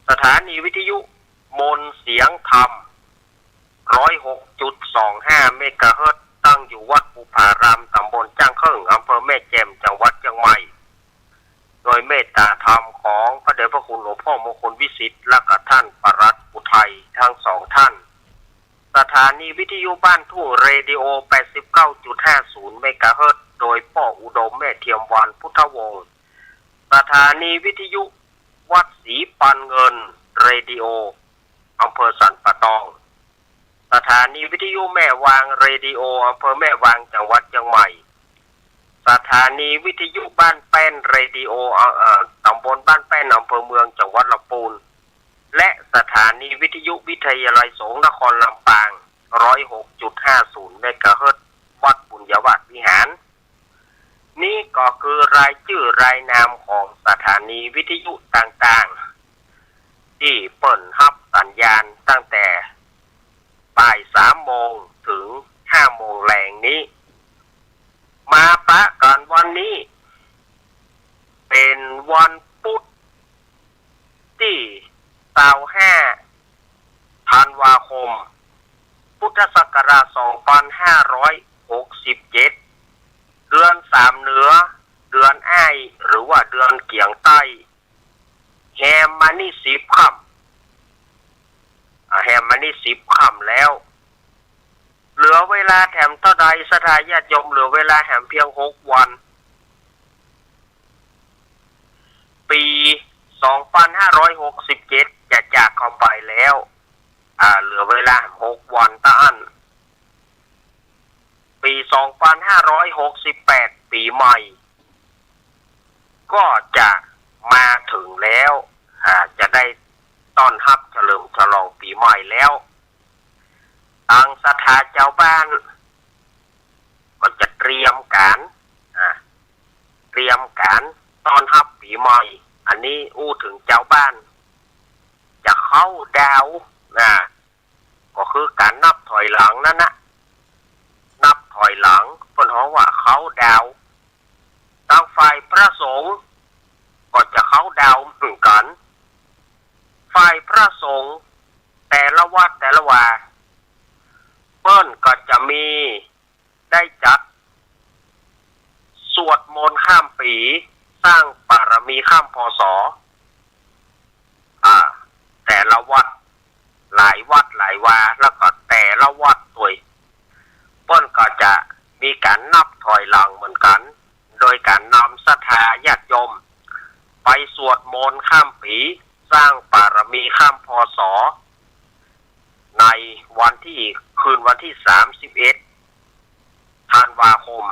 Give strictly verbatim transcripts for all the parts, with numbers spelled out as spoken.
สถานีวิทยุมนต์เสียงธรรม ร้อยหกจุดสองห้าเมกะเฮิรตซ์ ตั้งอยู่วัดภูผาราม ต๋ำบลจ้างเคิ่ง อำเภอแม่แจ่ม จังหวัดเจียงใหม่ โดยเมตตาธรรมของพระเดชพระคุณหลวงพ่อมงคลวิสิทธิ์ และก็ท่านปลัดอุทัย ทั้งสองท่าน สถานีวิทยุบ้านทุ่งเรดิโอ แปดสิบเก้าจุดห้าศูนย์เมกะเฮิรตซ์ โดยป้ออุดม แม่เทียมวรรณ พุทธวงศ์ สถานีวิทยุวัดศรีปันเงินเรดิโอ อำเภอสันป่าตอง สถานีวิทยุแม่วางเรดิโอ อำเภอแม่วาง จังหวัดเจียงใหม่ สถานีวิทยุบ้านแป้นเรดิโอ เอ่อ เอ่อ ต๋ำบลบ้านแป้น อำเภอเมือง จังหวัดลำปูน และสถานีวิทยุวิทยาลัยสงฆ์นครลำปาง ร้อยหกจุดห้าศูนย์เมกะเฮิรตซ์ วัดปุญญวาสวิหาร นี้ก็คือรายจื้อรายนามของสถานีวิทยุต่างๆ ตี้เปิ้นฮับสัญญาณตั้งแต่บ่ายสามโมงเถิงห้าโมงแลงนี้ มาปะกั๋นวันนี้ เป๋นวันปุ๊ดตี้ซาวห้าธันวาคม พุทธศักราชสองปันห้าร้อยหกสิบเจ็ด เดือนสามเหนือ เดือนอ้าย หรือว่าเดือนเกี๋ยงใต้ แฮมมานี่สิบค่ำ อ่า แฮมมานี่สิบค่ำแล้ว เหลือเวลาแถมเต้าใดศรัทธาญาติโยม เหลือเวลาแถมเพียงหกวัน ปี๋สองปันห้าร้อยหกสิบเจ็ดจะจากเข้าไปแล้ว อ่า เหลือเวลาหกวันเต้าอั้น ปี๋สองปันห้าร้อยหกสิบแปด ปี๋ใหม่ ก็จะมาเถิงแล้ว อ่า จะได้ต้อนฮับเฉลิมฉลองปี๋ใหม่แล้ว ตังศรัทธาจาวบ้าน ก็จะเตรียมก๋าน อ่า เตรียมก๋านต้อนฮับปี๋ใหม่ อันนี้อู้เถิงจาวบ้าน จะเคาน์ดาวน์ นะ ก็คือก๋านนับถอยหลังนั้นนะ นับถอยหลัง เปิ้นฮ้องว่าเคาน์ดาวน์ ตังฝ่ายพระสงฆ์ก็จะเคาน์ดาวน์เหมือนกั๋น ฝ่ายพระสงฆ์แต่ละวัดแต่ละวา เปิ้นก็จะมีได้จัดสวดมนต์ข้ามปี๋ สร้างบารมีข้าม พ.ศ. อ่า แต่ละวัด หลายวัดหลายวา แล้วก็แต่ละวัดตวย เปิ้นก็จะมีก๋านนับถอยหลังเหมือนกั๋น โดยก๋านนำศรัทธาญาติโยมไปสวดมนต์ข้ามปี๋ สร้างบารมีข้าม พ.ศ. ในวันตี้ คืนวันตี้สามสิบเอ็ดธันวาคม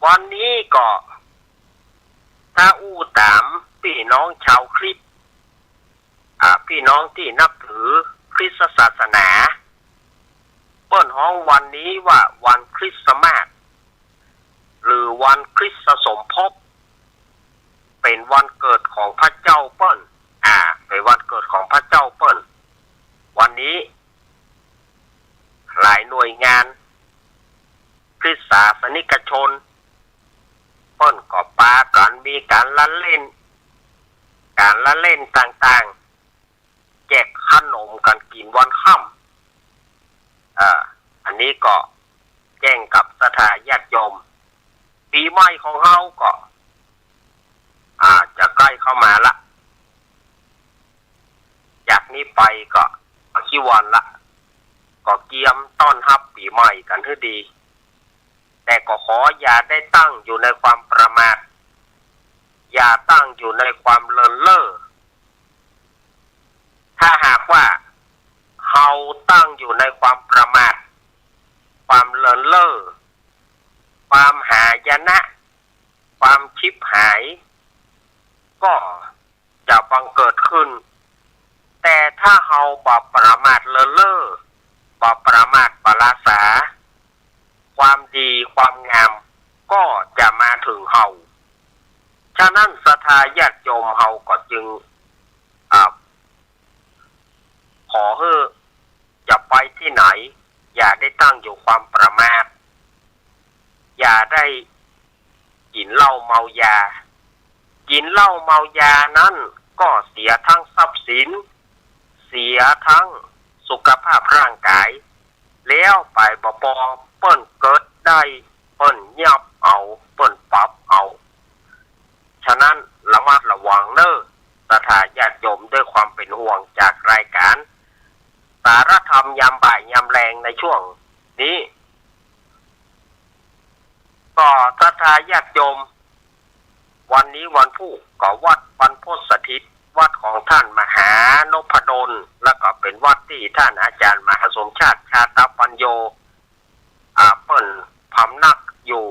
วันนี้ก็ ถ้าอู้ต๋ามปี้น้องจาวคริสต์ อ่า ปี้น้องตี้นับถือคริสตศาสนา เปิ้นฮ้องวันนี้ว่าวันคริสต์มาส หรือวันคริสตสมภพ เป๋นวันเกิดของพระเจ้าเปิ้น อ่า เป๋นวันเกิดของพระเจ้าเปิ้น วันนี้ หลายหน่วยงานคริสตศาสนิกชน เปิ้นก็ปากั๋นมีก๋านละเล่น ก๋านละเล่นต่างๆ แจกขนมกั๋นกิ๋นวันค่ำ อ่า อันนี้ก็แจ้งกับศรัทธาญาติโยม ปี๋ใหม่ของเฮาก็ อ่า จะใก้เข้ามาละ จากนี้ไปก็บ่กี่วันละ ก็เกียมต้อนฮับปี๋ใหม่กั๋นหื้อดี แต่ก็ขออย่าได้ตั้งอยู่ในความประมาท อย่าตั้งอยู่ในความเลินเล่อ ถ้าหากว่าเฮาตั้งอยู่ในความประมาท ความเลินเล่อ ความหายนะ ความฉิบหาย ก็จะบังเกิดขึ้น แต่ถ้าเฮาบ่ประมาทเลินเล่อ บ่ประมาทบ่ละสา ความดีความงามก็จะมาเถิงเฮา ฉะนั้นศรัทธาญาติโยมเฮาก็จึง อ่า ขอหื้อจะไปตี้ไหน อย่าได้ตั้งอยู่ความประมาท อย่าได้กิ๋นเหล้าเมายา กิ๋นเหล้าเมายานั้นก็เสียตึงทรัพย์สิน เสียตึงสุขภาพร่างก๋าย แล้วไปบ่ปอเปิ้นเกิดได้ เปิ้นยับเอา เปิ้นปรับเอา ฉะนั้นระมัดระวังเน่อ ศรัทธาญาติโยม ด้วยความเป๋นห่วงจากรายก๋านสารธรรมยามบ่ายยามแลงในช่วงนี้ ก็ศรัทธาญาติโยม วันนี้วันพูกก็วัดบรรพตสถิต วัดของท่านมหานพดล แล้วก็เป๋นวัดตี้ท่านอาจารย์มหาสมชาติ ชาตปัญโญ อ่า เปิ้นพำนักอยู่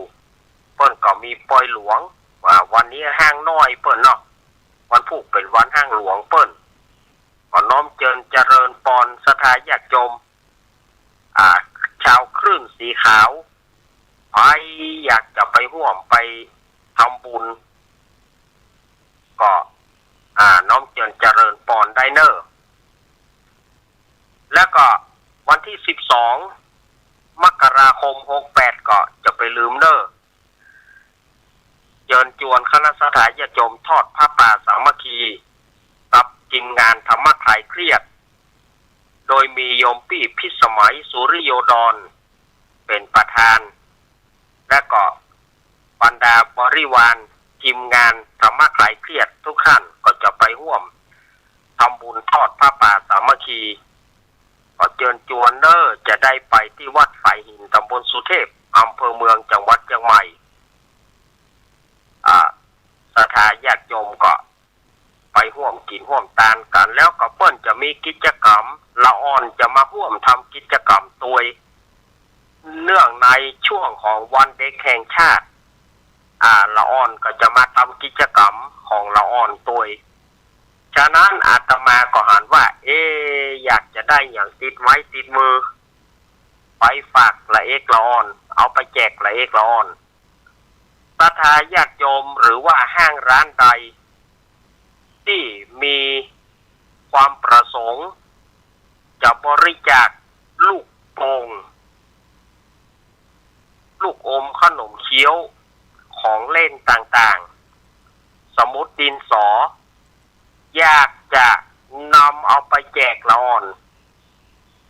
เปิ้นก็มีปอยหลวง อ่า วันนี้ฮ้างน้อยเปิ้นเนาะ วันพูกเป๋นวันฮ้างหลวงเปิ้น ก็น้อมเจิญเจริญปอนศรัทธาญาติโยม อ่า ชาวคลื่นสีขาว ใผอยากจะไปฮ่วมไปทำบุญ ก็ อ่า น้อมเจิญเจริญปอนได้เน่อ แล้วก็วันตี้สิบสอง มกราคม หกแปด ก็จะไปลืมเน่อ เจิญจวนคณะศรัทธาญาติโยมทอดผ้าป่าสามัคคี กับทีมงานธรรมะคลายเครียด โดยมีโยมปี้พิสมัย สุริโยดร เป๋นประธาน และก็บรรดาบริวารทีมงานธรรมะคลายเครียดทุกท่านก็จะไปฮ่วมทำบุญทอดผ้าป่าสามัคคี ก็เจิญจวนเน่อ จะได้ไปตี้วัดฝายหิน ตำบลสุเทพ อำเภอเมือง จังหวัดเจียงใหม่ อ่า ศรัทธาญาติโยมก็ไปฮ่วมกิ๋นฮ่วมตานกั๋น แล้วก็เปิ้นจะมีกิจกรรม ละอ่อนจะมาฮ่วมทำกิจกรรมตวย เนื่องในช่วงของวันเด็กแห่งชาติ อ่า ละอ่อนก็จะมาทำกิจกรรมของละอ่อนตวย ฉะนั้นอาตมาก็หันว่า เอ๊ะ อยากจะได้หยังติดไม้ติดมือ ไปฝากละเอกละอ่อน เอาไปแจกละเอกละอ่อน ศรัทธาญาติโยมหรือว่าห้างร้านใด ตี้มีความประสงค์จะบริจาคลูกโป่ง ลูกอม ขนมเคี้ยว ของเล่นต่างๆ สมุดดินสอ อยากจะนำเอาไปแจกละอ่อน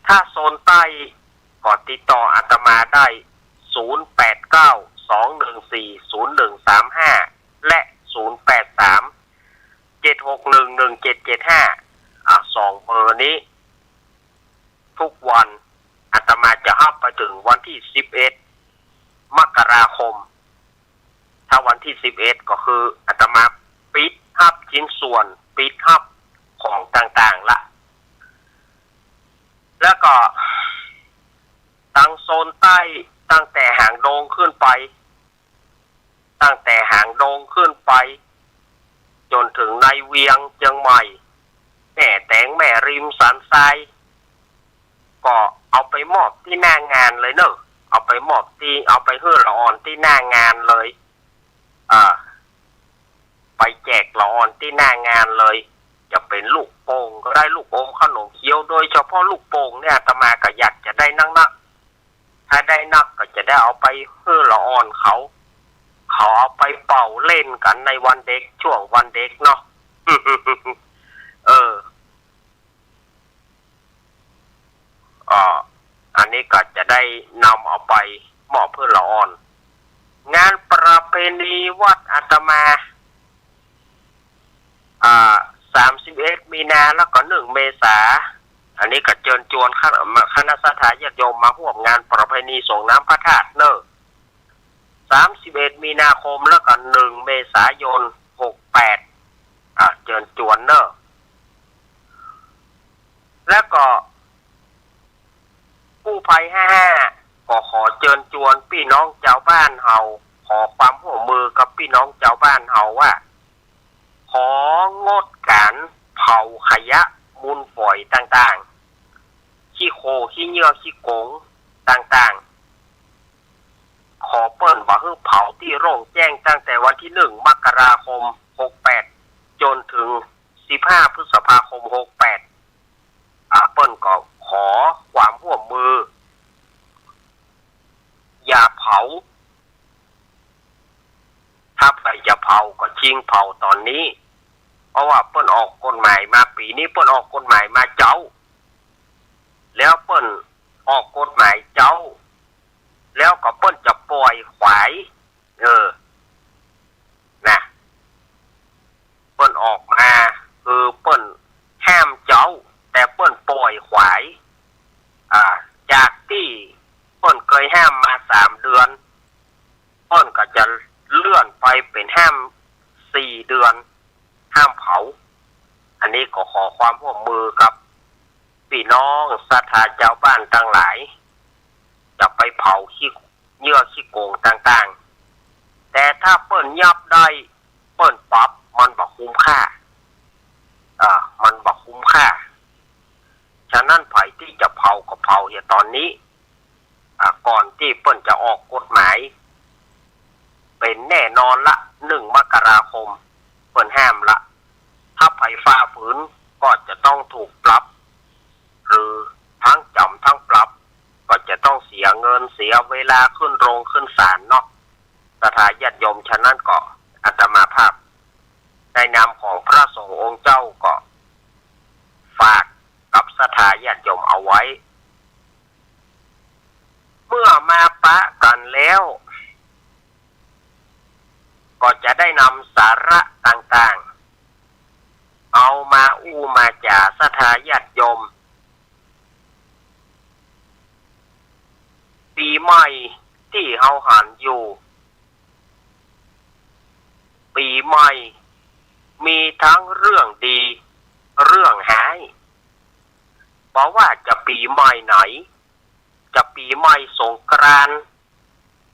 ถ้าโซนใต้ก็ติดต่ออาตมาได้ ศูนย์แปดเก้า สองหนึ่งสี่ ศูนย์หนึ่งสามห้า และ ศูนย์แปดสาม เจ็ดหกหนึ่ง หนึ่งเจ็ดเจ็ดห้า อ่ะ สองเบอร์นี้ ทุกวัน อาตมาจะฮับไปเถิงวันตี้สิบเอ็ด มกราคม ถ้าวันตี้สิบเอ็ด ก็คืออาตมาปิดฮับชิ้นส่วน ปิดฮับของต่างๆ ละ แล้วก็ ตังโซนใต้ ตั้งแต่หางดงขึ้นไป ตั้งแต่หางดงขึ้นไป จ๋นเถิงในเวียงเจียงใหม่ แม่แตง แม่ริม สันทราย ก็เอาไปมอบตี้หน้างานเลยเน่อ เอาไปมอบตี้ เอาไปหื้อละอ่อนตี้หน้างานเลย อ่า ไปแจกละอ่อนตี้หน้างานเลย จะเป๋นลูกโป่งก็ได้ ลูกอม ขนมเคี้ยว โดยเฉพาะลูกโป่งเนี่ย อาตมาก็อยากจะได้นักๆ ถ้าได้นักก็จะได้เอาไปหื้อละอ่อนเขา เขาเอาไปเป่าเล่นกั๋นในวันเด็ก ช่วงวันเด็กเนาะ เออ อ่า อันนี้ก็จะได้นำเอาไปมอบหื้อละอ่อน งานประเพณีวัดอาตมา อ่า สามสิบเอ็ด มีนา แล้วก็ หนึ่ง เมษา อันนี้ก็เจิญจวนคณะ คณะศรัทธาญาติโยมมาฮ่วมงานประเพณีส่งน้ำพระธาตุเน่อ สามสิบเอ็ด มีนาคม แล้วก็ หนึ่ง เมษายน หกแปด อ่า เจิญจวนเน่อ แล้วก็ กู้ภัยห้าห้า ก็ขอเจิญจวนปี้น้องจาวบ้านเฮา ขอความฮ่วมมือกับปี้น้องจาวบ้านเฮาว่า ของดก๋านเผาขยะมูลฝอยต่างๆ ขี้โคลน ขี้เยื่อ ขี้กงต่างๆ ขอเปิ้นบ่หื้อเผาตี้โล่งแจ้งตั้งแต่วันตี้ หนึ่ง มกราคม หกแปด จ๋นเถิง สิบห้า พฤษภาคม หกแปด อ่า เปิ้นก็ขอความฮ่วมมือ อย่าเผา ถ้าใผจะเผาก็เช จึงเผาต๋อนนี้ เพราะว่าเปิ้นออกกฎหมายมา ปี๋นี้เปิ้นออกกฎหมายมาเจ๊า แล้วเปิ้นออกกฎหมายเจ๊า แล้วก็เปิ้นจะป่อยขวาย เออ นะ เปิ้นออกมา คือเปิ้นห้ามเจ๊า แต่เปิ้นป่อยขวาย อ่า จากตี้เปิ้นเกยห้ามมาสามเดือน เปิ้นก็จะเลื่อนไปเป๋นห้ามสี่เดือน ห้ามเผา อันนี้ก็ขอความร่วมมือกับปี้น้องศรัทธาจาวบ้านตังหลาย จะไปเผาขี้ เยื่อขี้โก๋งต่างๆ แต่ถ้าเปิ้นยับได้ เปิ้นปรับ มันบ่คุ้มค่า อ่า มันบ่คุ้มค่า ฉะนั้นใผตี้จะเผาก็เผาเหียต๋อนนี้ อ่า ก่อนตี้เปิ้นจะออกกฎหมาย เป๋นแน่นอนละ หนึ่งมกราคม เปิ้นห้ามละ ถ้าใผฝ่าฝืนก็จะต้องถูกปรับ หรือทั้งจ๋ำทั้งปรับ ก็จะต้องเสียเงินเสียเวลาขึ้นโรงขึ้นศาลเนาะ ศรัทธาญาติโยม ฉะนั้นก็อาตมาภาพในนามของพระสงฆ์องค์เจ้าก็ฝากกับศรัทธาญาติโยมเอาไว้ เมื่อมาปะกั๋นแล้ว ก็จะได้นำสาระต่างๆ เอามาอู้มาจ๋าศรัทธาญาติโยม ปี๋ใหม่ตี้เฮาหันอยู่ ปี๋ใหม่มีทั้งเรื่องดี เรื่องฮ้าย บ่ว่าจะปี๋ใหม่ไหน จะปี๋ใหม่สงกรานต์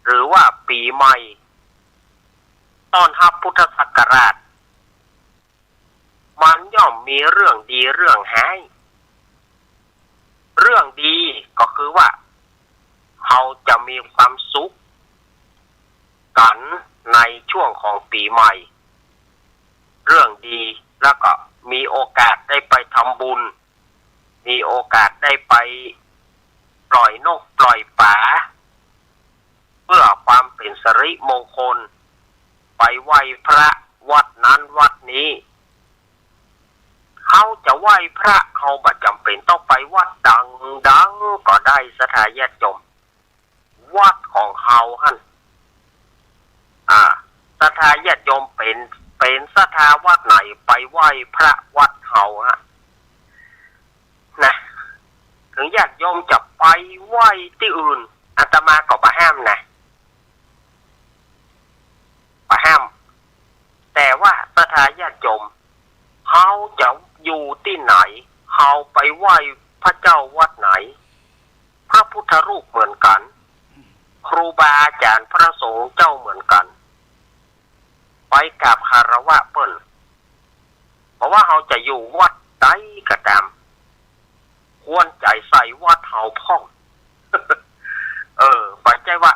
หรือว่าปี๋ใหม่ต้อนฮับพุทธศักราช มันย่อมมีเรื่องดีเรื่องฮ้าย เรื่องดีก็คือว่า เฮาจะมีความสุขกั๋นในช่วงของปี๋ใหม่ เรื่องดี แล้วก็มีโอกาสได้ไปทำบุญ มีโอกาสได้ไปปล่อยนกปล่อยป๋า เพื่อความเป๋นสิริมงคล ไปไหว้พระวัดนั้นวัดนี้ เฮาจะไหว้พระ เฮาบ่จ๋ำเป๋นต้องไปวัดดังๆ ก็ได้ศรัทธาญาติโยม วัดของเฮาหั้น อ่า ศรัทธาญาติโยมเป๋น เป๋นศรัทธาวัดไหน ไปไหว้พระวัดเฮาฮะ นะ ถึงญาติโยมจะไปไหว้ตี้อื่น อาตมาก็บ่ห้ามนะ บ่ห้าม แต่ว่าศรัทธาญาติโยม เฮาจะอยู่ตี้ไหน เฮาไปไหว้พระเจ้าวัดไหน พระพุทธรูปเหมือนกั๋น ครูบาอาจ๋ารย์พระสงฆ์เจ้าเหมือนกั๋น ไปกราบคารวะเปิ้น บ่ว่าเฮาจะอยู่วัดใดก็ต๋าม ควรใจ๋ใส่วัดเฮาพ่อง เออ บ่ใจ้ว่า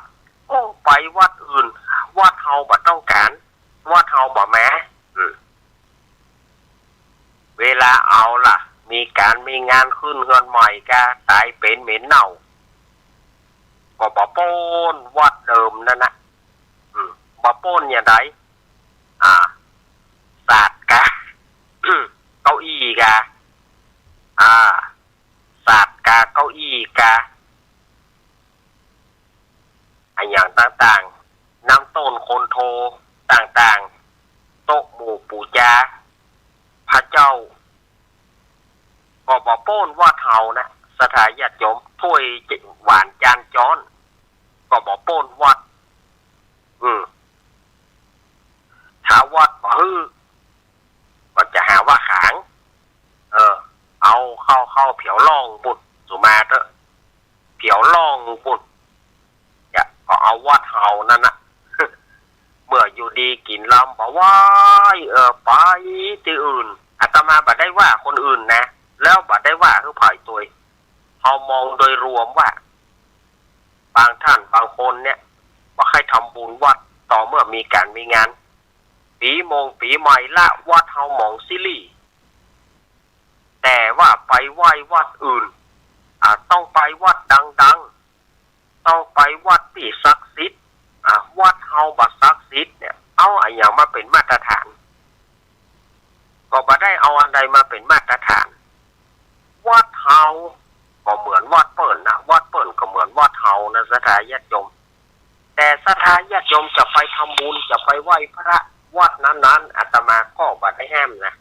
โอ้ ไปวัดอื่น วัดเฮาบ่ต้องก๋าน วัดเฮาบ่มา อืม เวลาเอาล่ะ มีก๋านมีงานขึ้นเฮือนใหม่กา ต๋ายเป๋นเหม็นเน่า ก็บ่ป๊นวัดเดิมนั้นนะ อืม บ่ป๊นอย่างใด อ่า สาดกา เก้าอี้กา อ่า สาดกาเก้าอี้กา อะหยังต่างๆ น้ำต้นคนโทต่างๆ โต๊ะหมู่ปู๋จาพระเจ้า ก็บ่ป๊นวัดเฮานะ ศรัทธาญาติโยม ถ้วยหวานจานจ๊อน ก็บ่ป๊นวัด อืม ถ้าวัดบ่หื้อ ก็จะหาว่าขาง เออ เอาเข้า เข้าเผียวล่องปุ้น สุมาเต๊อะ เผียวล่องปุ้น จะก็เอาวัดเฮานั้นนะ เมื่ออยู่ดีกิ๋นลำบ่ไหว เออ ไปตี้อื่น อาตมาบ่ได้ว่าคนอื่นนะ แล้วบ่ได้ว่าหื้อใผตวย เฮามองโดยรวมว่า บางท่านบางคนเนี่ย บ่ใค่ทำบุญวัด ต่อเมื่อมีก๋านมีงาน ปี๋มงปี๋ใหม่ละ วัดเฮาหมองสิหรี่ แต่ว่าไปไหว้วัดอื่น อ่า ต้องไปวัดดังๆ ต้องไปวัดตี้ศักดิ์สิทธิ์ อ่า วัดเฮาบ่ศักดิ์สิทธิ์เนี่ย เอาอะหยังมาเป๋นมาตรฐาน ก็บ่ได้เอาอันใดมาเป๋นมาตรฐาน วัดเฮาก็เหมือนวัดเปิ้นนะ วัดเปิ้นก็เหมือนวัดเฮานะ ศรัทธาญาติโยม แต่ศรัทธาญาติโยมจะไปทำบุญ จะไปไหว้พระวัดนั้นๆ อาตมาก็บ่ได้ห้ามนะ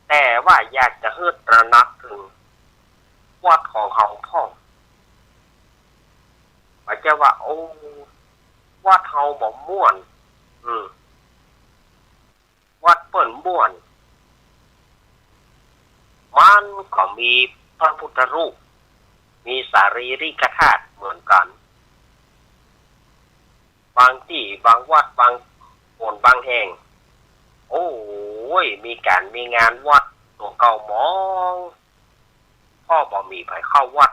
แต่ว่าอยากจะหื้อตระหนักเถิงวัดของเฮาพ่อง บ่ใจ้ว่า โอ้ วัดเฮาบ่ม่วน อืม วัดเปิ้นม่วน มันก็มีพระพุทธรูป มีสารีริกธาตุเหมือนกั๋น บางตี้ บางวัด บางหน บางแห่ง โอ้ย มีก๋านมีงานวัดตั๋วเก่าหมอง ก็บ่มีใผเข้าวัด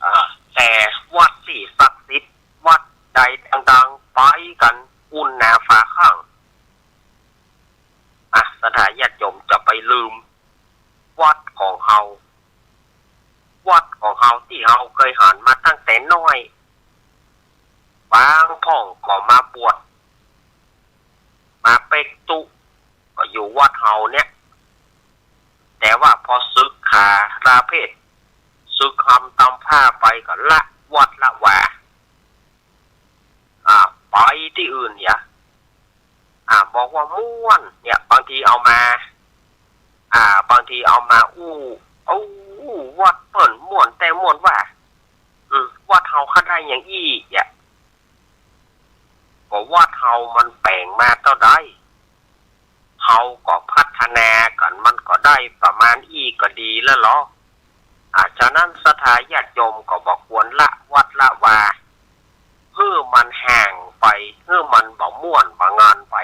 อ่า แต่วัดตี้ศักดิ์สิทธิ์ วัดใดดังๆ ไปกั๋นอุ่นหนาฝาข้าง อ่ะ ศรัทธาญาติโยมจะไปลืมวัดของเฮา วัดของเฮาตี้เฮาเกยหันมาตั้งแต่น้อย บางพ่องก็มาบวช มาเป๊กตุ๊ ก็อยู่วัดเฮาเนี่ย แต่ว่าพอสึกขาลาเพศ สึกฮำตำผ้าไปก็ละวัดละวา อ่า ไปตี้อื่นเหีย อ่า บอกว่าม่วนเนี่ย บางทีเอามา อ่า บางทีเอามาอู้ อู้ วัดเปิ้นม่วนแต๊ม่วนว่า อืม วัดเฮาคันได้หยังอี้อะ ก็วัดเฮามันแป๋งมาเต้าใด เฮาก็พัฒนากั๋น มันก็ได้ประมาณอี้ก็ดีแล้วลอ อ่า ฉะนั้นศรัทธาญาติโยมก็บ่ควรละวัดละวา หื้อมันห่างไป หื้อมันบ่ม่วนบ่งานไป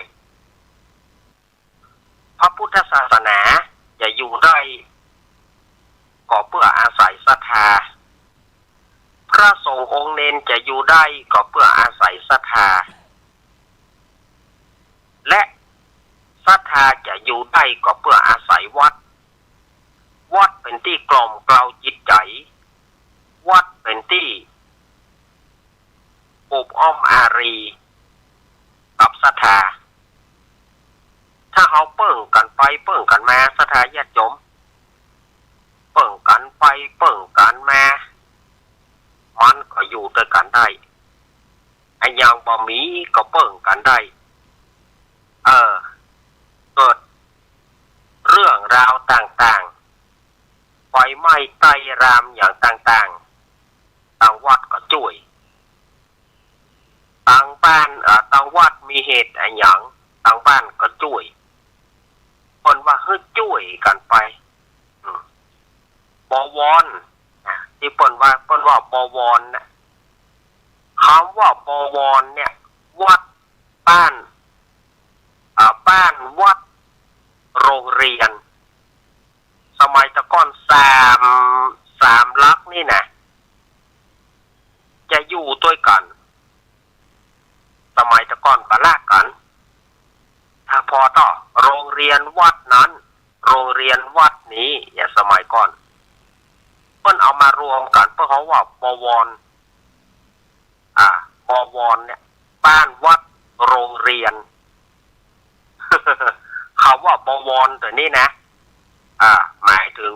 พระพุทธศาสนาจะอยู่ได้ ก็เปื้ออาศัยศรัทธา พระสงฆ์องค์เณรจะอยู่ได้ก็เปื้ออาศัยศรัทธา และศรัทธาจะอยู่ได้ก็เปื้ออาศัยวัด วัดเป๋นตี้กล่อมเกลาจิตใจ๋ วัดเป๋นตี้ อบอ้อมอารีกับศรัทธา ถ้าเฮาเปิ้งกั๋นไปเปิ้งกั๋นมา ศรัทธาญาติโยม เปิ้งกั๋นไปเปิ้งกั๋นมา มันก็อยู่ตวยกั๋นได้ อะหยังบ่มีก็เปิ้งกั๋นได้ เออ เกิดเรื่องราวต่างๆ ไฟไหม้ใต้รามอย่างต่างๆ ตังวัดก็จ้วย ตังบ้าน เอ่อ ตังวัดมีเหตุอะหยัง ตังบ้านก็จ้วย เปิ้นว่าหื้อจ้วยกั๋นไป อืม บวร นะ ตี้เปิ้นว่า เปิ้นว่าบวรนะ กำว่าบวรเนี่ย วัด บ้าน อ่า บ้าน วัด โรงเรียน สมัยตะก่อนสาม สามหลักนี่นะ จะอยู่ตวยกั๋น สมัยตะก่อนบ่ละกั๋น ถ้าผ่อต่อ โรงเรียนวัดนั้น โรงเรียนวัดนี้ อย่างสมัยก่อน เปิ้นเอามารวมกั๋น เปิ้นฮ้องว่าบวร อ่า บวรเนี่ย บ้าน วัด โรงเรียน กำว่าบวรตั๋วนี้นะ อ่า หมายเถิง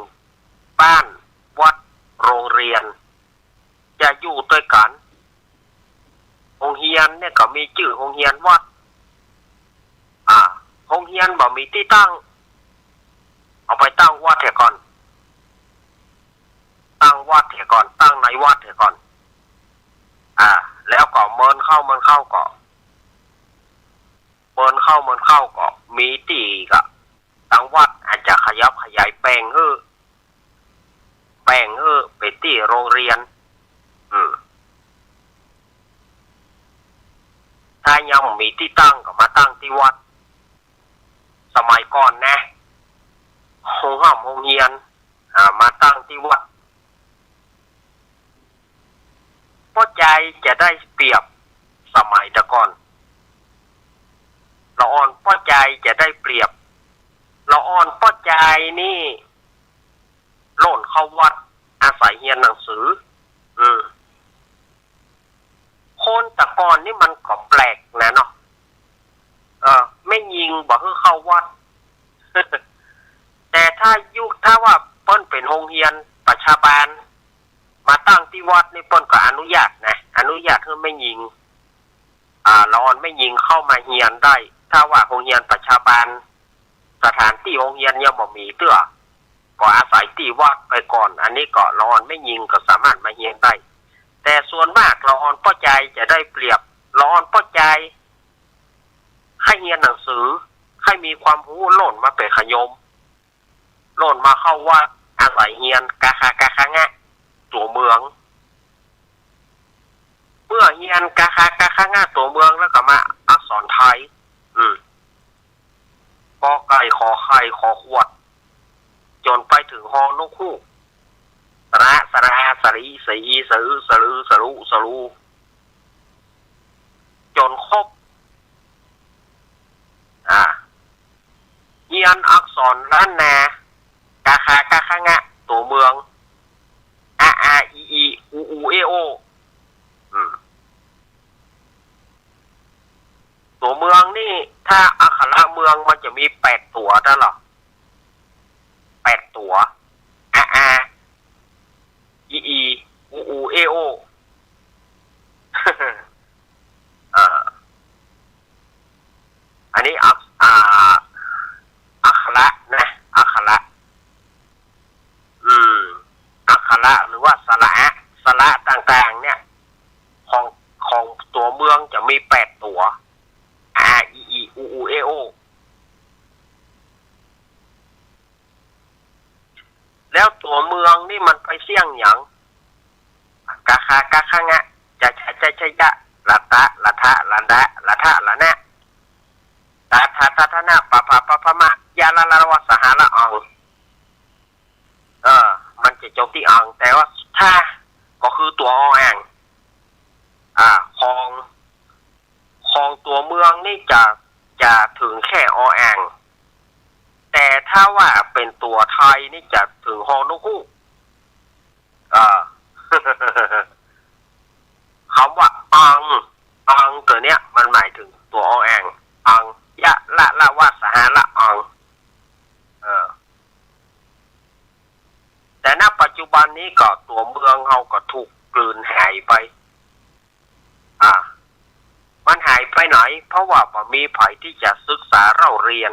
บ้าน วัด โรงเรียน จะอยู่ตวยกั๋น โฮงเฮียนเนี่ยก็มีจื้อโฮงเฮียนวัด อ่า โฮงเฮียนบ่มีตี้ตั้ง เอาไปตั้งวัดเหียก่อน ตั้งวัดเหียก่อน ตั้งในวัดเหียก่อน อ่า แล้วก็เมินเข้าเมินเข้าก็ เมินเข้าเมินเข้าก็มีตี้ก็ ตังวัดอาจจะขยับขยายแบ่งหื้อ แบ่งหื้อเป๋นตี้โฮงเฮียน อืม ถ้ายังบ่มีตี้ตั้งก็มาตั้งตี้วัด สมัยก่อนนะ โฮงฮ่ำโฮงเฮียน อ่า มาตั้งตี้วัด ป้อจายจะได้เปรียบ สมัยตะก่อน ละอ่อนป้อจายจะได้เปรียบ ละอ่อนป้อจายนี่ โล่นเข้าวัด อาศัยเฮียนหนังสือ อืม ค นแต่ก่อนนี่มันก็แปลกนะเนาะ เออ แม่ญิงบ่หื้อเข้าวัด แต่ถ้ายุค ถ้าว่าเปิ้นเป๋นโฮงเฮียนประชาบาล มาตั้งตี้วัดนี่เปิ้นก็อนุญาตนะ อนุญาตหื้อแม่ญิง อ่า ละอ่อนแม่ญิงเข้ามาเฮียนได้ ถ้าว่าโฮงเฮียนประชาบาล สถานตี้โฮงเฮียนยังบ่มีเตื้อ ก็อาศัยตี้วัดไปก่อน อันนี้ก็ละอ่อนแม่ญิงก็สามารถมาเฮียนได้ แต่ส่วนมากละอ่อนป้อจายจะได้เปรียบ ละอ่อนป้อจาย ใค่เฮียนหนังสือ ใค่มีความฮู้ ล่นมาเป๋นขยม ล่นมาเข้าวัด อาศัยเฮียนกาคากาคะงะตั๋วเมือง เมื่อเฮียนกาคากาคะงะตั๋วเมืองแล้วก็มาอักษรไทย อืม กอไก่ขอไข่ขอขวด จ๋นไปเถิงฮอนกฮูก สระ สระอา สระอี สระอี สระอือ สระอือ สระอุ สระอู จ๋นครบ อ่า เฮียนอักษรล้านนา กาคากาคะงะตั๋วเมือง อะ อา อี อี อู อู เอ โอ อืม ตั๋วเมืองนี่ ถ้าอักขระเมืองมันจะมีแปดตั๋วเต้าเหรอ แปดตั๋ว อะ อา อี อี อู อู เอ โอ อ่า อันนี้อัก อ่า อักขระนะ อักขระ อืม อักขระหรือว่าสระอะ สระต่างๆ เนี่ย ของ ของตั๋วเมืองจะมีแปดตั๋ว อา อี อี อู อู เอ โอ แล้วตั๋วเมืองนี่มันไปเสี้ยงหยัง กาคากาคะงะ จะ จะ จะ จะ ยะ ละตะ ละทะ ละดะ ละทะ ละนะ ตา ทา ทา ทะ นะ ปะ ผะ ปะ ผะ มะ ยะ ละ ละ วะ สะ หะ ละ อัง เออ มันจะจบตี้อัง แต่ว่าถ้า ก็คือตั๋วออ่าง อ่า ของ ของตั๋วเมืองนี่จะ จะเถิงแค่ออ่าง แต่ถ้าว่าเป๋นตั๋วไทยนี่จะเถิงฮอนกฮูก เออ กำว่าอัง อังตั๋วเนี้ยมันหมายเถิงตั๋วออ่าง อัง ยะ ละ ละ วะ สะ หะ ละ อัง เออ แต่ ณ ปัจจุบันนี้ก็ตั๋วเมืองเฮาก็ถูกกลืนหายไป อ่า มันหายไปไหน เพราะว่าบ่มีใผตี้จะศึกษาเล่าเรียน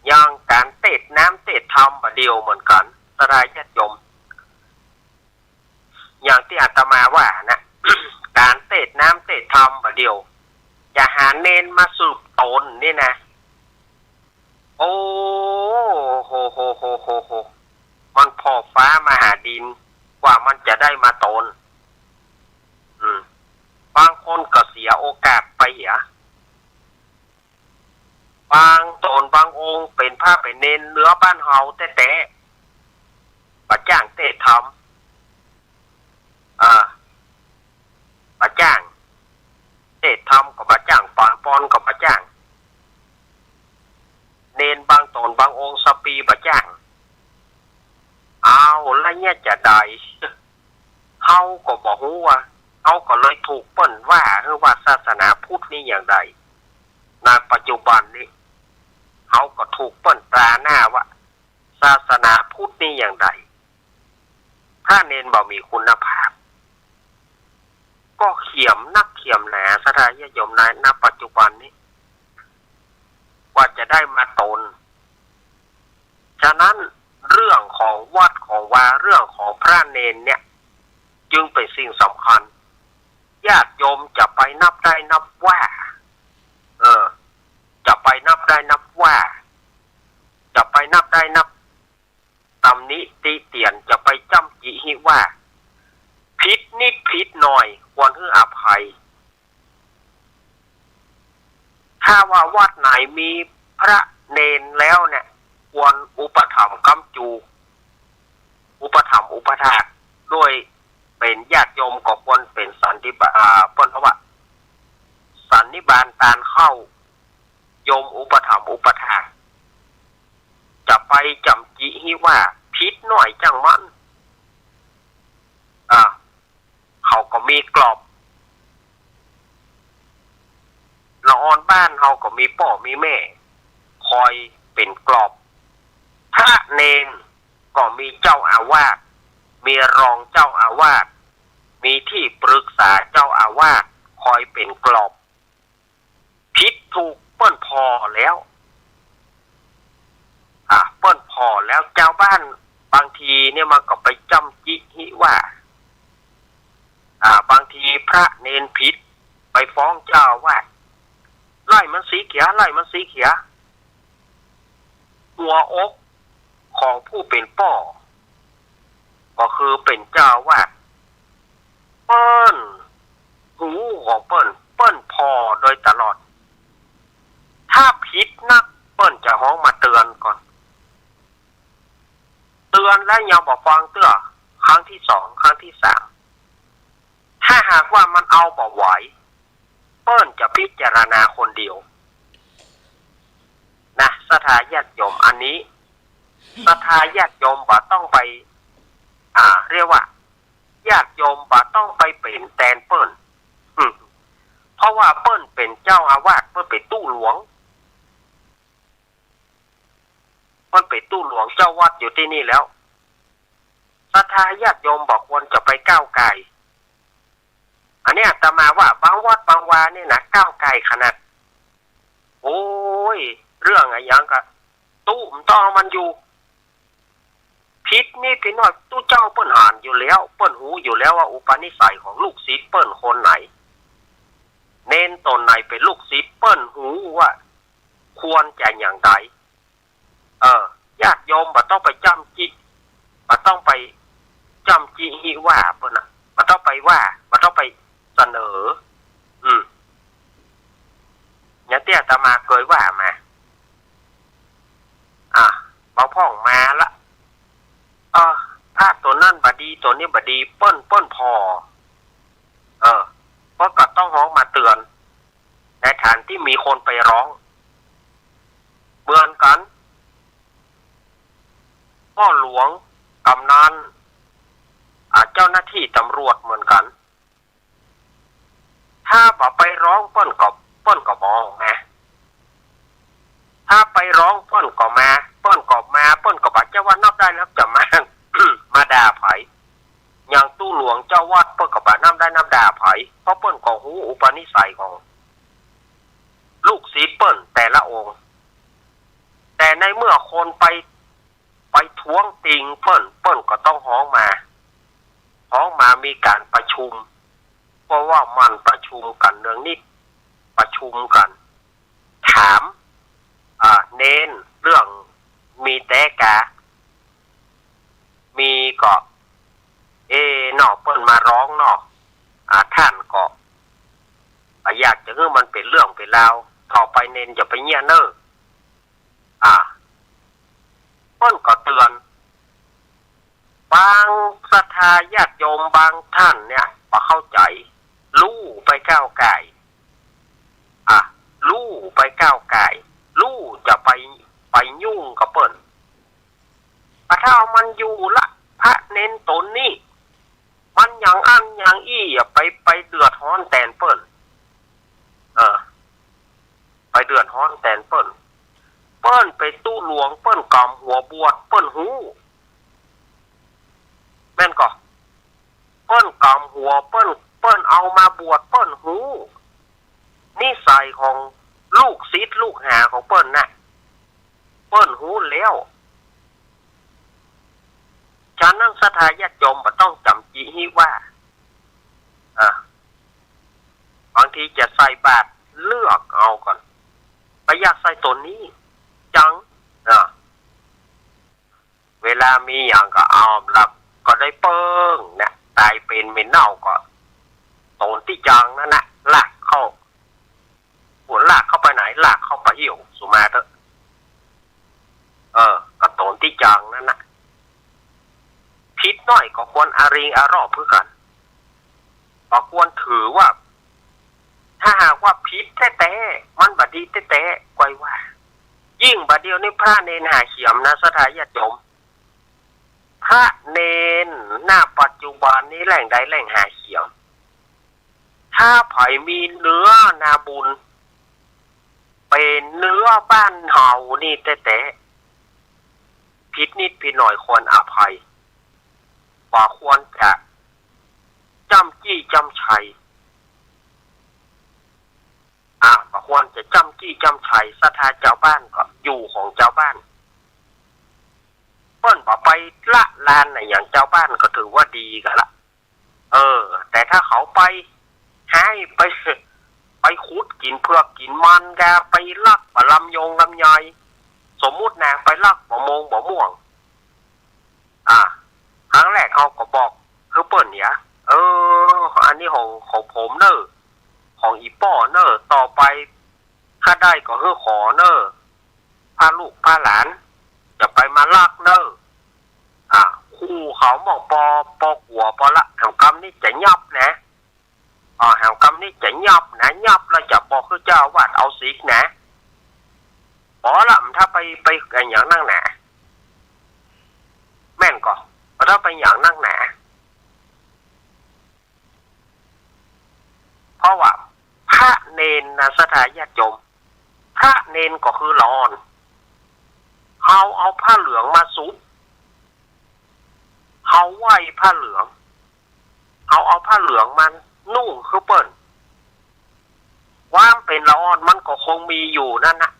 อย่างก๋านเตสน์น้ำเตสน์ธรรมบ่าเดี่ยวเหมือนกั๋น ศรัทธาญาติโยม อย่างตี้อาตมาว่านะ ก๋านเตสน์น้ำเตสน์ธรรมบ่าเดี่ยว จะหาเณรมาสืบต๋นนี่นะ โอ้ โห โห โห โห โห มันผ่อฟ้ามาหาดิน กว่ามันจะได้มาต๋น อืม บางคนก็เสียโอกาสไปเหีย บางต๋นบางองค์เป๋นพระเป๋นเณรเหนือบ้านเฮาแต๊ๆ บ่จ้างเตสน์ธรรม อ่า บ่จ้าง เตสน์ธรรมก็บ่จ้าง ปอน ปอนก็บ่จ้าง เณรบางต๋นบางองค์สะปีบ่จ้าง เอา แล้วเนี่ยจะใด เฮาก็บ่ฮู้ว่า เฮาก็เลยถูกเปิ้นว่า หื้อว่าศาสนาพุทธนี่อย่างใด ในปัจจุบันนี้ เฮาก็ถูกเปิ้นตราหน้าว่า ศาสนาพุทธนี่อย่างใด พระเณรบ่มีคุณภาพ ก็เขียมนักเขียมหนา ศรัทธาญาติโยม ใน ณ ปัจจุบันนี้ กว่าจะได้มาต๋น ฉะนั้นเรื่องของวัดของวา เรื่องของพระเณรเนี่ย จึงเป๋นสิ่งสำคัญ ญาติโยมจะไปนับได้นับว่า เออ จะไปนับได้นับว่า จะไปนับได้นับตำหนิติเตียน จะไปจ้ำจิหิว่า ผิดนิดผิดหน่อย ควรหื้ออภัย ถ้าว่าวัดไหนมีพระเณรแล้วเนี่ย ควรอุปถัมภ์ค้ำจู อุปถัมภ์อุปถากด้วย เป๋นญาติโยมก็ควรเป๋นสันนิบาต อ่า เปิ้นว่าสันนิบาตตานเข้า โยมอุปถัมภ์อุปถาก จะไปจ้ำจิหิว่า ผิดหน่อยจ้างมัน อ่า เขาก็มีกรอบ อนบ้านเฮาก็มีป้อมีแม่คอยเป๋นกลอบ พระเณรก็มีเจ้าอาวาส มีรองเจ้าอาวาส มีตี้ปรึกษาเจ้าอาวาสคอยเป๋นกลอบ ผิดถูกเปิ้นผ่อแล้ว อ่ะ เปิ้นผ่อแล้ว จาวบ้านบางทีเนี่ยมันก็ไปจ้ำจิฮิว่า อ่า บางทีพระเณรผิดไปฟ้องเจ้าอาวาส ไล่มันสีเขีย ไล่มันสีเขีย หัวอกของผู้เป๋นป้อ ก็คือเป๋นเจ้าอาวาส เปิ้น หูของเปิ้น เปิ้นผ่อโดยตลอด ถ้าผิดนักเปิ้นจะฮ้องมาเตือนก่อน เตือนแล้วยังบ่ฟังเตื้อ ครั้งตี้สอง ครั้งตี้สาม ถ้าหากว่ามันเอาบ่ไหว เปิ้นจะพิจารณาคนเดียวนะ ศรัทธาญาติโยม อันนี้ศรัทธาญาติโยมบ่ต้องไป อ่า เรียกว่า ญาติโยมบ่ต้องไปเป๋นแตนเปิ้น อืม เพราะว่าเปิ้นเป๋นเจ้าอาวาส เปิ้นเป๋นตุ๊หลวง เปิ้นเป๋นตุ๊หลวงเจ้าวัดอยู่ตี้นี่แล้ว ศรัทธาญาติโยมบ่ควรจะไปก้าวก่าย อันเนี้ยอาตมาว่าบางวัดบางวาเนี่ยนะ ก้าวก่ายขนาด โอ้ย เรื่องอะหยังก็ตุ๊บ่ต้องเอามันอยู่ ผิดนิดผิดหน้อย ตุ๊เจ้าเปิ้นหันอยู่แล้ว เปิ้นฮู้อยู่แล้วว่าอุปนิสัยของลูกศิษย์เปิ้นคนไหน เณรต๋นไหนเป๋นลูกศิษย์ เปิ้นฮู้ว่าควรจะอย่างใด เออ ญาติโยมบ่ต้องไปจ้ำจิ บ่ต้องไปจ้ำจิฮิว่าเปิ้นน่ะ บ่ต้องไปว่า บ่ต้องไปเสนอ อืม อย่างตี้อาตมาเกยว่ามา อ่ะ บางพ่องมาละ เออ พระต๋นนั้นบ่ดี ต๋นนี้บ่ดี เปิ้น เปิ้นผ่อ เออ เปิ้นก็ต้องฮ้องมาเตือน ในฐานตี้มีคนไปฮ้อง เหมือนกั๋น ป้อหลวง กำนัล อ่า เจ้าหน้าตี้ตำรวจเหมือนกั๋น ถ้าบ่ไปฮ้องเปิ้นก็ เปิ้นก็บ่ออกมา ถ้าไปฮ้องเปิ้นก็มา เปิ้นก็มา เปิ้นก็บ่ใจ้ว่านับได้นับจะมา มาด่าใผ อย่างตุ๊หลวงเจ้าวัดเปิ้นก็บ่นับได้นับด่าใผ เพราะเปิ้นก็ฮู้อุปนิสัยของลูกศิษย์เปิ้นแต่ละองค์ แต่ในเมื่อคนไป ไปท้วงติงเปิ้น เปิ้นก็ต้องฮ้องมา ฮ้องมามีก๋านประชุม เพราะว่ามันประชุมกั๋นเนืองนิด ประชุมกั๋น ถาม อ่า เณรเรื่องมีแต๊กา มีก็ เอ เนาะ เปิ้นมาฮ้องเนาะ อ่า ต้านก็ อ่า อยากจะหื้อมันเป๋นเรื่องเป๋นราว ต่อไปเณรจะไปเยียะเน่อ อ่า เปิ้นก็เตือน บางศรัทธาญาติโยมบางต้านเนี่ยบ่เข้าใจ๋ ลู่ไปก้าวก่าย อ่ะ ลู่ไปก้าวก่าย ลู่จะไป ไปยุ่งกับเปิ้น อ่ะ ถ้าเอามันอยู่ละ พระเณรต๋นนี้ มันอย่างอั้นอย่างอี้ อย่าไป ไปเดือดฮ้อนแตนเปิ้น เออ ไปเดือดฮ้อนแตนเปิ้น เปิ้นเป๋นตุ๊หลวง เปิ้นก๋ำหัวบวช เปิ้นฮู้ แม่นก่อ เปิ้นก๋ำหัว เปิ้น เปิ้นเอามาบวช เปิ้นฮู้ นิสัยของลูกศิษย์ลูกหาของเปิ้นน่ะ เปิ้นฮู้แล้ว ฉะนั้นศรัทธาญาติโยมบ่ต้องจ้ำจิฮิว่า อ่ะ บางทีจะใส่บาตรเลือกเอาก่อน บ่อยากใส่ต๋นนี้จัง อ่ะ เวลามีหยังก็เอาละ ก็ได้เปิ้งนะ ต๋ายเป๋นเหม็นเน่าก็ ต๋นตี้จังนั้นนะ ลากเข้า หัวลากเข้าไปไหน ลากเข้าไปหิ้วสุมาเต๊อะ เออ ก็ต๋นตี้จังนั้นนะ ผิดน้อยก็ควรอะริงอะรอบคือกั๋น ก็ควรถือว่า ถ้าหากว่าผิดแต๊ๆ มันบ่ดีแต๊ๆ ก้อยว่า ยิ่งบ่าเดี่ยวนี้พระเณรหาเขียมนะ ศรัทธาญาติโยม พระเณร ณ ปัจจุบันนี้แหล่งใดแหล่งหาเขียม ถ้าใผมีเนื้อนาบุญ ป๋นเนื้อบ้านเฮานี่แต๊ๆ ผิดนิดผิดหน่อยควรอภัย บ่ควรจะจ้ำจี้จ้ำชัย อ่า บ่ควรจะจ้ำจี้จ้ำชัย ศรัทธาจาวบ้านก็อยู่ของจาวบ้าน เปิ้นบ่ไปละลานอะหยังจาวบ้านก็ถือว่าดีกั๋นละ เออ แต่ถ้าเขาไป หาไป ไปขุดกิ๋นเผือกกิ๋นมันกา ไปลักบ่าลำยงลำไย สมมุตินะ ไปลักบ่ามงบ่าม่วง อ่า ครั้งแรกเฮาก็บอกคือเปิ้นเนี่ย เออ อันนี้ของ ของผมเน่อ ของอี่ป้อเน่อ ต่อไป ถ้าได้ก็หื้อขอเน่อ พาลูกพาหลาน อย่าไปมาลักเน่อ อ่า ขู่เขาหมอกปอ ปอกั๋วปอละ แหมกำนี้จะยับนะ อ่า แหมกำนี้จะยับนะ ยับแล้วจะบอกหื้อเจ้าอาวาสเอาสิกนะ ปอละ ถ้าไป ไปอะหยังนักหนา แม่นก่อ ถ้าไปอะหยังนักหนา เพราะว่าพระเณรนะ ศรัทธาญาติโยม พระเณรก็คือละอ่อน เฮาเอาผ้าเหลืองมาสุบ เฮาไหว้ผ้าเหลือง เฮาเอาผ้าเหลืองมานุ่งคือเปิ้น ความเป๋นละอ่อนมันก็คงมีอยู่นั้นนะ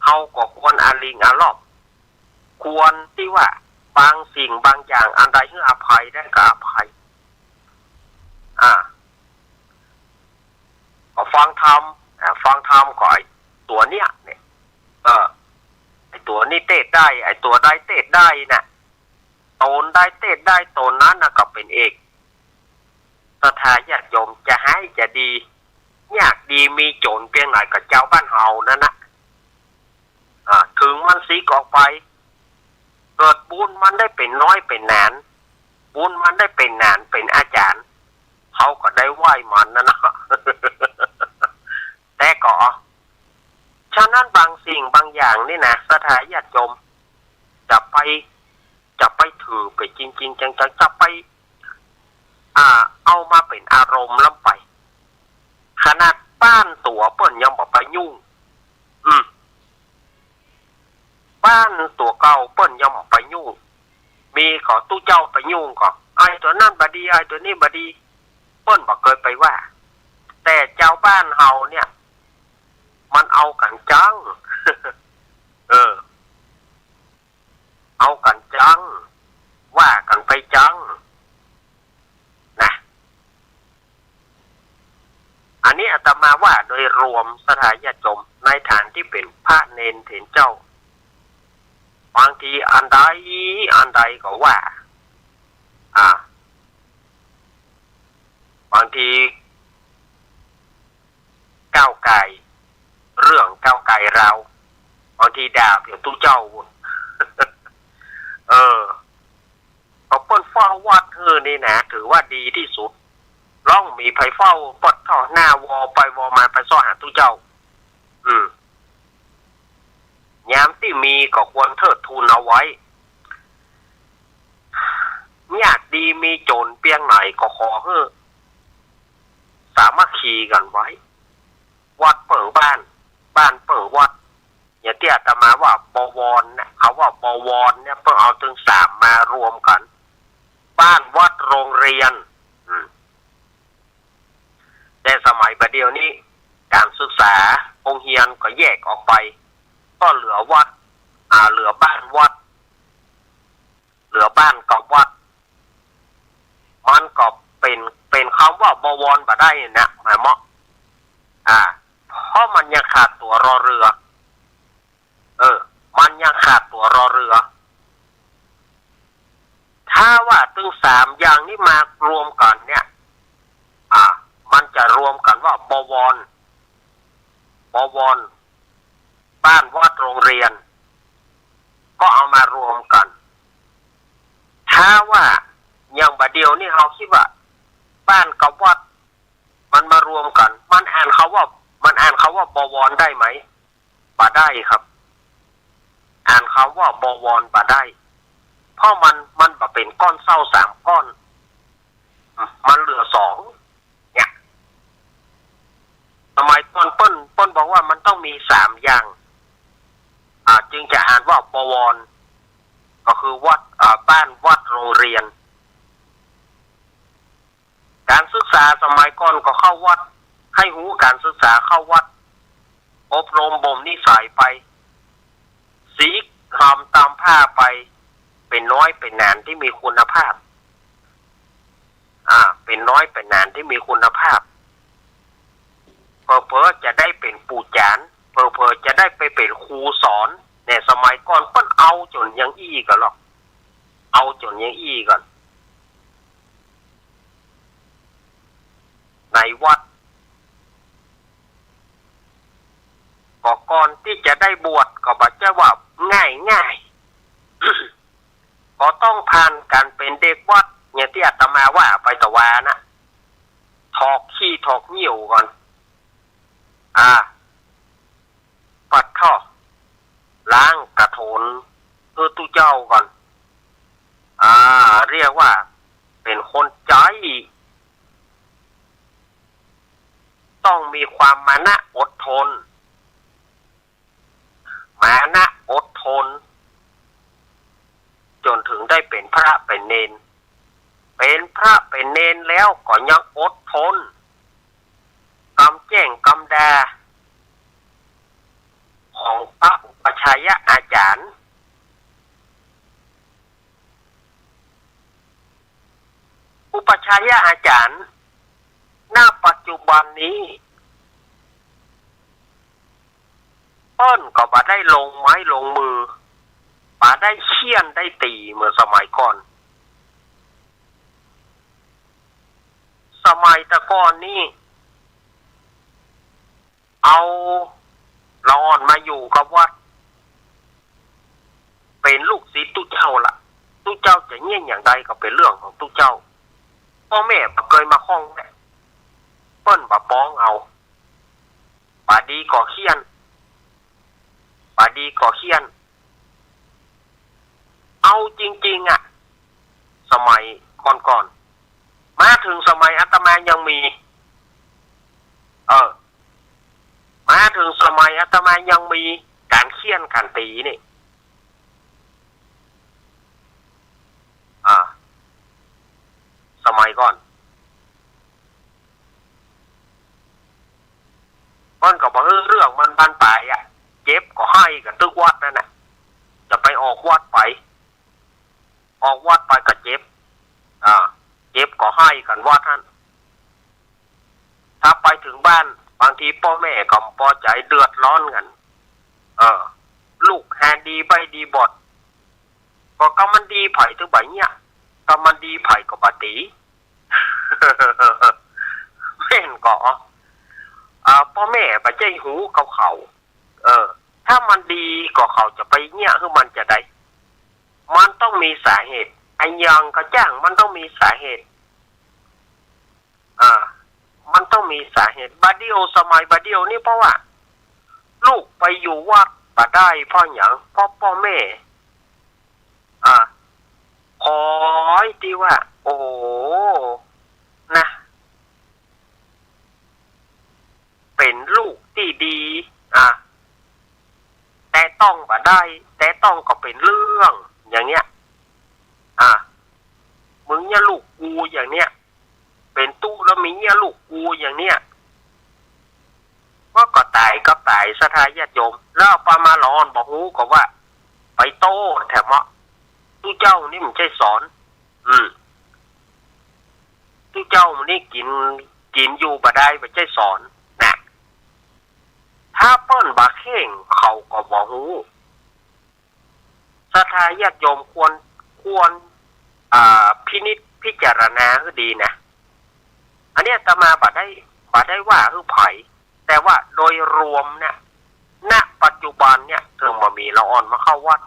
เฮาก็ควรอาลิงอารอบ ควรตี้ว่าบางสิ่งบางอย่างอันใดหื้ออภัยได้ก็อภัย อ่า ก็ฟังธรรม อ่า ฟังธรรมก็ไอ้ตั๋วเนี้ยเนี่ย เออ ไอ้ตั๋วนี้เตศน์ได้ ไอ้ตั๋วใดเตศน์ได้น่ะ ต๋นใดเตศน์ได้ต๋นนั้นน่ะก็เป๋นเอก ศรัทธาญาติโยม จะฮ้ายจะดี ยากดีมีจ๋นเปียงไหนก็จาวบ้านเฮานั้นนะ อ่า ถึงมันสิกออกไป เกิดบุญมันได้เป๋นน้อยเป๋นหนาน บุญมันได้เป๋นหนานเป๋นอาจ๋ารย์ เฮาก็ได้ไหว้มันนั้นนะ แต่ก็ ฉะนั้นบางสิ่งบางอย่างนี่นะ ศรัทธาญาติโยม จะไป จะไปถือไปจริงๆ จังๆ จะไป อ่า เอามาเป๋นอารมณ์ล้ำไป ขนาดบ้านตั๋วเปิ้นยังบ่ไปยุ่ง อืม บ้านตั๋วเก่าเปิ้นยังบ่ไปยุ่ง มีก็ตุ๊เจ้าไปยุ่งก็ ไอ้ตั๋วนั้นบ่ดี ไอ้ตั๋วนี้บ่ดี เปิ้นบ่เกยไปว่า แต่จาวบ้านเฮาเนี่ย มันเอากั๋นจัง เออ เอากั๋นจัง ว่ากั๋นไปจัง นะ อันนี้อาตมาว่าโดยรวมศรัทธาญาติโยม ในฐานตี้เป๋นพระเณรเถรเจ้า บางทีอันใดอันใดก็ว่า อ่า บางทีก้าวก่ายเรื่องก้าวก่ายราว บางทีด่าเปียงตุ๊เจ้า เออ ก็เปิ้นเฝ้าวัดหื้อนี่นะ ถือว่าดีตี้สุด ลองมีใผเฝ้า ปดเถ้าหน้าวอไปวอมาไปเซาะหาตุ๊เจ้า อืม ยามตี้มีก็ควรเทิดทูนเอาไว้ ยากดีมีจ๋นเปียงไหนก็ขอหื้อสามัคคีกั๋นไว้ วัดเปิ้งบ้าน บ้านเปิ้งวัด อย่างตี้อาตมาว่าบวรเนี่ย เขาว่าบวรเนี่ย เปิ้งเอาตึงสามมารวมกั๋น บ้าน วัด โรงเรียน อืม แต่สมัยบ่าเดี่ยวนี้ ก๋านศึกษาโฮงเฮียนก็แยกออกไป ก็เหลือวัด อ่า เหลือบ้านวัด เหลือบ้านกับวัด มันก็เป๋น เป๋นกำว่าบวรบ่ได้นะ หมายเมาะ อ่า เพราะมันยังขาดตั๋วรอเรือ เออ มันยังขาดตั๋วรอเรือ ถ้าว่าตึงสามอย่างนี้มารวมกั๋นเนี่ย อ่า มันจะรวมกั๋นว่าบวร บวร บ้าน วัด โรงเรียน ก็เอามารวมกั๋น ถ้าว่าอย่างบ่าเดี่ยวนี้เฮาคิดว่าบ้านกับวัด มันมารวมกั๋น มันอ่านกำว่า มันอ่านกำว่าบวรได้ไหม บ่ได้ครับ อ่านกำว่าบวรบ่ได้ เพราะมัน มันบ่เป๋นก้อนเส้าสามก้อน อืม มันเหลือสอง เนี่ย สมัยก่อนเปิ้น เปิ้น บอกว่ามันต้องมีสามอย่าง อ่า จึงจะอ่านว่าบวร ก็คือวัด อ่า บ้าน วัด โรงเรียน ก๋านศึกษาสมัยก่อนก็เข้าวัด ใค่ฮู้ก๋านศึกษาเข้าวัด อบรมบ่มนิสัยไป สีกหามตามผ้าไป เป๋นน้อยเป๋นหนานตี้มีคุณภาพ อ่า เป๋นน้อยเป๋นหนานตี้มีคุณภาพ เผลอๆ จะได้เป๋นปู่จ๋ารย์ เผลอๆ จะได้ไปเป๋นครูสอน เนี่ย สมัยก่อนเปิ้นเอาจ๋นอย่างอี้ก่อนลอ เอาจ๋นอย่างอี้ก่อน ในวัด ก็ก่อนตี้จะได้บวชก็บ่ใจ้ว่าง่ายๆ ก็ต้องผ่านก๋านเป๋นเด็กวัด อย่างตี้อาตมาว่าไปตะวานะ ถอกขี้ถอกเยี่ยวก่อน อ่า ปัดเถ้า ล้างกระโถนหื้อตุ๊เจ้าก่อน อ่า เรียกว่าเป๋นคนใจ๊ ต้องมีความมานะอดทน มานะอดทน จ๋นเถิงได้เป๋นพระเป๋นเณร เป๋นพระเป๋นเณรแล้วก็ยังอดทน กำแจ้งกำดา ของพระอุปัชฌายอาจ๋ารย์ อุปัชฌายอาจ๋ารย์ ณ ปัจจุบันนี้ เปิ้นก็บ่ได้ลงไม้ลงมือ บ่ได้เฆี่ยนได้ตี๋เหมือนสมัยก่อน สมัยแต่ก่อนนี้ เอาละอ่อนมาอยู่กับวัด เป๋นลูกศิษย์ตุ๊เจ้าละ ตุ๊เจ้าจะเยียะอย่างใดก็เป๋นเรื่องของตุ๊เจ้า ป้อแม่บ่เกยมาข้องแวะ เปิ้นบ่ปองเอา บ่ดีก็เฆี่ยน บ่ดีก็เฆี่ยน เอาจริงๆ อะ สมัยก่อนๆ มาเถิงสมัยอาตมายังมี เออ มาเถิงสมัยอาตมายังมีก๋านเฆี่ยนก๋านตี๋นี่ อ่า สมัยก่อน เปิ้นก็บ่หื้อเรื่องมันบานปลายอะ เจ็บก็ไห้กั๋นตึกวัดนั่นน่ะ จะไปออกวัดไป ออกวัดไปก็เจ็บ อ่า เจ็บก็ไห้กั๋นวัดหั้น ถ้าไปเถิงบ้าน บางทีป้อแม่ก็บ่ปอใจ๋ เดือดร้อนกั๋น เออ ลูกหาดีใบ้ดีบอด ก็กำมันดีใผตึงบ่าเยียะ กำมันดีใผก็บ่าตี๋ แม่นก่อ อ่า ป้อแม่บ่ใจ้ฮู้กับเขา เออ ถ้ามันดีก็เขาจะไปเยียะหื้อมันจาใด มันต้องมีสาเหตุ อะหยังก็จ้างมันต้องมีสาเหตุ อ่า มันต้องมีสาเหตุ บ่าเดี่ยว สมัยบ่าเดี่ยวนี่ เพราะว่าลูกไปอยู่วัดบ่ได้ เพราะหยัง เพราะป้อแม่ อ่า คอยตี้ว่า โอ้โห นะ เป๋นลูกตี้ดี อ่า แตะต้องบ่ได้ แตะต้องก็เป๋นเรื่อง อย่างเนี้ย อ่า มึงเยียะลูกกูอย่างเนี้ย เป๋นตุ๊แล้วมีเยียะลูกกูอย่างเนี้ย ว่าก็ต๋ายกับต๋าย ศรัทธาญาติโยม แล้วอาตมาละอ่อนบ่ฮู้ก็ว่า ไปโต้แถมว่า ตุ๊เจ้านี่บ่ใจ้สอน อืม ตุ๊เจ้านี่กิ๋น กิ๋นอยู่บ่ได้ บ่ใจ้สอน นะ ถ้าเปิ้นบ่เข่ง เขาก็บ่ฮู้ ศรัทธาญาติโยมควร ควร อ่า พินิจพิจารณาหื้อดีนะ อันเนี้ยอาตมาบ่ได้ บ่ได้ว่าหื้อใผ แต่ว่าโดยรวมเนี่ย ณ ปัจจุบันเนี่ย เถิงบ่มีละอ่อนมาเข้าวัด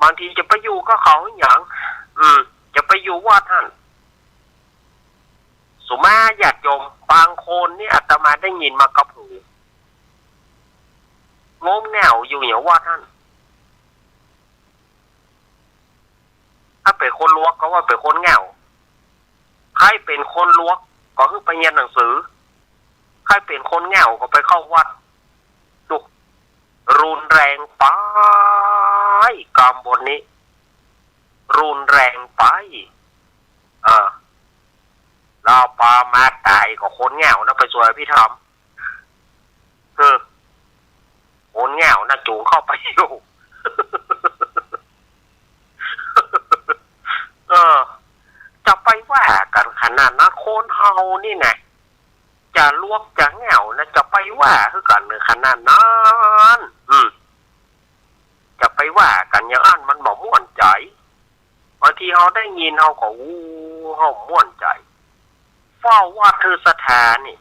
บางทีจะไปอยู่กับเขาหยัง อืม จะไปอยู่วัดหั้น สุมาญาติโยม บางคนนี่อาตมาได้ยินมากับหู งมแง่วอยู่อย่างวัดหั้น ถ้าเป๋นคนหลวกก็ว่าเป๋นคนแง่ว ใผเป๋นคนหลวกก็หื้อไปเฮียนหนังสือ ใผ ไปเป๋นคนเหง้าก็ไปเข้าวัด ดู รุนแรงไป กำบ่นนี้ รุนแรงไป เออ แล้วปอมาต๋ายก็คนเหง้านะไปสวดอภิธรรม เออ คนเหง้านะจูงเข้าไปอยู่ เออ จะไปว่ากั๋นขนาดนั้น คนเฮานี่นะ จะลวกจะเหง้านะ จะไปว่าหื้อกั๋นขนาดนั้น อืม จะไปว่ากั๋นอย่างอั้นมันบ่ม่วนใจ๋ บางทีเฮาได้ยินเฮาก็ อู้ เฮาม่วนใจ๋ เฝ้าวัดหื้อศรัทธานี่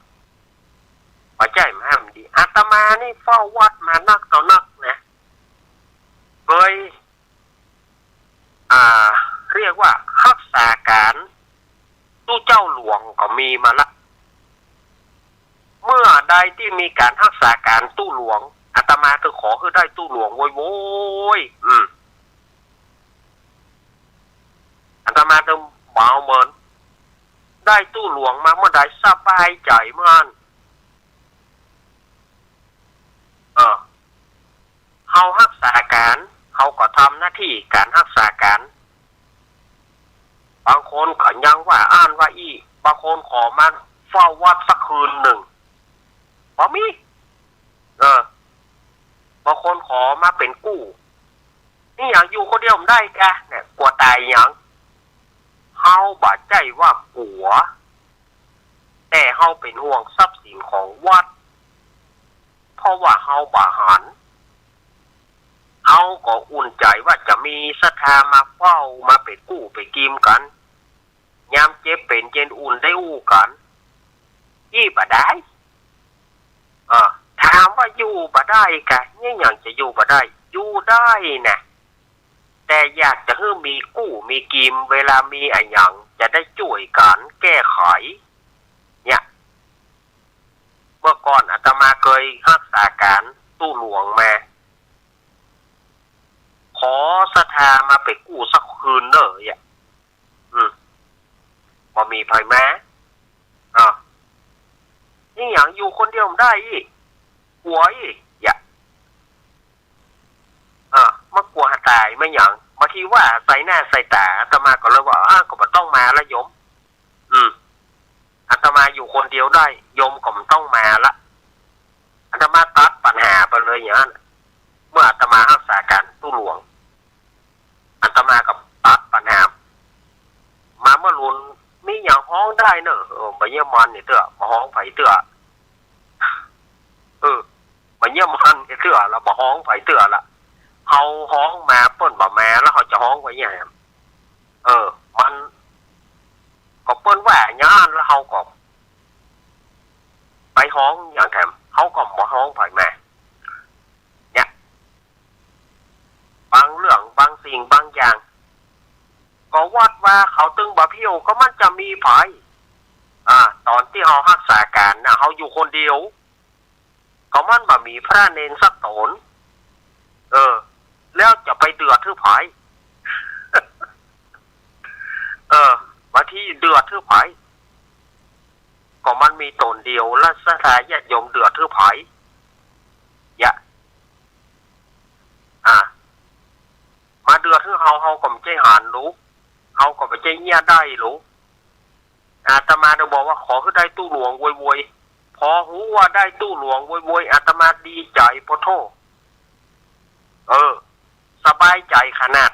บ่ใจ้มาหื้อมันดี อาตมานี่เฝ้าวัดมานักต่อนักนะ เกย อ่า เรียกว่าฮักษาก๋าน ตุ๊เจ้าหลวงก็มีมาละ เมื่อใดตี้มีก๋านฮักษาก๋านตุ๊หลวง อาตมาตึงขอหื้อได้ตุ๊หลวงโว้ยโว้ย อืม อาตมาตึงบ่เอาเมิน ได้ตุ๊หลวงมาเมื่อใดสบายใจ๋เมื่อนั้น เออ เฮาฮักษาก๋าน เฮาก็ทำหน้าตี้ก๋านฮักษาก๋าน บางคนก็ยังว่าอั้นว่าอี้ บางคนขอมาเฝ้าวัดสักคืนนึ่ง บ่มี เออ บางคนขอมาเป๋นกู้ นี่หยังอยู่คนเดียวบ่ได้กะ เนี่ย กั๋วต๋ายหยัง เฮาบ่ใจ้ว่ากั๋ว แต่เฮาเป๋นห่วงทรัพย์สินของวัด เพราะว่าเฮาบ่หัน เฮาก็อุ่นใจ๋ว่าจะมีศรัทธามาเฝ้า มาเป๋นกู้เป๋นกีมกั๋น ยามเจ็บเป๋นเย็นอุ่นได้อู้กั๋น อี้บ่ได้ เออ ถามว่าอยู่บ่ได้กะ เนี่ยหยังจะอยู่บ่ได้ อยู่ได้นะ แต่อยากจะหื้อมีกู้มีกีม เวลามีอะหยังจะได้จ้วยกั๋นแก้ไข เนี่ย เมื่อก่อนอาตมาเกยฮักษาก๋านตุ๊หลวงมา ขอศรัทธามาเป๋นกู้สักคืนเน่อ เนี่ย อืม บ่มีใผมา อ่ะ นี่หยังอยู่คนเดียวบ่ได้อี้ กั๋วอี้ เนี่ย อ่ะ มากั๋วต๋ายมาหยัง บางทีว่าใส่หน้าใส่ต๋า อาตมาก็เลยว่า อ่ะ ก็บ่ต้องมาละโยม อืม อาตมาอยู่คนเดียวได้ โยมก็บ่ต้องมาละ อาตมาตัดปัญหาไปเลยอย่างนั้น เมื่ออาตมาฮักษาก๋านตุ๊หลวง อาตมาก็ตัดปัญหา มาเมื่อลุน มีหยังฮ้องได้เน่อ เออ บ่เยียะมอนนี่เตื้อ บ่ฮ้องใผเตื้อ เออ บ่เยียะมอนนี่เตื้อ แล้วบ่ฮ้องใผเตื้อละ เฮาฮ้องมาเปิ้นบ่มา แล้วเฮาจะฮ้องไปเยียะแหม เออ มัน ก็เปิ้นว่าอย่างนั้น แล้วเฮาก็ ไปฮ้องอย่างแถม เฮาก็บ่ฮ้องใผมา เนี่ย บางเรื่อง บางสิ่ง บางอย่าง ก็วัดว่าเขาตึงบ่เผี้ยว ก็มันจะมีใผ อ่า ต๋อนตี้เฮาฮักษาก๋านน่ะ เฮาอยู่คนเดียว ก็มันบ่มีพระเณรสักต๋น เออ แล้วจะไปเดือดหื้อใผ เออ บางทีเดือดหื้อใผ ก็มันมีต๋นเดียว แล้วศรัทธาญาติโยมเดือดหื้อใผ เยียะ อ่ะ มาเดือดหื้อเฮา เฮาก็บ่ใจ้หันลู เฮาก็บ่ใจ้เยียะได้ลู อาตมาได้บอกว่าขอหื้อได้ตุ๊หลวงโวยๆ พอฮู้ว่าได้ตุ๊หลวงโวยๆ อาตมาดีใจ๋ปะโธ่ เออ สบายใจ๋ขนาด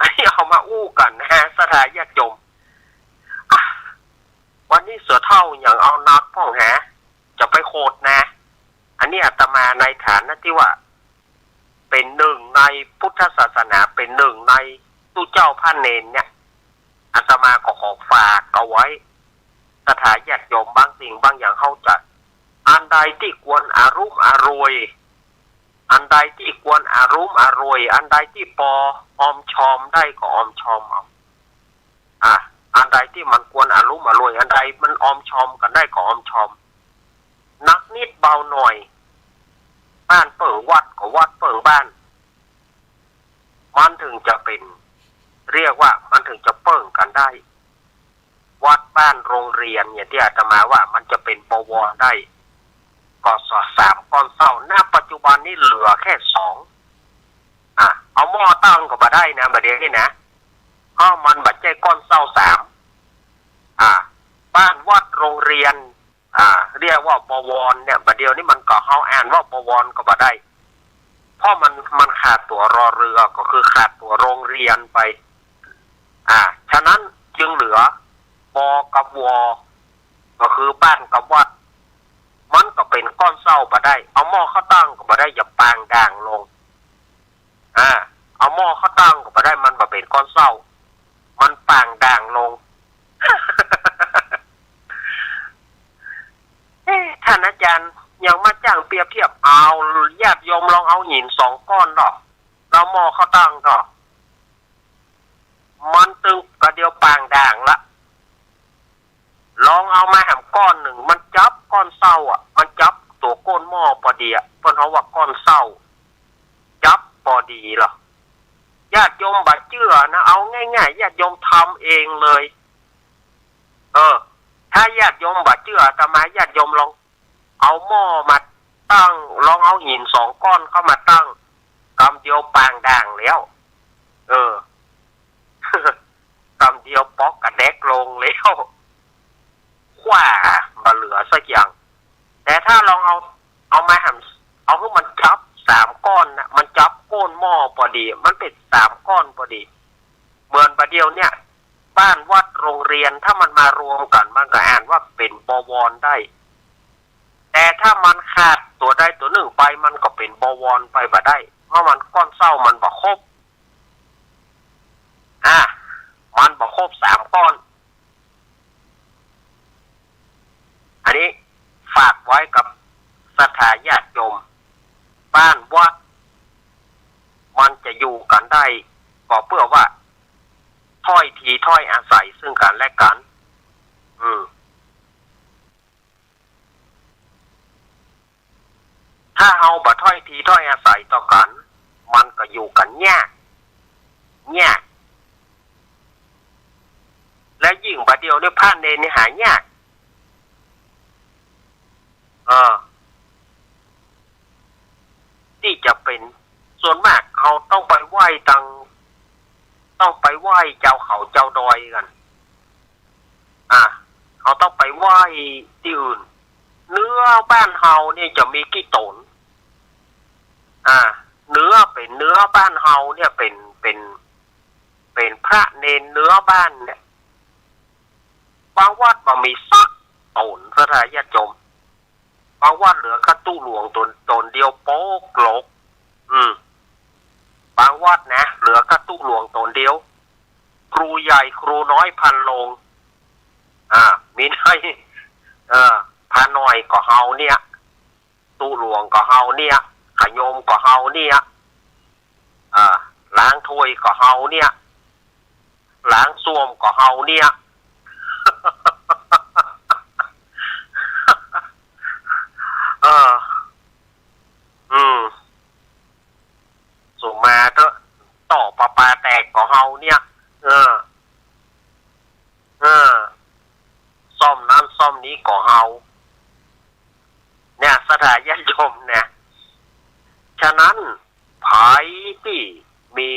อันนี้เอามาอู้กั๋นนะ ศรัทธาญาติโยม อ่ะ วันนี้เสือเฒ่ายังเอานักพ่องแห จะไปโขดนะ อันนี้อาตมาในฐานะตี้ว่า เป๋นนึ่งในพุทธศาสนา เป๋นนึ่งในตุ๊เจ้าพระเณรเนี่ย อาตมาก็ขอฝากเอาไว้ ศรัทธาญาติโยมบางสิ่งบางอย่างเฮาจะ อันใดตี้ควรอรุมอร่วย อันใดตี้ควรอรุมอร่วย อันใดตี้ปอออมชอมได้ก็ออมชอมเอา อ่ะ อันใดตี้มันควรอรุมอร่วย อันใดมันออมชอมกั๋นได้ก็ออมชอม หนักนิดเบาหน่อย บ้านเปิ้งวัดก็วัดเปิ้งบ้าน มันถึงจะเป๋น เรียกว่ามันถึงจะเปิ้งกั๋นได้ วัด บ้านโรงเรียนเนี่ยตี้อาตมาว่ามันจะเป๋นบวรได้ ก็สามก้อนเซ้า ณ ปัจจุบันนี้เหลือแค่สอง อ่ะ เอาหม้อตั้งก็บ่ได้นะ บ่าเดี่ยวนี้นะ เพราะมันบ่ใจ้ก้อนเซ้าสาม อ่ะ บ้านวัดโรงเรียน อ่า เรียกว่าบวรเนี่ย บ่าเดี่ยวนี้มันก็ เฮาอ่านว่าบวรก็บ่ได้ เพราะมัน มันขาดตั๋วรอเรือ ก็คือขาดตั๋วโรงเรียนไป อ่า ฉะนั้นจึงเหลือ บ กับ ว ก็คือบ้านกับวัด มันก็เป๋นก้อนเซ้าบ่ได้ เอาหม้อเข้าตั้งก็บ่ได้ อย่าปางด่างลง อ่า เอาหม้อเข้าตั้งก็บ่ได้ มันบ่เป๋นก้อนเซ้า มันปางด่างลง เอ๊ะ ท่านอาจารย์ ยังมาจ้างเปรียบเทียบ เอา ญาติโยมลองเอาหินสองก้อนเถาะ เอาหม้อเข้าตั้งเถาะ มันตึงกะเดี่ยวปางด่างละ ลองเอามาแหมก้อนนึ่ง มันจับก้อนเซ้าอะ มันจับตั๋วก้นหม้อปอดีอะ เปิ้นฮ้องว่าก้อนเซ้า จับปอดีลอ ญาติโยมบ่เจื้อนะ เอาง่ายๆ ญาติโยมทำเองเลย เออ ถ้าญาติโยมบ่เจื้ออาตมา ญาติโยมลองเอาหม้อมาตั้ง ลองเอาหินสองก้อนเข้ามาตั้ง กำเดียวปางด่างแล้ว เออ กำเดียวป๊อกกระแดกลงแล้ว คว้า บ่เหลือสักอย่าง แต่ถ้าลองเอา เอามาแหม เอาหื้อมันจับสามก้อนนะ มันจับก้นหม้อปอดี มันเป๋นสามก้อนปอดี เหมือนบ่าเดี่ยวเนี่ย บ้านวัดโรงเรียน ถ้ามันมารวมกั๋น มันก็อ่านว่าเป๋นบวรได้ แต่ถ้ามันขาดตั๋วใดตั๋วนึ่งไป มันก็เป๋นบวรไปบ่ได้ เพราะมันก้อนเซ้ามันบ่ครบ อ่ะ มันบ่ครบสามก้อน อันนี้ฝากไว้กับศรัทธาญาติโยม บ้านวัดมันจะอยู่กั๋นได้ ก็เปื้อว่าถ้อยทีถ้อยอาศัยซึ่งกั๋นและกั๋น อืม ถ้าเฮาบ่ถ้อยทีถ้อยอาศัยต่อกั๋น มันก็อยู่กั๋นยาก ยาก และยิ่งบ่าเดี่ยวนี้พระเณรนี่หายาก เออ ตี้จะเป๋น ส่วนมากเฮาต้องไปไหว้ตัง ต้องไปไหว้เจ้าเขาเจ้าดอยกั๋น อ่ะ เฮาต้องไปไหว้ตี้อื่น เหนือบ้านเฮาเนี่ยจะมีกี่ต๋น อ่ะ เหนือ เป๋นเหนือบ้านเฮาเนี่ย เป๋น เป๋น เป๋นพระเณรเหนือบ้านเนี่ย บางวัดบ่มีสักต๋น ศรัทธาญาติโยม บางวัดเหลือก้าตุ๊หลวงต๋น ต๋นเดียวโป๊กโหลก อืม บางวัดนะ เหลือก้าตุ๊หลวงต๋นเดียว ครูใหญ่ครูน้อยพันโลง อ่า มีน้อย เออ พระน้อยก็เฮาเนี่ย ตุ๊หลวงก็เฮาเนี่ย ขะโยมก็เฮาเนี่ย อ่า ล้างถ้วยก็เฮาเนี่ย ล้างส้วมก็เฮาเนี่ย เออ อืม สุมาเต๊อะ ต่อประปาแตกก็เฮาเนี่ย เออ เออ ซ่อมนั้นซ่อมนี้ก็เฮา เนี่ย ศรัทธาญาติโยมเนี่ย ฉะนั้น ใผตี้มี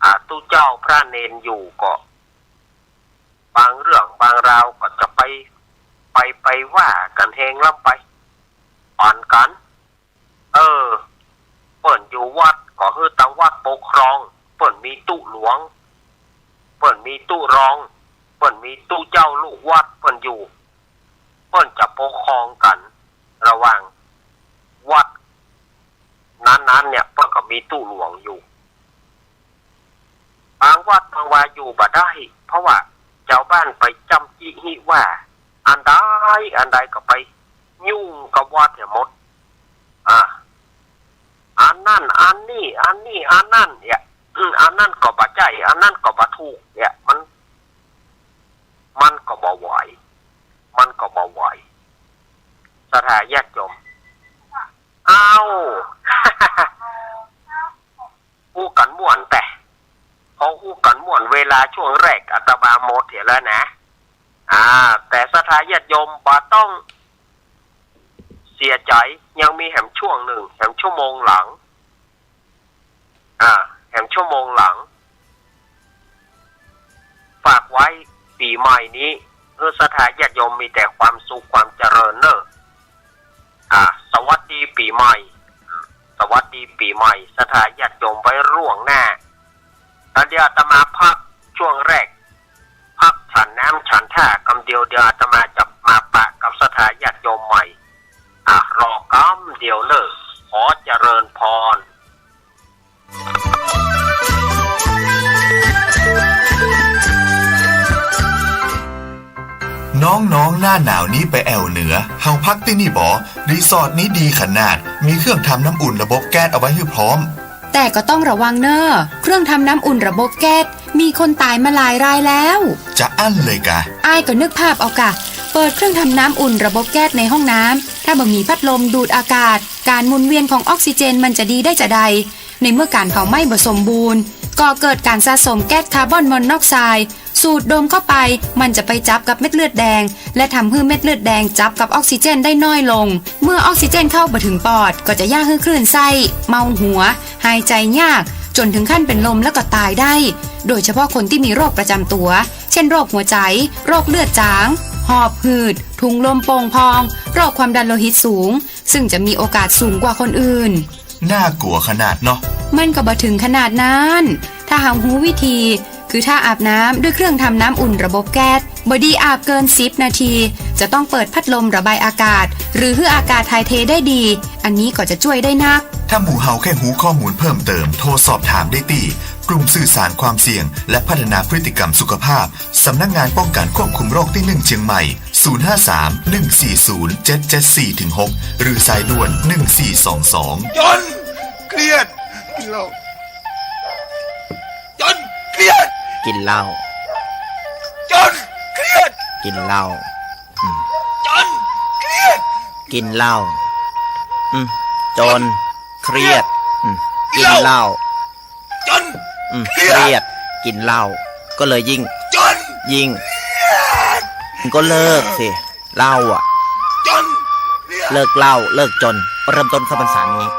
อ่า ตุ๊เจ้าพระเณรอยู่ก็ บางเรื่องบางราวก็จะไป ไป ไปว่ากั๋นแฮงล้ำไป อ่อนกั๋น เออ เปิ้นอยู่วัดก็หื้อตังวัดปกครอง เปิ้นมีตุ๊หลวง เปิ้นมีตุ๊รอง เปิ้นมีตุ๊เจ้าลูกวัดเปิ้นอยู่ เปิ้นจะปกครองกั๋นระหว่างวัดนั้นๆ เนี่ย เปิ้นก็มีตุ๊หลวงอยู่ บางวัดบางวาอยู่บ่ได้ เพราะว่าจาวบ้านไปจ้ำจี้หิ้วว่า อันใดอันใดก็ไปยุ่งกับวัดเหียหมด อ่า อันนั้นอันนี้ อันนี้อันนั้นเนี่ย อืม อันนั้นก็บ่ใจ้ อันนั้นก็บ่ถูกเนี่ย มัน มันก็บ่ไหว มันก็บ่ไหว ศรัทธาญาติโยม อ้าว อู้กั๋นม่วนแต๊ พออู้กั๋นม่วน เวลาช่วงแรกอาตมาหมดเหียแล้วนะ อ้า ญาติโยมบ่ต้องเสียใจ๋ ยังมีแหมช่วงนึ่ง แหมชั่วโมงหลัง อ่า แหมชั่วโมงหลัง ฝากไว้ปี๋ใหม่นี้ หื้อศรัทธาญาติโยมมีแต่ความสุขความเจริญเน่อ อ่า สวัสดีปี๋ใหม่ สวัสดีปี๋ใหม่ ศรัทธาญาติโยมไว้ล่วงหน้า อันเดี๋ยวอาตมาพักช่วงแรก พักฉันน้ำฉันท่ากำเดียว เดี๋ยวอาตมาจะมาปะกับศรัทธาญาติโยมใหม่ อ่ะ รอกำเดียวเน่อ ขอเจริญพร น้องๆ หน้าหนาวนี้ไปแอ่วเหนือ เฮาพักตี้นี่บ่ รีสอร์ทนี้ดีขนาด มีเครื่องทำน้ำอุ่นระบบแก๊สเอาไว้หื้อพร้อม แต่ก็ต้องระวังเน่อ เครื่องทำน้ำอุ่นระบบแก๊ส มีคนต๋ายมาหลายรายแล้ว จะอั้นเลยกา อ้ายก็นึกภาพเอากา เปิดเครื่องทำน้ำอุ่นระบบแก๊สในห้องน้ำ ถ้าบ่มีพัดลมดูดอากาศ ก๋านหมุนเวียนของออกซิเจนมันจะดีได้จาใด ในเมื่อก๋านเผาไหม้บ่สมบูรณ์ ก่อเกิดก๋านสะสมแก๊สคาร์บอนมอนอกไซด์ สูดดมเข้าไป มันจะไปจับกับเม็ดเลือดแดง และทำหื้อเม็ดเลือดแดงจับกับออกซิเจนได้น้อยลง เมื่อออกซิเจนเข้าบ่เถิงปอด ก็จะเยียะหื้อคลื่นไส้ เมาหัว หายใจ๋ยาก จ๋นเถิงขั้นเป๋นลมแล้วก็ต๋ายได้ โดยเฉพาะคนตี้มีโรคประจ๋ำตั๋ว เช่น โรคหัวใจ๋ โรคเลือดจ๋าง หอบหืด ถุงลมโป่งพอง โรคความดันโลหิตสูง ซึ่งจะมีโอกาสสูงกว่าคนอื่น น่ากลัวขนาดเนาะ มันก็บ่เถิงขนาดนั้น ถ้าเฮาฮู้วิธี คือถ้าอาบน้ำด้วยเครื่องทำน้ำอุ่นระบบแก๊ส บ่ดีอาบเกินสิบนาที จะต้องเปิดพัดลมระบายอากาศ หรือหื้ออากาศถ่ายเทได้ดี อันนี้ก็จะจ้วยได้นัก ถ้าหมู่เฮาแค่ฮู้ข้อมูลเพิ่มเติม โทรสอบถามได้ตี้ กลุ่มสื่อสารความเสี่ยง และพัฒนาพฤติกรรมสุขภาพ สำนักงานป้องกันควบคุมโรคตี้หนึ่งเชียงใหม่ ศูนย์ห้าสาม หนึ่งสี่ศูนย์ เจ็ดเจ็ดสี่ ถึง หก หรือสายด่วน หนึ่งสี่สองสอง จนเครียด กินเหล้า จนเครียด กินเหล้า จนเครียด กินเหล้า อืม จนเครียด กินเหล้า อืม จนเครียด อืม กินเหล้า จน อืม เครียด เครียด กินเหล้า ก็เลยยิ่ง จน ยิ่ง เครียด ก็เลิกสิ เหล้าอะ จน เครียด เลิกเหล้า เลิกจน เริ่มต้นเข้าพรรษานี้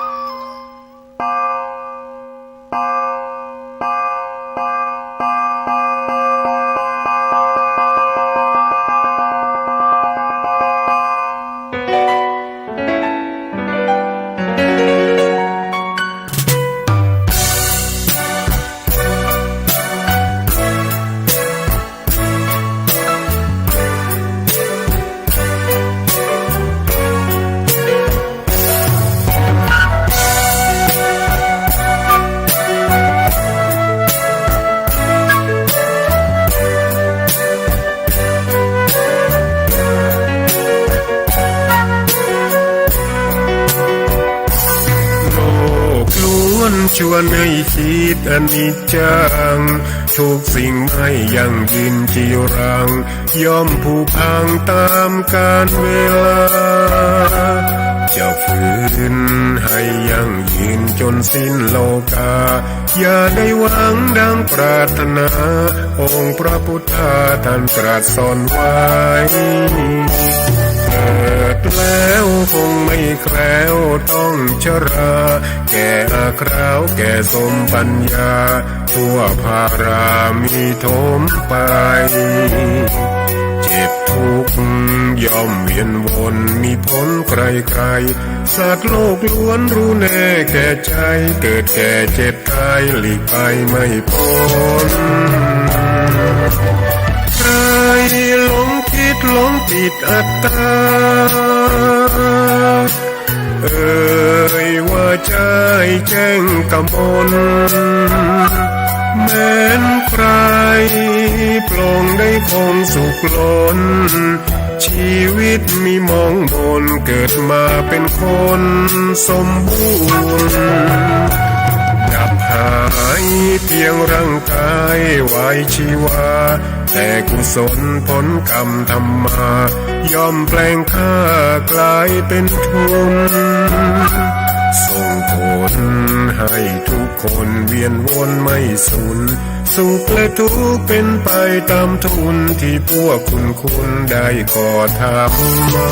โลกล้วนชวนให้คิดอนิจจัง ทุกสิ่งไม่ยั่งยืนจีรัง ย่อมผุพังตามกาลเวลา จะฝืนให้ยั่งยืนจนสิ้นโลกา อย่าได้หวังดังปรารถนา องค์พระพุทธาท่านตรัสสอนไว้ เกิดแล้วคงไม่แคล้วต้องชรา แก่อาคราวแก่สมปัญญา ทั่วพารามีถมไป เจ็บทุกข์ย่อมเวียนวนมีพ้นใครๆ สัตว์โลกล้วนรู้แน่แก่ใจ เกิดแก่เจ็บตายหลีกไปไม่พ้น ใครหลงคิดหลงผิดอัตตา เอ่ยว่าใจ้แจ้งกมล แม้นใครปลงได้คงสุขล้น ชีวิตมีมองมน เกิดมาเป็นคนสมบูรณ์ ดับหายเพียงร่างกายไว้ชีวา แต่กุศลผลกรรมทำมา ย่อมแปลงค่ากลายเป็นทุน ส่งผลให้ทุก คนเวียนวนไม่สูญ สุขและทุกข์เป๋นไปต๋ามทุน ตี้พวกคุณคุณได้ก่อทำมา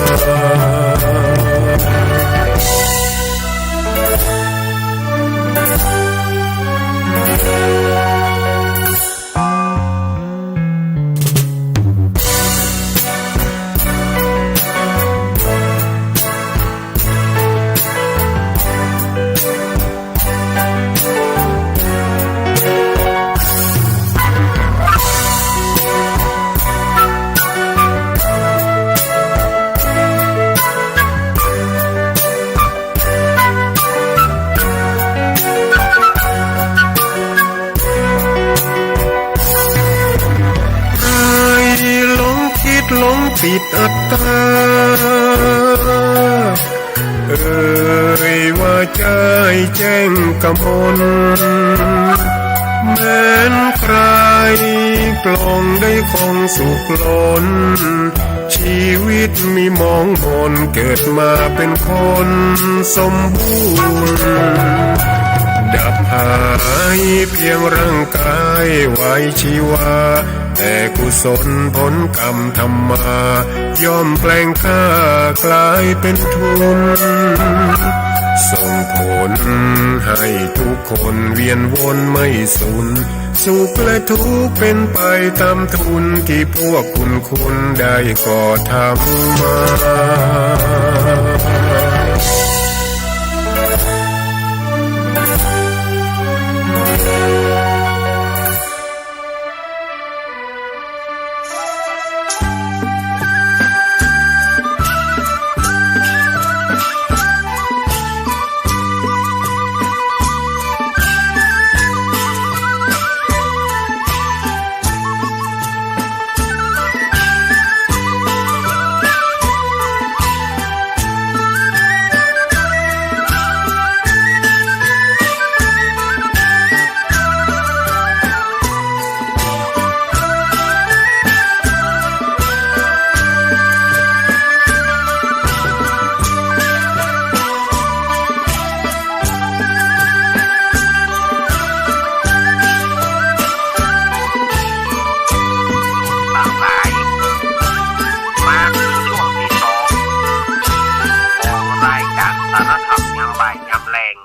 ใครหลงคิดหลงติดอัตตา เอ่ยว่าใจ๋แจ้งกมล แม้นใครปลงได้คงสุขล้น ชีวิตมีหมองหม่น เกิดมาเป๋นคนสมบูรณ์ ดับหายเพียงร่างกายไว้ชีวา แต่กุศลผลกรรมทำมา ย่อมแปลงค่ากลายเป๋นทุน ส่งผลให้ทุกคนเวียนวนไม่สูญ สุขและทุกข์เป๋นไปต๋ามทุน ตี้พวกคุณคุณได้ก่อทำมาหลากหลาย มาถึงช่วงตี้สองของรายก๋านสารธรรมยามบ่ายยามแลง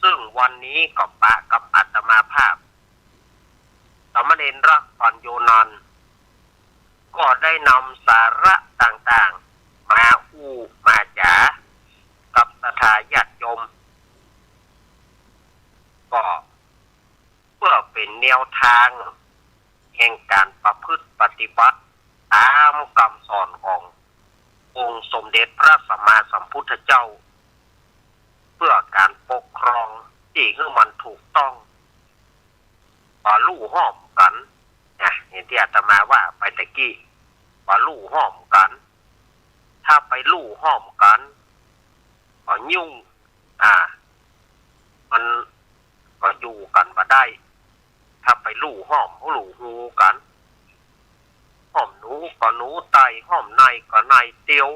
ซึ่งวันนี้ก็ปะกับอาตมาภาพ สามเณรรักษณ์ ปัญโญนันท์ ก็ได้นำสาระต่างๆ มาอู้มาจ๋ากับศรัทธาญาติโยม ก็เปื้อเป๋นแนวตางแห่งก๋านประพฤติปฏิบัติต๋ามกำสอนขององค์สมเด็จพระสัมมาสัมพุทธเจ้า เปื้อก๋านปกครองตี้หื้อมันถูกต้อง บ่ฮู้ฮ่อมกั๋น นะ อย่างตี้อาตมาว่าไปตะกี้ บ่ฮู้ฮ่อมกั๋น ถ้าไปฮู้ฮ่อมกั๋น ก็ยุ่ง อ่า มันก็อยู่กั๋นบ่ได้ ถ้าไปฮู้ฮ่อมฮู้ฮูกั๋น ฮ่อมหนูก็หนูไต่ ฮ่อมนายก็นายเตียว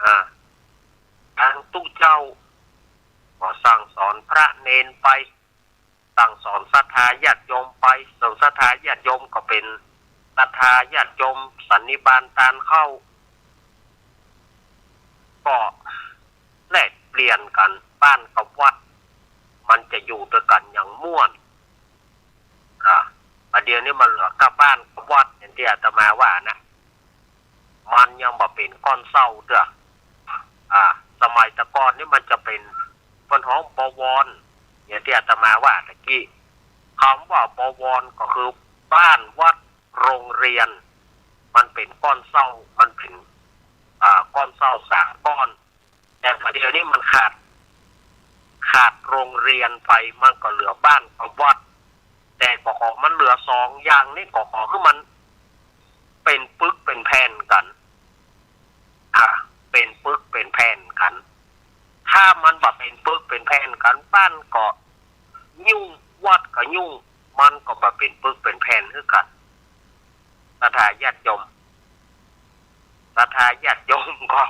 อ่า ตางตุ๊เจ้า ก็สั่งสอนพระเณรไป สั่งสอนศรัทธาญาติโยมไป ซึ่งศรัทธาญาติโยมก็เป๋นศรัทธาญาติโยมสันนิบาตตานเข้า ก็แลกเปลี่ยนกั๋น บ้านกับวัด มันจะอยู่ตวยกั๋นอย่างม่วน อ่า บ่าเดี่ยวนี้มันเหลือก้าบ้านกับวัด อย่างตี้อาตมาว่านะ มันยังบ่เป๋นก้อนเส้าเตื้อ อ่า สมัยแต่ก่อนนี่มันจะเป๋น เปิ้นฮ้อง บวร อย่างตี้อาตมาว่าตะกี้ กำว่าบวรก็คือบ้านวัดโรงเรียน มันเป๋นก้อนเส้า มันเป๋น อ่า ก้อนเส้าสามก้อน แต่บ่าเดี่ยวนี้มันขาด ขาดโรงเรียนไป มันก็เหลือบ้านกับวัด แต่ก็ขอมันเหลือสองอย่างนี้ ก็ขอหื้อมันเป๋นปึกเป๋นแผ่นกั๋น อ่า เป๋นปึกเป๋นแผ่นกั๋น ถ้ามันบ่เป๋นปึกเป๋นแผ่นกั๋น บ้านก็ยุ่ง วัดก็ยุ่ง มันก็บ่เป๋นปึกเป๋นแผ่นหื้อกั๋น ศรัทธาญาติโยม ศรัทธาญาติโยมก็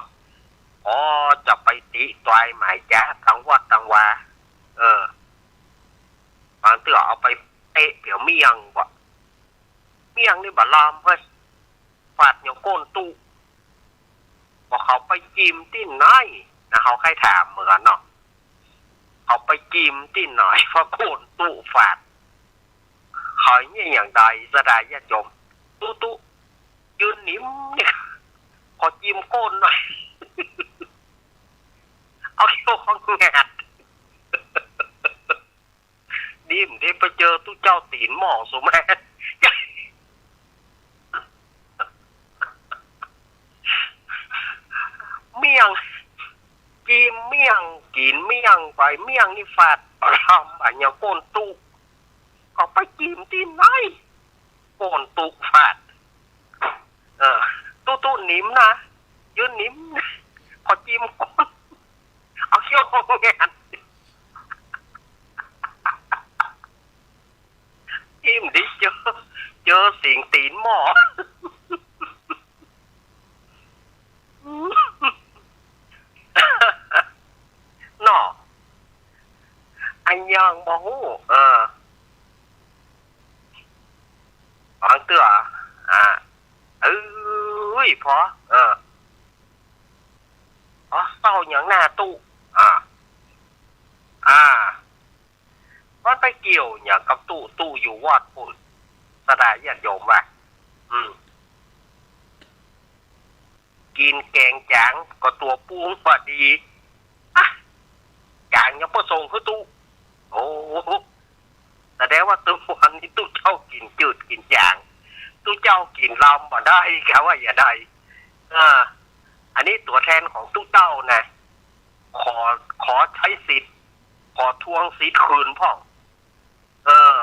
อ๋อ จะไปติตวยหมายจ๊ะ ตางวัดตางวา เออ ก็เอาไปเตะเปียเมี่ยงว่ะ เมี่ยงนี่บ่ลำเฮ้ย ฝาดอย่างก้นตุ๊ บ่เขาไปจิมตี้ไหนนะ เขาใค่ถามเหมือนกั๋นเนาะ เขาไปจิมตี้ไหน เพราะก้นตุ๊ฝาด เขาเยียะอย่างใด ศรัทธาญาติโยม ตุ๊ตุ๊ ยืนหนิมเนี่ย ขอจิมก้นหน่อย เอาเขี้ยวของแงด ดีมดีไปเจอตุ๊เจ้าตี๋นหม้อสุแม่ เมี่ยง จิมเมี่ยง กิ๋นเมี่ยงไป เมี่ยงนี่ฝาด ปะลำอะ อย่างก้นตุ๊ ก็ไปจิมตี้ไหน ก้นตุ๊ฝาด เออ ตุ๊ตุ๊หนิมนะ ยืนหนิม ขอจิมก้น เอาเขี้ยวของแงด จิมดีเจอ เจอสิงตี๋นหม้อ เนาะ อะหยังบ่ฮู้ เออ บางเตื้อ อ่า เอ้ย พอ เออ อ๋อ เศร้าหยังหน้าตุ๊ อ่า อ่า มันไปเกี่ยวหยังกับตุ๊ ตุ๊อยู่วัดปุ้น ศรัทธาญาติโยมว่า อืม กิ๋นแก๋งจ๋างก็ตั๋วปูงบ่ดี อะ จ๋างยังบ่ส่งหื้อตุ๊ โอ้ แสดงว่าตุ๊วันนี้ตุ๊เจ้ากิ๋นจืดกิ๋นจ๋าง ตุ๊เจ้ากิ๋นลำบ่ได้ กะว่าอย่าได้ เออ อันนี้ตั๋วแทนของตุ๊เจ้านะ ขอ ขอใจ๊สิทธิ์ ขอทวงสิทธิ์คืนพ่อง เออ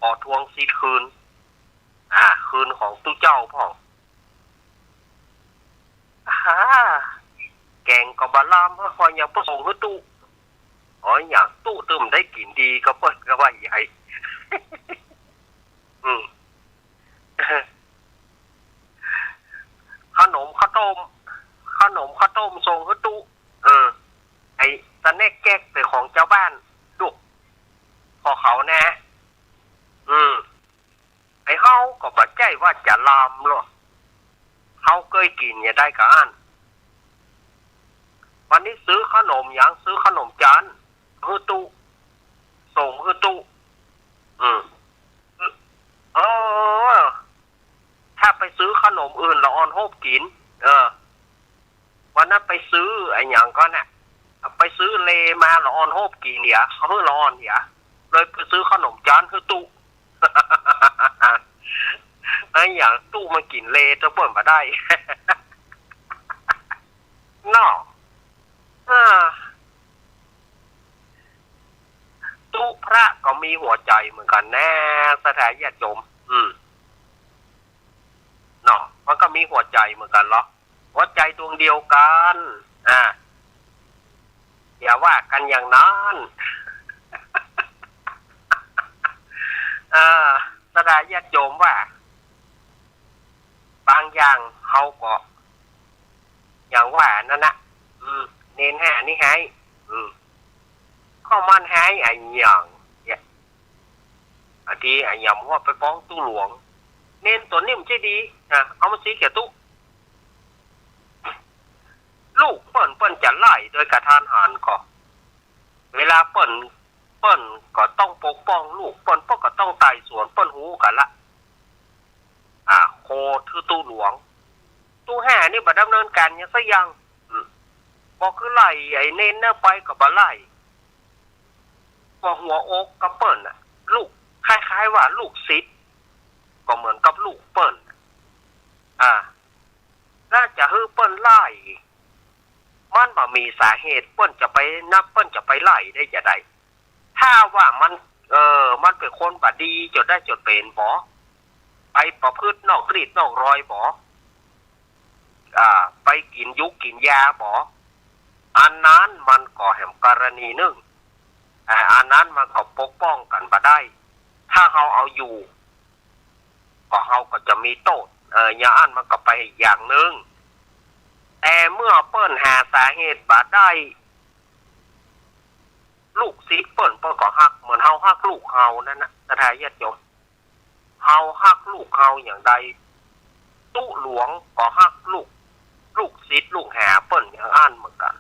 ขอทวงสิทธิ์คืน อ่า คืนของตุ๊เจ้าพ่อง อ่า แก๋งก็บ่ลำ เพราะยังบ่ส่งหื้อตุ๊ อ๋อ อย่างตุ๊ตึมได้กิ๋นดีก็เปิ้นก็ว่าใหญ่ อืม ขนมข้าวต้ม ขนมข้าวต้มส่งหื้อตุ๊ เออ ไอ้สแน็คแจ็คเป๋นของจาวบ้าน ตุ๊ ของเขานะ อืม ไอ้เฮาก็บ่ใจ้ว่าจะลำหรอก เฮาเกยกิ๋นอย่าได้กะอั้น วันนี้ซื้อขนมหยัง ซื้อขนมจั๊น หื้อตุ๊ ส่งหื้อตุ๊ อืม เออ ถ้าไปซื้อขนมอื่นละอ่อนโฮบกิ๋น เออ วันนั้นไปซื้ออะหยังก่อน่ะ ไปซื้อเลมาละอ่อนโฮบกิ๋นเหีย เขาหื้อละอ่อนเหีย เลยไปซื้อขนมจั๊นหื้อตุ๊ อะหยังตุ๊มันกิ๋นเลจะเปิ้นบ่ได้ เนาะ เออ ตุ๊พระก็มีหัวใจ๋เหมือนกั๋นนะ ศรัทธาญาติโยม อืม เนาะ มันก็มีหัวใจ๋เหมือนกั๋นเหรอ หัวใจ๋ดวงเดียวกั๋น อ่า อย่าว่ากั๋นอย่างนั้น เออ ศรัทธาญาติโยมว่า บางอย่างเฮาก็ อย่างว่านั่นนะ อืม เณรห้านี่ฮ้าย อืม ก็มันฮ้ายอะหยังเนี่ย อะตี้อะหยังว่าไปฟ้องตุ๊หลวง เณรตั๋วนี้มันใจ้ดี อ่ะ เอามาสีเขียวตุ๊ ลูกเปิ้น เปิ้นจะไล่โดยกะทันหันก็ เวลาเปิ้น เปิ้นก็ต้องปกป้องลูกเปิ้น เปิ้นก็ต้องไต่สวน เปิ้นฮู้กั๋นละ อ่า โคดหื้อตุ๊หลวง ตุ๊ห้านี่บ่ดำเนินก๋านหยังสักอย่าง อืม บ่คือไล่ไอ้เณรเน่อไปก็บ่ไล่ ว่าหัวอกกับเปิ้นน่ะ ลูก คล้ายๆ ว่าลูกศิษย์ ก็เหมือนกับลูกเปิ้นน่ะ อ่า ถ้าจะหื้อเปิ้นไล่ มันบ่มีสาเหตุ เปิ้นจะไปนับ เปิ้นจะไปไล่ได้จาใด ถ้าว่ามัน เออ มันเป๋นคนบ่ดีจ๋นได้จ๋นเป๋นบ่ ไปประพฤตินอกรีดนอกรอยบ่ อ่า ไปกิ๋นยุกกิ๋นยาบ่ อันนั้นมันก็แหมกรณีนึ่ง อ่า อันนั้นมันก็ปกป้องกั๋นบ่ได้ ถ้าเฮาเอาอยู่ ก็เฮาก็จะมีโต้ษ เออ อย่างอั้นมันก็ไปอย่างนึ่ง แต่เมื่อเปิ้นหาสาเหตุบ่ได้ ลูกศิษย์เปิ้น เปิ้นก็ฮักเหมือนเฮาฮักลูกเฮานั้นนะ ศรัทธาญาติโยม เฮาฮักลูกเฮาอย่างใด ตุ๊หลวงก็ฮักลูก ลูกศิษย์ลูกหาเปิ้นอย่างอั้นเหมือนกั๋น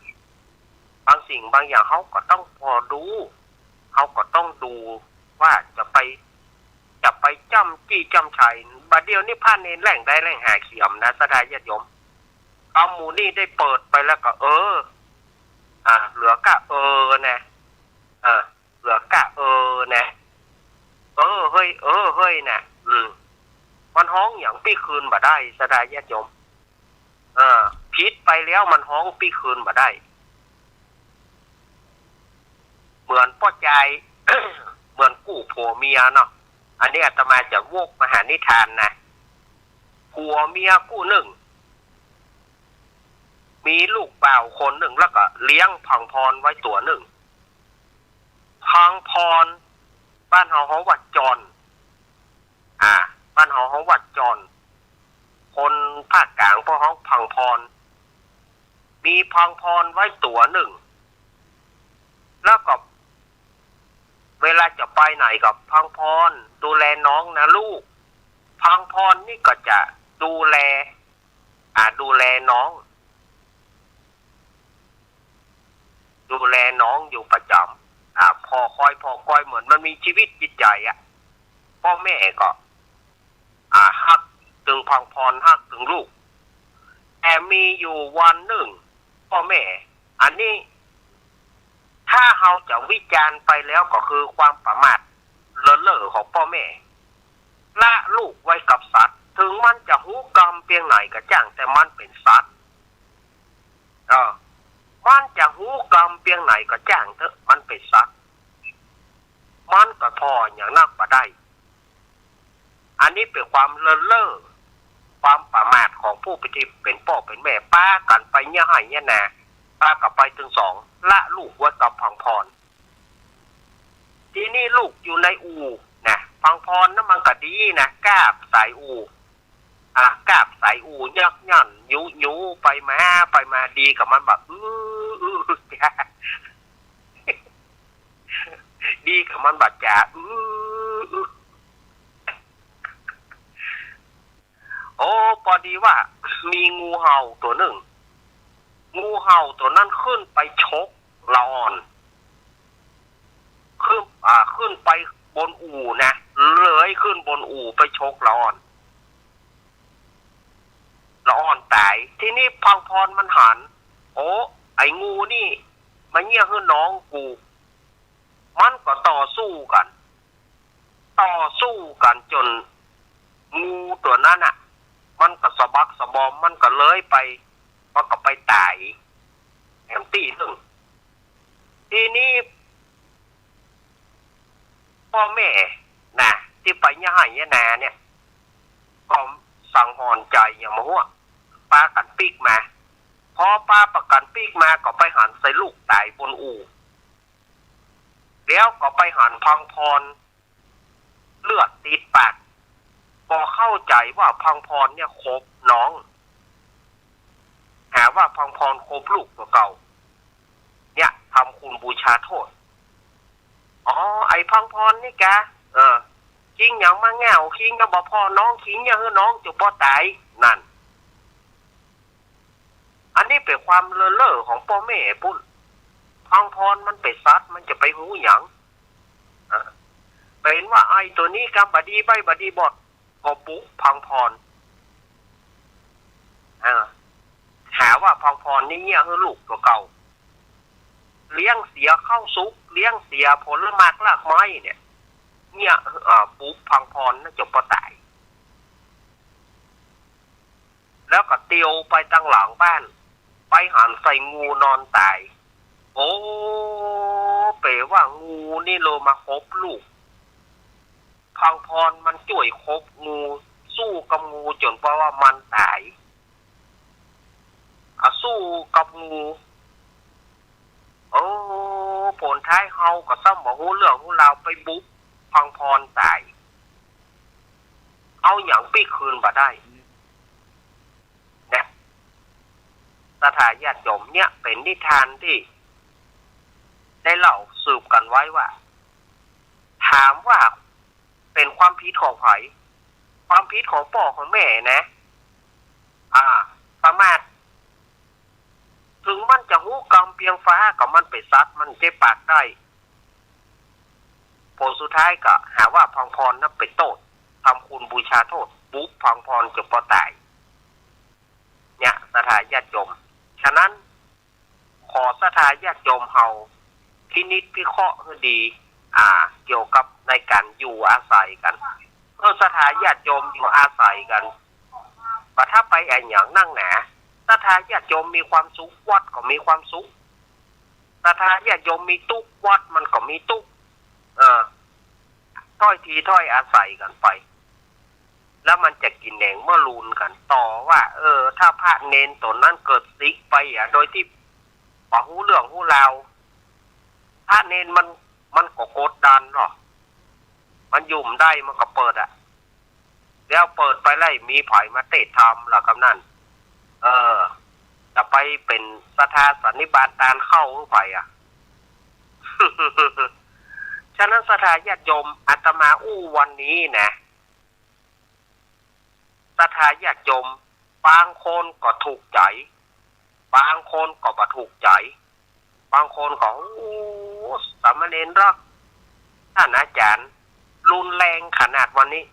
บางสิ่งบางอย่างเฮาก็ต้องผ่อดู เฮาก็ต้องดูว่าจะไป จะไปจ้ำจี้จ้ำชัย บ่าเดี่ยวนี้พระเณรแล่งได้แล่งหาเขียมนะ ศรัทธาญาติโยม กำหมู่นี้ได้เปิดไปแล้วก็ เออ อ่า เหลือก้าเออนะ เออ เหลือก้าเออนะ เออเฮ้ย เออเฮ้ยนะ อืม มันฮ้องหยังปี้คืนบ่ได้ ศรัทธาญาติโยม เออ ผิดไปแล้วมันฮ้องปี้คืนบ่ได้ เหมือนป้อจาย เหมือนกู้ผัวเมียเนาะ อันนี้อาตมาจะวกมาหานิทานนะ ผัวเมียกู้นึ่ง มีลูกบ่าวคนนึ่ง แล้วก็เลี้ยงพังพรไว้ตั๋วนึ่ง พังพร บ้านเฮาฮ้องว่าจอน อ่า บ้านเฮาฮ้องว่าจอน คนภาคกลางพวกฮ้องพังพร มีพังพรไว้ตั๋วนึ่ง แล้วก็ เวลาจะไปไหนก็ พังพร ดูแลน้องนะลูก พังพรนี่ก็จะดูแล อ่า ดูแลน้อง ดูแลน้องอยู่ประจ๋ำ อ่า ผ่อคอย ผ่อคอย เหมือนมันมีชีวิตจิตใจ๋อะ ป้อแม่ก็ อ่า ฮักตึงพังพร ฮักตึงลูก แต่มีอยู่วันนึ่ง ป้อแม่ อันนี้ ถ้าเฮาจะวิจารณ์ไปแล้วก็คือความประมาทเลินเล่อของป้อแม่ ละลูกไว้กับสัตว์ ถึงมันจะฮู้กรรมเปียงไหนก็จ้าง แต่มันเป๋นสัตว์ เออ มันจะฮู้กรรมเปียงไหนก็จ้างเต๊อะ มันเป๋นสัตว์ มันก็ผ่อหยังนักบ่ได้ อันนี้เป๋นความเลินเล่อ ความประมาทของผู้เป๋นที่เป๋นป้อเป๋นแม่ ปากั๋นไปเยียะไฮ่เยียะนา ปากั๋นไปตึงสอง ละลูกไว้กับพังพร ทีนี้ลูกอยู่ในอู่นะ พังพรนั้นมันก็ดีนะ กาบสายอู่ อ่ะ กาบสายอู่ ยักย่อน หยูหยู ไปมา ไปมา ดีกับมันบ่า อื้อ อื้อ อื้อ ดีกับมันบ่าจ๋า อื้อ อื้อ โอ้ ปอดีว่ามีงูเห่าตั๋วนึ่ง งูเห่าตั๋วนั้นขึ้นไปฉกละอ่อน ขึ้น อ่า ขึ้นไปบนอู่นะ เลื้อยขึ้นบนอู่ไปฉกละอ่อน ละอ่อนต๋าย ทีนี้พังพรมันหัน โอ้ ไอ้งูนี่มาเยียะหื้อน้องกู มันก็ต่อสู้กั๋น ต่อสู้กั๋นจ๋นงูตั๋วนั้นน่ะ มันก็สะบักสะบอม มันก็เลื้อยไป มันก็ไปต๋ายแหมตี้นึ่ง ทีนี้ ป้อแม่นะ ตี้ไปเยียะไฮ่เยียะนาเนี่ย ก็สังหรณ์ใจ๋อย่างบ่ฮู้ ปากั๋นปิ๊กมา พอปากั๋นปิ๊กมาก็ไปหันใส่ลูกต๋ายบนอู่ แล้วก็ไปหันพังพร เลือดติดปาก ก็เข้าใจ๋ว่าพังพรเนี่ยคบน้อง หาว่าพังพรคบลูกตั๋วเก่า เนี่ย ทำคุณบูชาโทษ อ๋อ ไอ้พังพรนี่กา เออ คิงหยังมาแง่ว คิงหยังบ่ผ่อน้อง คิงหยังหื้อน้องจะบ่ต๋าย นั่น อันนี้เป๋นความเลินเล่อของป้อแม่ปุ้น พังพรมันเป๋นสัตว์ มันจะไปฮู้หยัง อ่ะ เป๋นว่าไอ้ตั๋วนี้กำบ่ดีใบ้บ่ดีบอด ก็บุกพังพร อ่า หาว่าพังพรนี่เยียะหื้อลูกตั๋วเก่า เลี้ยงเสียข้าวสุก เลี้ยงเสียผลหมากรากไม้เนี่ย เยียะ อ่า บุกพังพรนั้นจนบ่ต๋าย แล้วก็เตียวไปตังหลังบ้าน ไปหันใส่งูนอนต๋าย โอ้ เป๋นว่างูนี่เลยมาคบลูก พังพรมันจ้วยคบงู สู้กับงูจ๋นว่า ว่ามันต๋าย อ่ะ สู้กับงู โอ้ ผลท้ายเฮาก็ซ้ำบ่ฮู้เรื่องฮู้ราว ไปบุกพังพรต๋าย เอาหยังปี้คืนบ่ได้ เนี่ย ศรัทธาญาติโยม เนี่ยเป๋นนิทานตี้ ได้เล่าสืบกั๋นไว้ว่า ถามว่าเป๋นความผิดของใผ ความผิดของป้อของแม่นะ อ่า ประมาท เถิงมันจะฮู้กำเปียงฟ้า ก็มันไปสัตว์มันเจ๊ปากได้ ผลสุดท้ายก็หาว่าพังพรนั้นเป๋นโต้ษ ทำคุณบูชาโทษ บุพังพรจนปอต๋าย เนี่ย ศรัทธาญาติโยม ฉะนั้น ขอศรัทธาญาติโยมเฮาพินิจพิเคราะห์หื้อดี อ่า เกี่ยวกับในก๋านอยู่อาศัยกั๋น เออ ศรัทธาญาติโยมอยู่อาศัยกั๋น บ่ถ้าไปอะหยังนักหนา ศรัทธาญาติโยมมีความสุข วัดก็มีความสุข ศรัทธาญาติโยมมีตุ๊กข์ วัดมันก็มีตุ๊กข์ เออ ถ้อยทีถ้อยอาศัยกั๋นไป แล้วมันจะกิ๋นแหนงเมื่อลูนกั๋นต่อว่า เออ ถ้าพระเณรต๋นนั้นเกิดสิกไปอะ โดยตี้บ่ฮู้เรื่องฮู้ราว พระเณรมัน มันก็กดดันเนาะ มันอยู่บ่ได้ มันก็เปิดอะ แล้วเปิดไปแล้วมีใผมาเตะธรรมล่ะกำนั้น เออ จะไปเป๋นศรัทธาสันนิบาตตานเข้าหื้อใผอะ ฉะนั้นศรัทธาญาติโยม อาตมาอู้วันนี้นะ ศรัทธาญาติโยม บางคนก็ถูกใจ๋ บางคนก็บ่ถูกใจ๋ บางคนก็ โอ้ สามเณรรัก ต้านอาจ๋ารย์ รุนแรงขนาดวันนี้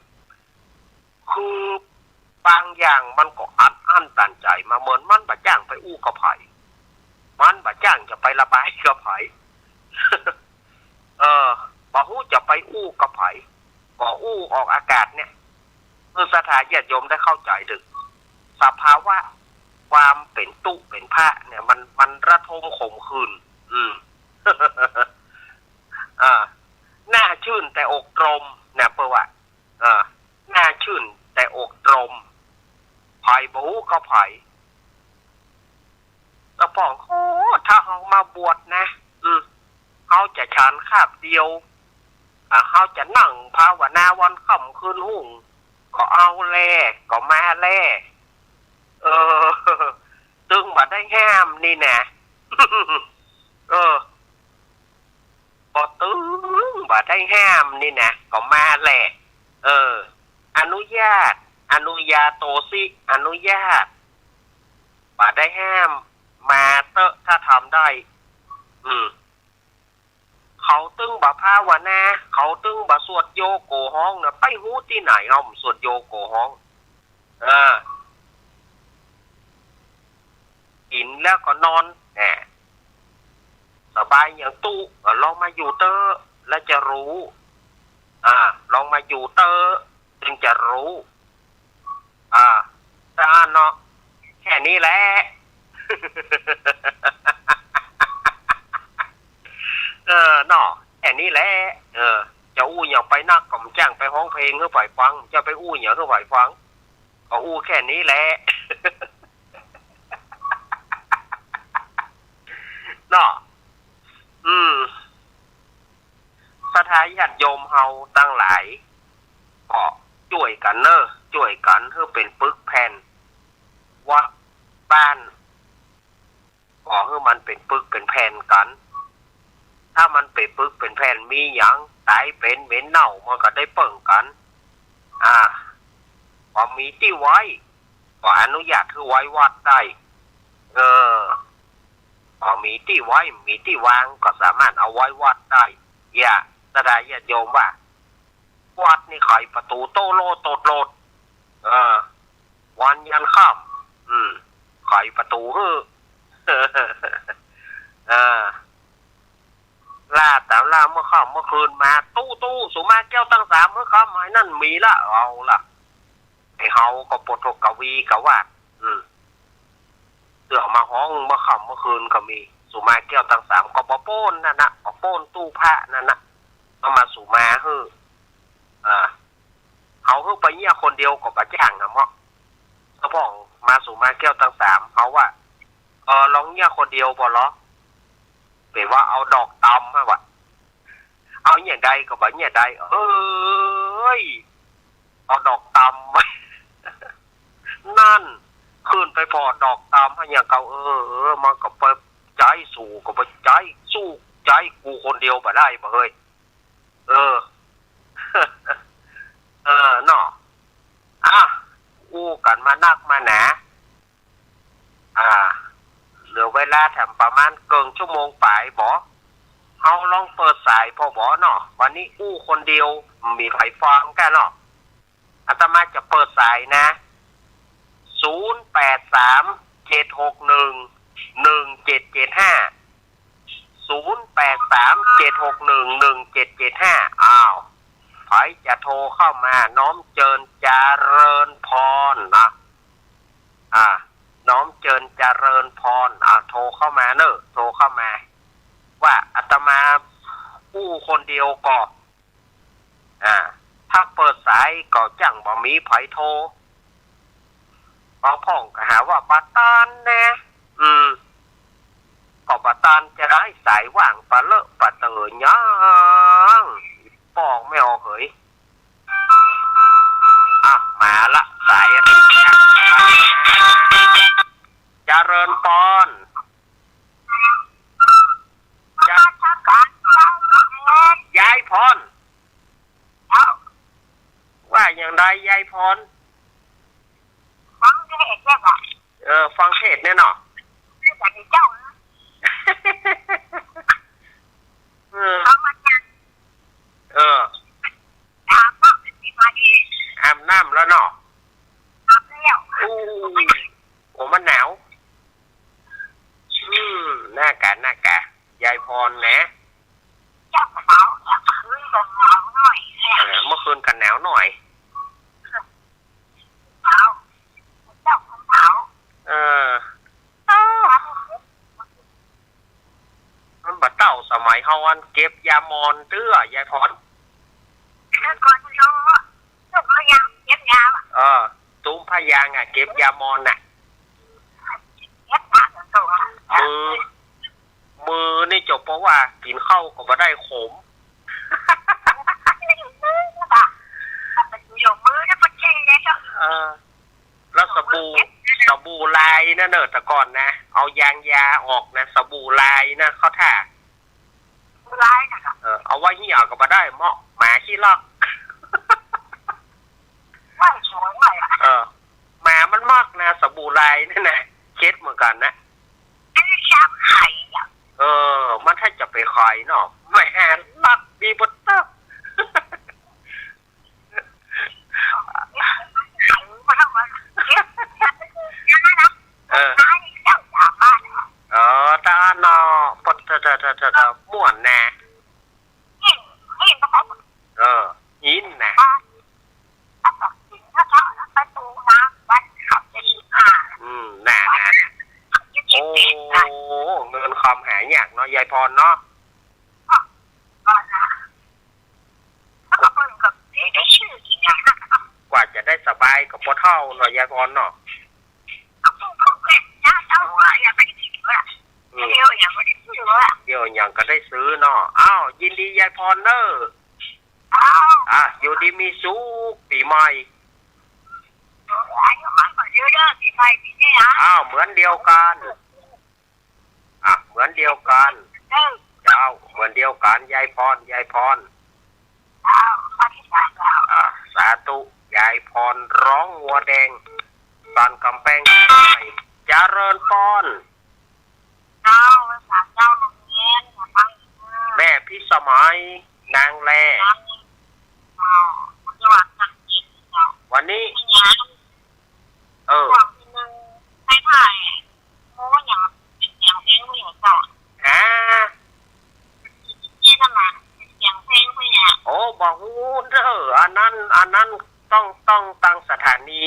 คือบางอย่างมันก็อัดอั้นตันใจ๋มา เหมือนมันบ่จ้างไปอู้กับใผ มันบ่จ้างจะไประบายกับใผ เออ บ่ฮู้จะไปอู้กับใผ ก็อู้ออกอากาศเนี่ย เพื่อศรัทธาญาติโยมได้เข้าใจ๋เถิง สภาวะความเป๋นตุ๊เป๋นพระเนี่ย มัน มันระทมขมขื่น อืม อ่า หน้าชื่นแต่อกตรมนะ เปิ้นว่า เออ หน้าชื่นแต่อกตรม ใผบ่ฮู้กับใผ ตะป๋อง โอ้ ถ้าเฮามาบวชนะ อืม เฮาจะฉันคาบเดียว อ่า เฮาจะนั่งภาวนาวันค่ำคืนฮุ่ง ก็เอาแล ก็มาแล เออ ตึงบ่ได้ห้ามนี่นะ เออ ก็ตึงบ่ได้ห้ามนี่นะ ก็มาแล เออ อนุญาต อนุญาโตสิ อนุญาต บ่ได้ห้าม มาเต๊อะ ถ้าทำได้ อืม เขาตึงบ่ภาวนา เขาตึงบ่สวดโยโกฮ้องนะ ไปฮู้ตี้ไหน เฮาบ่สวดโยโกฮ้อง เออ กิ๋นแล้วก็นอน แหม สบายอย่างตุ๊ ลองมาอยู่เต๊อะ แล้วจะรู้ อ่า ลองมาอยู่เต๊อะ จึงจะรู้ อ่า แต่เนาะ แค่นี้แหละ เออ เนาะ แค่นี้แหละ เออ จะอู้หยังไปนัก ก็บ่จ้างไปฮ้องเพลงหื้อใผฟัง จะไปอู้หยังหื้อใผฟัง ก็อู้แค่นี้แหละ เนาะ อืม ศรัทธาญาติโยมเฮาตังหลาย ก็จ้วยกั๋นเน่อ จ้วยกั๋นหื้อเป๋นปึกแผ่น วัดบ้าน ก็หื้อมันเป๋นปึกเป๋นแผ่นกั๋น ถ้ามันเป๋นปึกเป๋นแผ่น มีหยังต๋ายเป๋นเหม็นเน่า มันก็ได้เปิ้งกั๋น อ่า พอมีตี้ไว้ ก็อนุญาตหื้อไว้วัดได้ เออ พอมีตี้ไว้ มีตี้วาง ก็สามารถเอาไว้วัดได้ เนี่ย ศรัทธาญาติโยมว่า วัดนี่ไขประตู๋โต้โลดโตดโลด เออ วันยันค่ำ อืม ไขประตู๋หื้อ เออ ล่าต๋ามล่าเมื่อค่ำเมื่อคืนมา ตุ๊ตุ๊ สูมาแก้วตังสาม เมื่อค่ำ ไอ้นั่นมีละ เอาละ ไอ้เฮาก็ปวดหัวกะวีกะวาด อืม เตื้อมาฮ้องเมื่อค่ำเมื่อคืนก็มี สูมาแก้วตังสาม ก็บ่โป้นนั่นนะ ก็โป้นตู้พระนั่นนะ เอามาสูมาหื้อ อ่า เฮาหื้อไปเยียะคนเดียวก็บ่จ้างนะเมาะ ตะป๋อง มาสูมาแก้วตังสาม เฮาว่า เออ ลองเยียะคนเดียวบ่ลอ เป๋นว่าเอาดอกตำมาว่ะ เอาเยียะใดก็บ่เยียะใด เอ้ย เอาดอกตำมา นั่น ขึ้นไปผ่อดอกตำหาหยังก็ เออ เออ มันก็บ่ใจ๊ สู้ก็บ่ใจ๊ สู้ ใจ๊กูคนเดียวบ่ได้บ่เฮ้ย เออ เออ เนาะ อ่ะ อู้กั๋นมานักมาหนา อ่า เหลือเวลาแถมประมาณเกิ่งชั่วโมงป๋ายบ่ เฮาลองเปิดสายผ่อบ่เนาะ วันนี้อู้คนเดียว บ่มีใผฟังก้าเนาะ อาตมาจะเปิดสายนะ ศูนย์แปดสาม เจ็ดหกหนึ่ง หนึ่งเจ็ดเจ็ดห้า ศูนย์แปดสาม เจ็ดหกหนึ่ง หนึ่งเจ็ดเจ็ดห้า อ้าว ใผจะโทรเข้ามา น้อมเจิญ เจริญพรนะ อ่า น้อมเจิญ เจริญพร อ่า โทรเข้ามาเนอะ โทรเข้ามา ว่าอาตมาอู้คนเดียวก่อ อ่า ถ้าเปิดสายก็จั้งบ่มีใผโทร บางพ่องก็หาว่าบ่ตันแน่ อืม ก็บ่ตันจะได้สายว่างปะเลอะปะเต๋อหยัง บอกไม่ออกเหย อ่ะ มาละ สาย เจริญพร ยาย ยายพร ว่าอย่างใดยายพร ฟังเทศน์เนี่ยบ่ เออ ฟังเทศน์เนี่ยเนาะ เจ้า เออ ฟังมันยัง เออ อาบน้ำแล้วเนาะ อาบแล้ว อู้ โอ้ มันหนาว อืม น่ากะ น่ากะ ยายพรนะ เจ้าก็หนาว เมื่อคืนก็หนาวหน่อย เออ เมื่อคืนก็หนาวหน่อย หนาว เจ้าก็หนาว เออ มันบ่เต้าสมัยเฮาอันเก็บยามอนเตื้อ ยายพร เมื่อก่อนเนาะ ตุ้มผ้ายางเก็บยาอะ เออ ตุ้มผ้ายางอะ เก็บยามอนน่ะ เก็บยาตัว มือ มือนี่จบเพราะว่ากิ๋นข้าวก็บ่ได้ขม เออ แล้วสบู่ สบู่ลายนะเนอะ แต่ก่อนนะ เอายางยาออกนะ สบู่ลายนะ เข้าท่า ลายน่ะ เออ เอาไว้เหี่ยก็บ่ได้ เมาะหมาขี้ลอก ว่าสวยว่ะ เออ หมามันมักนะ สบู่ลายนั่นน่ะ เช็ดเหมือนกั๋นนะ อันนี้ชอบขายอ่ะ เออ มันถ้าจะไปขายเนาะ แหม ลักดีบ่เต๊อะ เออ เออ ตาเนาะ ปะ ตะ ตะ ตะ ตะ ตะ ม่วนนะ เออ หินนะ อืม น่ะ น่ะ น่ะ โอ้ เงินคำหายากเนาะ ยายพรเนาะ กว่าจะได้สบายก็บ่เฒ่าเนาะ ยายพรเนาะ อืม เดี๋ยวหยังก็ได้ซื้อเนาะ อ้าว ยินดียายพรเนอะ อ้าว อ่ะ อยู่ดีมีสุข ปี๋ใหม่ อ้าว เหมือนเดียวกั๋น อ่ะ เหมือนเดียวกั๋น เจ้า เหมือนเดียวกั๋น ยายพร ยายพร อ่ะ สาธุ ยายพร ร้องงัวแดง สันก๋ำแปง เจริญพร เจ้า สาธุ เจ้า โรงเรียน แม่พิสมัย นางแล วันนี้ เออ โอ้ บ่ฮู้เด้อ อันนั้น อันนั้นต้อง ต้องตังสถานี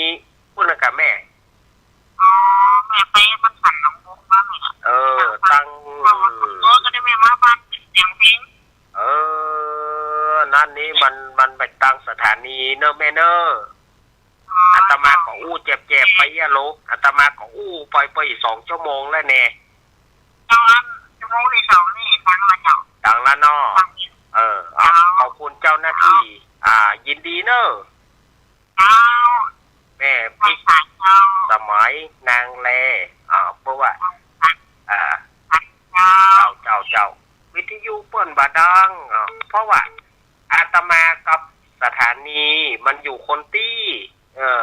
พู้นน่ะกะแม่ เออ ตัง เออ นั่นนี่มัน มันไปตังสถานีเนอะแม่เนอะ อาตมาก็อู้แจบๆ ไปอะโล อาตมาก็อู้ไป ไปอีกสองชั่วโมงแล้วแน่ ตังละเนาะ เออ เอา ขอบคุณเจ้าหน้าที่ อ่า ยินดีเนอะ แม่พิสมัย นางแล อ่า เปิ้นว่า อ่า เจ้า เจ้า เจ้า วิทยุเปิ้นบ่ดัง อ่า เพราะว่าอาตมากับสถานีมันอยู่คนตี้ เออ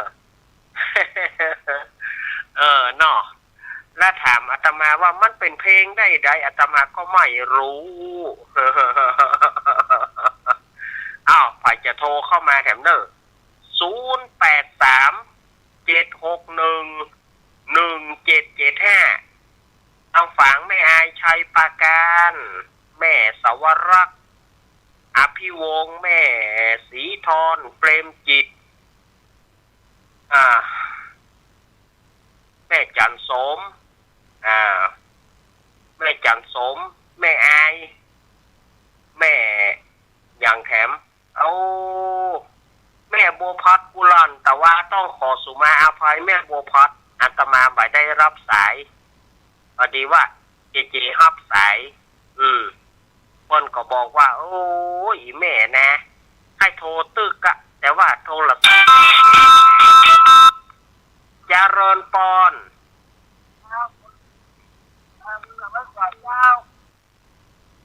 เออ เนาะ แล้วถามอาตมาว่ามันเป๋นเพลงได้ใด อาตมาก็ไม่รู้ อ้าว ใผจะโทรเข้ามาแถมเน่อ ศูนย์แปดสาม เจ็ดหกหนึ่ง หนึ่งเจ็ดเจ็ดห้า ตางฝางแม่อายชัยปราการ แม่สวรักษ์ อภิวงศ์ แม่ศรีธร เปรมจิต อ่า แม่จันทร์สม อ่า แม่จันทร์สม แม่อาย แม่หยังแถม โอ้ แม่บัวพัดกุลัน แต่ว่าต้องขอสุมาอภัย แม่บัวพัด อาตมาบ่ได้ฮับสาย พอดีว่าเจเจฮับสาย อืม เปิ้นก็บอกว่า โอ้ย อีแม่นะ ใค่โทรตึกอะ แต่ว่าโทรศัพท์ เจริญปอน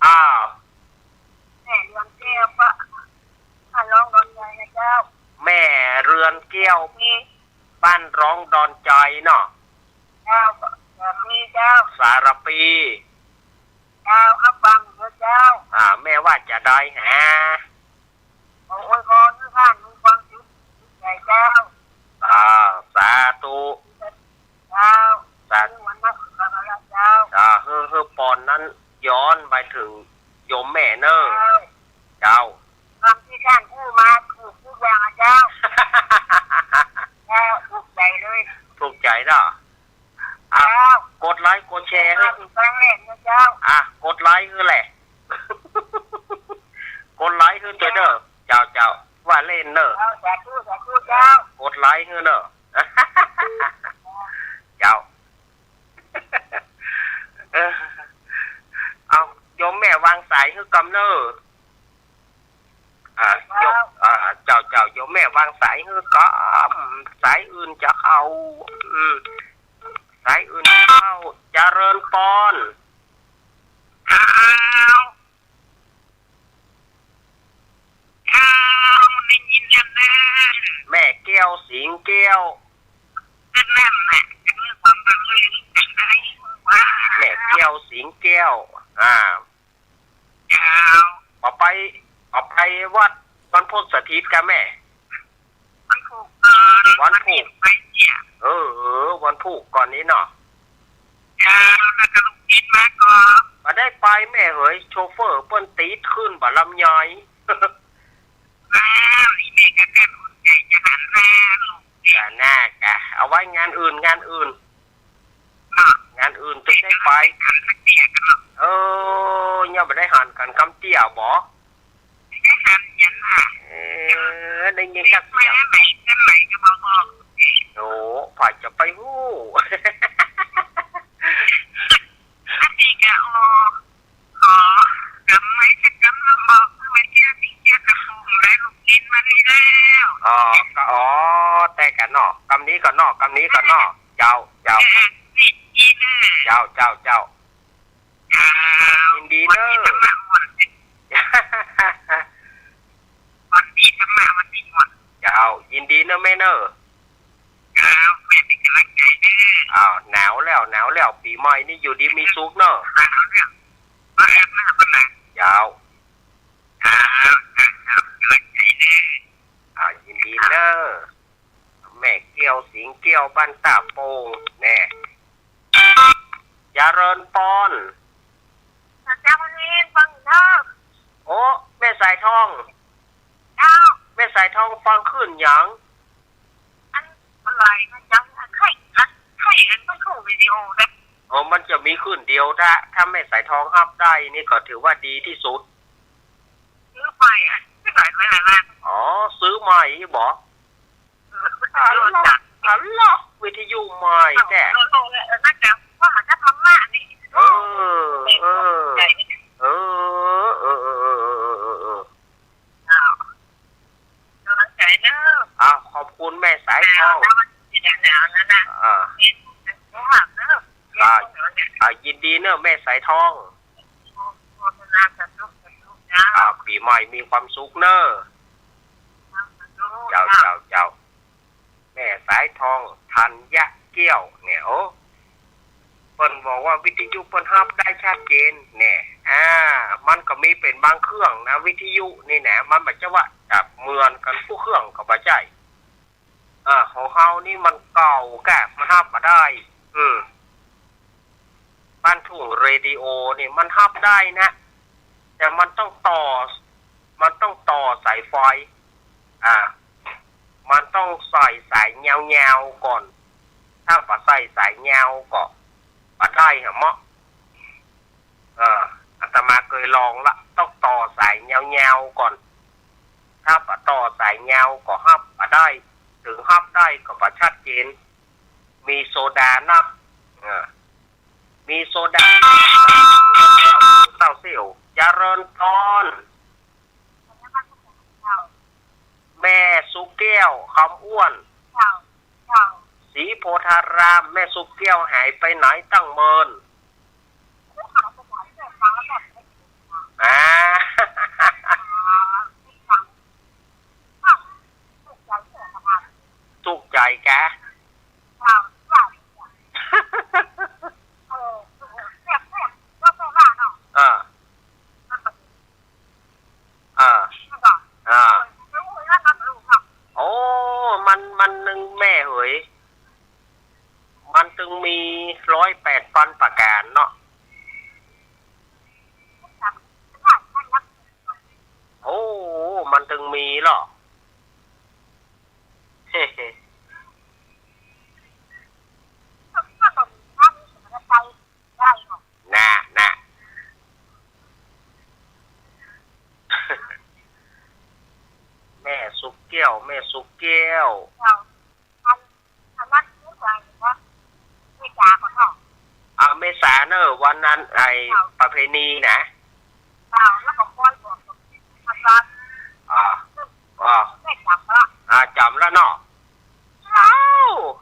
อ้าว แม่เรือนแก้ว บ้านร้องดอนใหญ่นะเจ้า แม่เรือนแก้ว นี่ บ้านร้องดอนใหญ่เนาะ เจ้า สารพีเจ้า สารพี เจ้า ฮับฟังเด้อเจ้า อ่า แม่ว่าจะได้หา ขออวยพรหื้อท่านมีความสุขใหญ่เจ้า อ่า สาธุ เจ้า สาธุ วันนักสุขภาระเจ้า อ่า หื้อ หื้อปอนนั้นย้อนไปเถิงโยมแม่เน่อ เจ้า เจ้า กำตี้ท่านอู้มาถูกกู้อย่างอะเจ้า เจ้า ถูกใจ๋เลย ถูกใจ๋เนาะ อ่ะ เจ้า กดไลก์กดแชร์หื้อ ครั้งแรกนะเจ้า อ่ะ กดไลก์หื้อแหละ กดไลก์หื้อตวยเน่อ เจ้า เจ้า ว่าเล่นเน่อ เจ้า สาธุ สาธุ เจ้า กดไลก์หื้อเน่อ เจ้า เออ เอา โยมแม่วางสายหื้อกำเน่อ อ่า โยม อ่า เจ้า เจ้า โยมแม่วางสายหื้อกำ สายอื่นจะเข้า อืม สายอื่นจะเข้า เจริญปอน อ้าว อ้าว ได้ยินแล้วนะ แม่แก้วสิงแก้ว ก็นั่นแหละ ก็เรื่องความบังเอิญ จะได้ว่า แม่แก้วสิงแก้ว อ่า เจ้า เอาไป เอาไปวัดบรรพตสถิตกะแม่ วันพูก เออ วันพูก วันพูกไปเนี่ย เออ เออ วันพูกก่อนนี้เนาะ เจ้า แล้วก็ลูกศิษย์มาก่อ บ่ได้ไปแม่เหย โชเฟอร์เปิ้นติดขึ้นบ่ลำไย อ้าว อีแม่ก็แค่อุ่นใจ๋จะหันหน้าลูก กะหน้ากะ เอาไว้งานอื่น งานอื่น งานอื่นตึงได้ไป หันสักเตี้ยกันเนาะ เออ ยังบ่ได้หันกั๋นกำเตี้ยบ่ ได้หันยังอ่ะ เออ ได้ยินกะเสียง ไหนกันไหนก็มาบอก โอ้ ใผจะไปฮู้ อันนี้ก็ออก ขอกำไม้สักกำมาบอกเพื่อมาเที่ยวสิเที่ยวกระโปรงได้ลูกกินมานี่แล้ว อ๋อ ก็ อ๋อ แต่กะเนาะ กำนี้ก่อนเนาะ กำนี้ก่อนเนาะ เจ้า เจ้า เออ นี่ นี่เนอะ เจ้า เจ้า เจ้า เจ้า ยินดีเนอะ วันนี้ธรรมะวันนี้ วันนี้ธรรมะวันนี้หมด เจ้า ยินดีเนอะแม่เนอะ เจ้า แม่เป๋นก๋ำลังใจ๋เด้อ อ้าว หนาวแล้ว หนาวแล้ว ปี๋ใหม่นี่อยู่ดีมีสุขเนอะ หนาวแล้ว มาแอบหน้ากันนะ เจ้า เจ้า เจ้า เจ้า ก๋ำลังใจ๋เด้อ อ้าว ยินดีเนอะ แม่แก้วสิงแก้วบ้านต้าโป่ง แน่ เจริญปอน เจ้า วันนี้ฟังเนอะ โอ้ แม่สายทอง เจ้า แม่สายทองฟังขึ้นหยัง อันอะไรนะเจ้า ใค่ ใค่อันมันเข้าวิดีโอนะ โอ้ มันจะมีขึ้นเดียว ถ้า ถ้าแม่สายทองฮับได้นี่ก็ถือว่าดีที่สุด ซื้อใหม่อะ ซื้อใหม่ไปไหนมา อ๋อ ซื้อใหม่บ่ เออ อ๋อเหรอ อ๋อเหรอ วิทยุใหม่แต๊ เออ เออ เออ เออ เออ เออ เออ อ้าว ก๋ำลังใจ๋เนอะ อ้าว ขอบคุณแม่สายทอง หนาวนะ มันจะหนาวแล้วนะ อ่า เป็นห่วงเนอะ อ่า อ่า ยินดีเนอะแม่สายทอง โฆษณา ให้มีความสุขเน่อ เจ้า เจ้า เจ้า แม่สายทอง ธัญเกี้ยว เนี่ย โอ้ เปิ้นบอกว่าวิทยุเปิ้นฮับได้ชัดเจน เนี่ย อ่า มันก็มีเป๋นบางเครื่องนะ วิทยุนี่นะ มันบ่ใจ้ว่าจะเหมือนกั๋นกู้เครื่องก็บ่ใจ้ อ่า ของเฮานี่มันเก่าก้า มันฮับบ่ได้ อืม บ้านทุ่งเรดิโอนี่มันฮับได้นะ แต่มันต้องต่อ มันต้องต่อสายไฟ อ่า มันต้องใส่สายยาวๆ ก่อน ถ้าบ่ใส่สายยาวก็บ่ได้หะเมาะ เออ อาตมาเกยลองละ ต้องต่อสายยาวๆ ก่อน ถ้าบ่ต่อสายยาวก็ฮับบ่ได้ เถิงฮับได้ก็บ่ชัดเจน มีโซดานับ เออ มีโซดา เต้าเสี่ยว เจริญพร แม่สุแก้ว คำอ้วน ศรีโพธาราม แม่สุแก้วหายไปไหนตั้งเมิน อ่า ตุ๊กใจ๋กะ เออ เออ เออ เออ โอ้ มัน มันนึ่งแม่เหย มันตึงมีร้อยแปดพันประก๋านเนาะ โอ้ มันตึงมีเหรอ น่ะ น่ะ แม่สุแก้ว แม่สุแก้ว เจ้า อัน อันนั้นคือว่า เมษาก่อนเนาะ อ่า เมษาเนอะ วันนั้นไอ้ เจ้า ประเพณีนะ เจ้า แล้วก็ปอยบอกกับอาจารย์ อ่า อ่า แม่จ๋ำละ อ่า จ๋ำละเนาะ เอ้า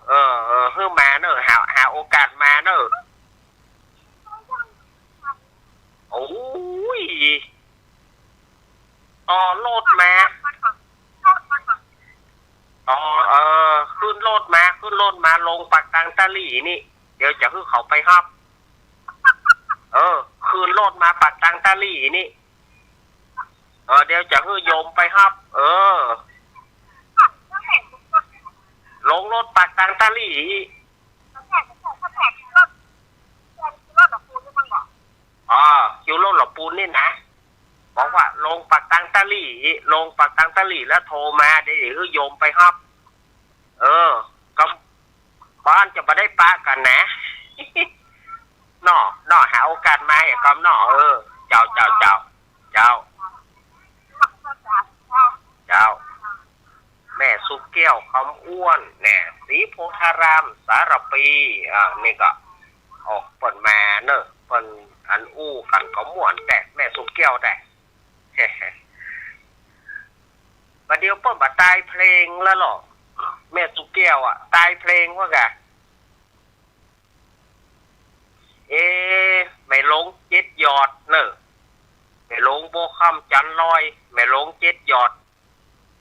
เออ เออ หื้อมาเนอะ หา หาโอกาสมาเนอะ โอ้ย ต่อรถมา ต่อ เออ ขึ้นรถมา ขึ้นรถมา ลงปากตางตะหลี่นี่ เดี๋ยวจะหื้อเขาไปฮับ เออ ขึ้นรถมาปากตางตะหลี่นี่ เออ เดี๋ยวจะหื้อโยมไปฮับ เออ ลงรถปากตางตะหลี่ อ๋อ คิวรถหล่อปูนนี่นะ บอกว่าลงปากตางตะหลี่ ลงปากตางตะหลี่แล้วโทรมา เดี๋ยวหื้อโยมไปฮับ เออ ก็บ้านจะบ่ได้ปะกั๋นนะ เนาะ เนาะ หาโอกาสมาเหียก่อมเนาะ เออ เจ้า เจ้า เจ้า เจ้า เจ้า แม่สุแก้ว คำอ้วน แหน่ ศรีโพธาราม สารภี อ่า นี่ก็ ออกเปิ้นมาเนอะ เปิ้นอันอู้กั๋นก็ม่วนแต๊ แม่สุแก้วแต๊ บ่าเดี่ยวเปิ้นบ่ตายเพลงแล้วเหรอ แม่สุแก้วอะ ตายเพลงว่ากะ เอ๊ะ แม่หลงเจ็ดยอดเนอะ แม่หลงบัวค่ำจันทร์ลอย แม่หลงเจ็ดยอด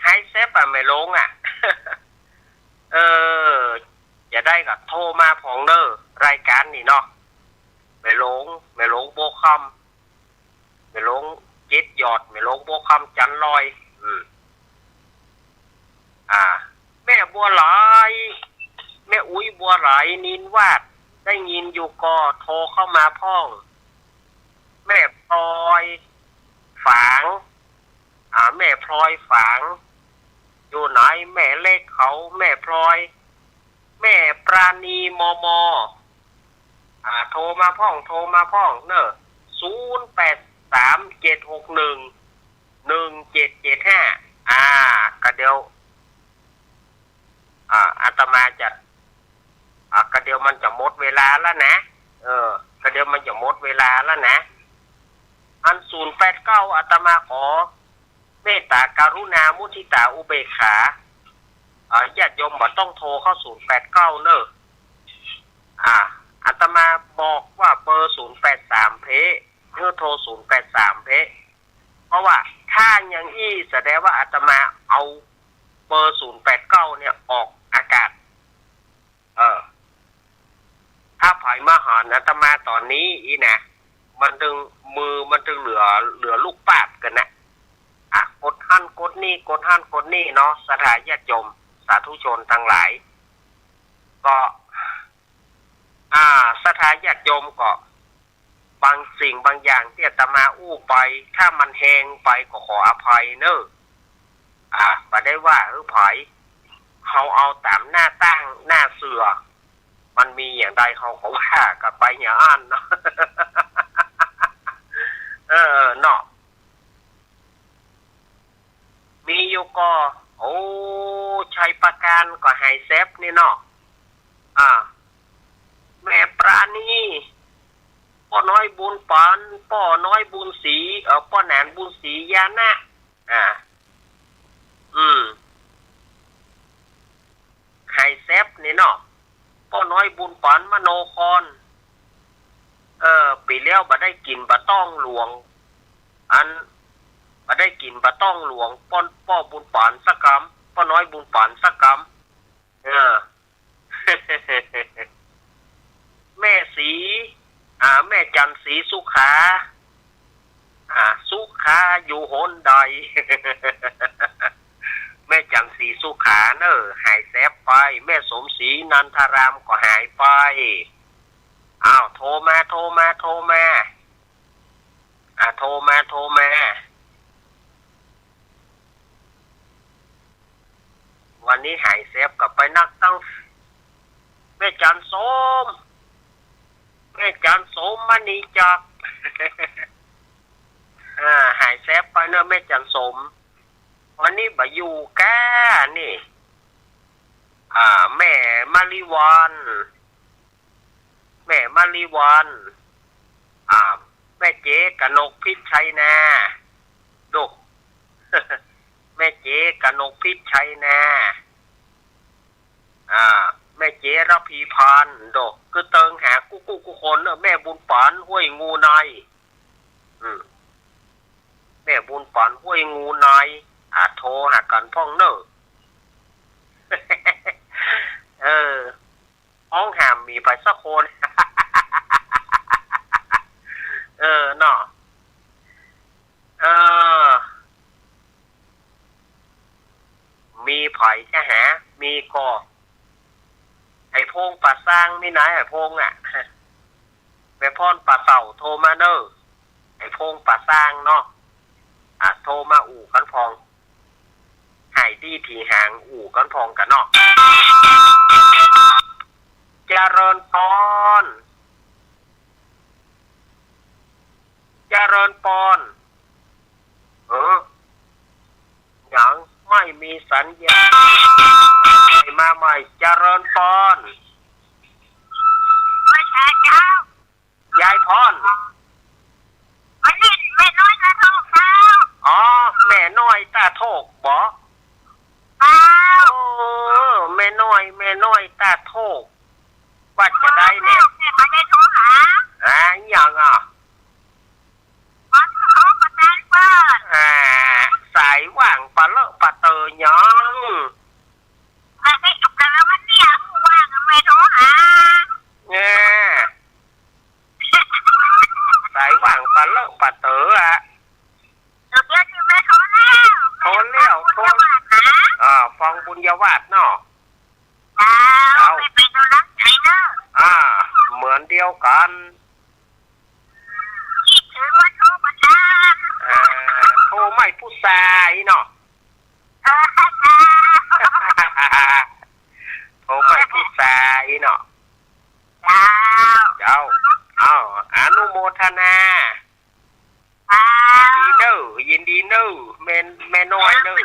หายแซบอะแม่หลงอะ เออ จะได้ก็โทรมาพ่องเนอะ รายก๋านนี่เนาะ แม่หลง แม่หลงบัวค่ำ แม่หลงเจ็ดยอด แม่หลงบัวค่ำจันทร์ลอย อืม อ่า แม่บัวหลาย แม่อุ๊ยบัวหลาย นินวาด ได้ยินอยู่ก่อ โทรเข้ามาพ่อง แม่พลอย ฝาง อ่า แม่พลอย ฝาง อยู่ไหน แม่เล็กเขา แม่พลอย แม่ปราณี มม อ่า โทรมาพ่อง โทรมาพ่องเนอะ ศูนย์แปดสามเจ็ดหกหนึ่งหนึ่งเจ็ดเจ็ดห้า อ่า ก็เดี๋ยว อ่า อาตมาจะ อ่า ก็เดี๋ยวมันจะหมดเวลาแล้วนะ เออ ก็เดี๋ยวมันจะหมดเวลาแล้วนะ อันศูนย์แปดเก้า อาตมาขอเมตตากรุณามุทิตาอุเบกขา อ่า ญาติโยมบ่ต้องโทรเข้าศูนย์แปดเก้าเนอะ อ่า อาตมาบอกว่าเบอร์ศูนย์แปดสามเพะ หื้อโทรศูนย์แปดสามเพะ เพราะว่าถ้า ถ้าอย่างอี้แสดงว่าอาตมาเอาเบอร์ศูนย์แปดเก้าเนี่ยออกอากาศ เออ ถ้าใผมาหันอาตมาต๋อนนี้อี้นะ มันตึง มือมันตึงเหลือ เหลือลูกปาบกั๋นนะ อ่ะ กดหั้นกดนี่ กดหั้นกดนี่เนาะ ศรัทธาญาติโยม สาธุชนตังหลาย ก็ อ่า ศรัทธาญาติโยมก็ บางสิ่งบางอย่างตี้อาตมาอู้ไป ถ้ามันแฮงไปก็ขออภัยเน่อ อ่า บ่ได้ว่าหื้อใผ เฮาเอาต๋ามหน้าตั้งหน้าเสื่อ มันมีอย่างใดเฮาก็ว่ากั๋นไปอย่างอั้นเนาะ เออ เนาะ มีอยู่ก่อ โอ้ ชัยปราการก็หายแซบนี่เนาะ อ่า แม่ปราณี ป้อน้อยบุญป๋อน ป้อน้อยบุญศรี เอ่อ ป้อหนานบุญศรีญาณะ อ่า อืม หายแซบนี่เนาะ ป้อน้อยบุญป๋อนมโนคร เออ ปี๋แล้วบ่ได้กิ๋นบ่าต้องหลวง อัน บ่ได้กิ๋นบ่าต้องหลวง ป้อ ป้อบุญป๋อนสักกำ ป้อน้อยบุญป๋อนสักกำ เออ แม่ศรี อ่า แม่จันทร์ศรีสุขา อ่า สุขาอยู่หนใด แม่จันทร์ศรีสุขาเน่อ หายแซบไป แม่สมศรีนันทารามก็หายไป อ้าว โทรมา โทรมา โทรมา อ่ะ โทรมา โทรมา วันนี้หายแซบกั๋นไปนักตั้ง แม่จันทร์สม แม่จันทร์สมมณีจักร อ่า หายแซบไปเน่อ แม่จันทร์สม วันนี้บ่อยู่ก้านี่ อ่า แม่มาริวัลย์ แม่มาริวัลย์ อ่า แม่เจ๊กนกพิชชัยนา โด แม่เจ๊กนกพิชชัยนา อ่า แม่เจ๊ระพีพันธ์ โด คือเติงหากู้กู้กู้คนเน่อ แม่บุญป๋อนห้วยงูใน อืม แม่บุญป๋อนห้วยงูใน อ่า โทรหากั๋นพ่องเน่อ เออ ฮ้องหาบ่มีใผสักคน เออ เนาะ เออ มีใผจะหา มีก่อ ไอ้พงษ์ป่าซาง มีไหนไอ้พงษ์อะ แม่พรป่าเต่าโทรมาเน่อ ไอ้พงษ์ป่าซางเนาะ อ่ะ โทรมาอู้กั๋นพ่อง หายตี้ถีหางอู้กั๋นพ่องกั๋นเนาะ เจริญปอน เจริญปอน เออ ยังไม่มีสัญญาณ มาใหม่ เจริญปอน ไหว้พระเจ้า ยายพร วันนี้แม่น้อยตาโทกเจ้า อ๋อ แม่น้อยตาโทกบ่ เจ้า โอ้ แม่น้อย แม่น้อยตาโทก ว่าจะได้เนี่ย แม่บ่ได้โทรหา อ่า ยังอ่ะ มันโทรมาได้เปิ้น อ่า สายว่างปะเลอะปะเตอหยัง ไม่ได้เอากันแล้ววันเนี้ย ว่างก็ไม่โทรหา เนี่ย สายว่างปะเลอะปะเตออะ เดี๋ยวนี้ไม่โทรแล้ว โทรแล้ว โทร บุญญาวาสนะ อ่า ฟังบุญญาวาสเนาะ เจ้า เจ้า ไปเป็นกำลังใจเนอะ อ่า เหมือนเดียวกั๋น คิดถึงว่าโทรมาถาม อ่า โทรไม่ผู้ชายเนาะ เออ เจ้า โทรไม่ผู้ชายเนาะ เจ้า เจ้า เอ้า อนุโมทนา เจ้า ยินดีเน่อ ยินดีเน่อ แม่ แม่น้อยเน่อ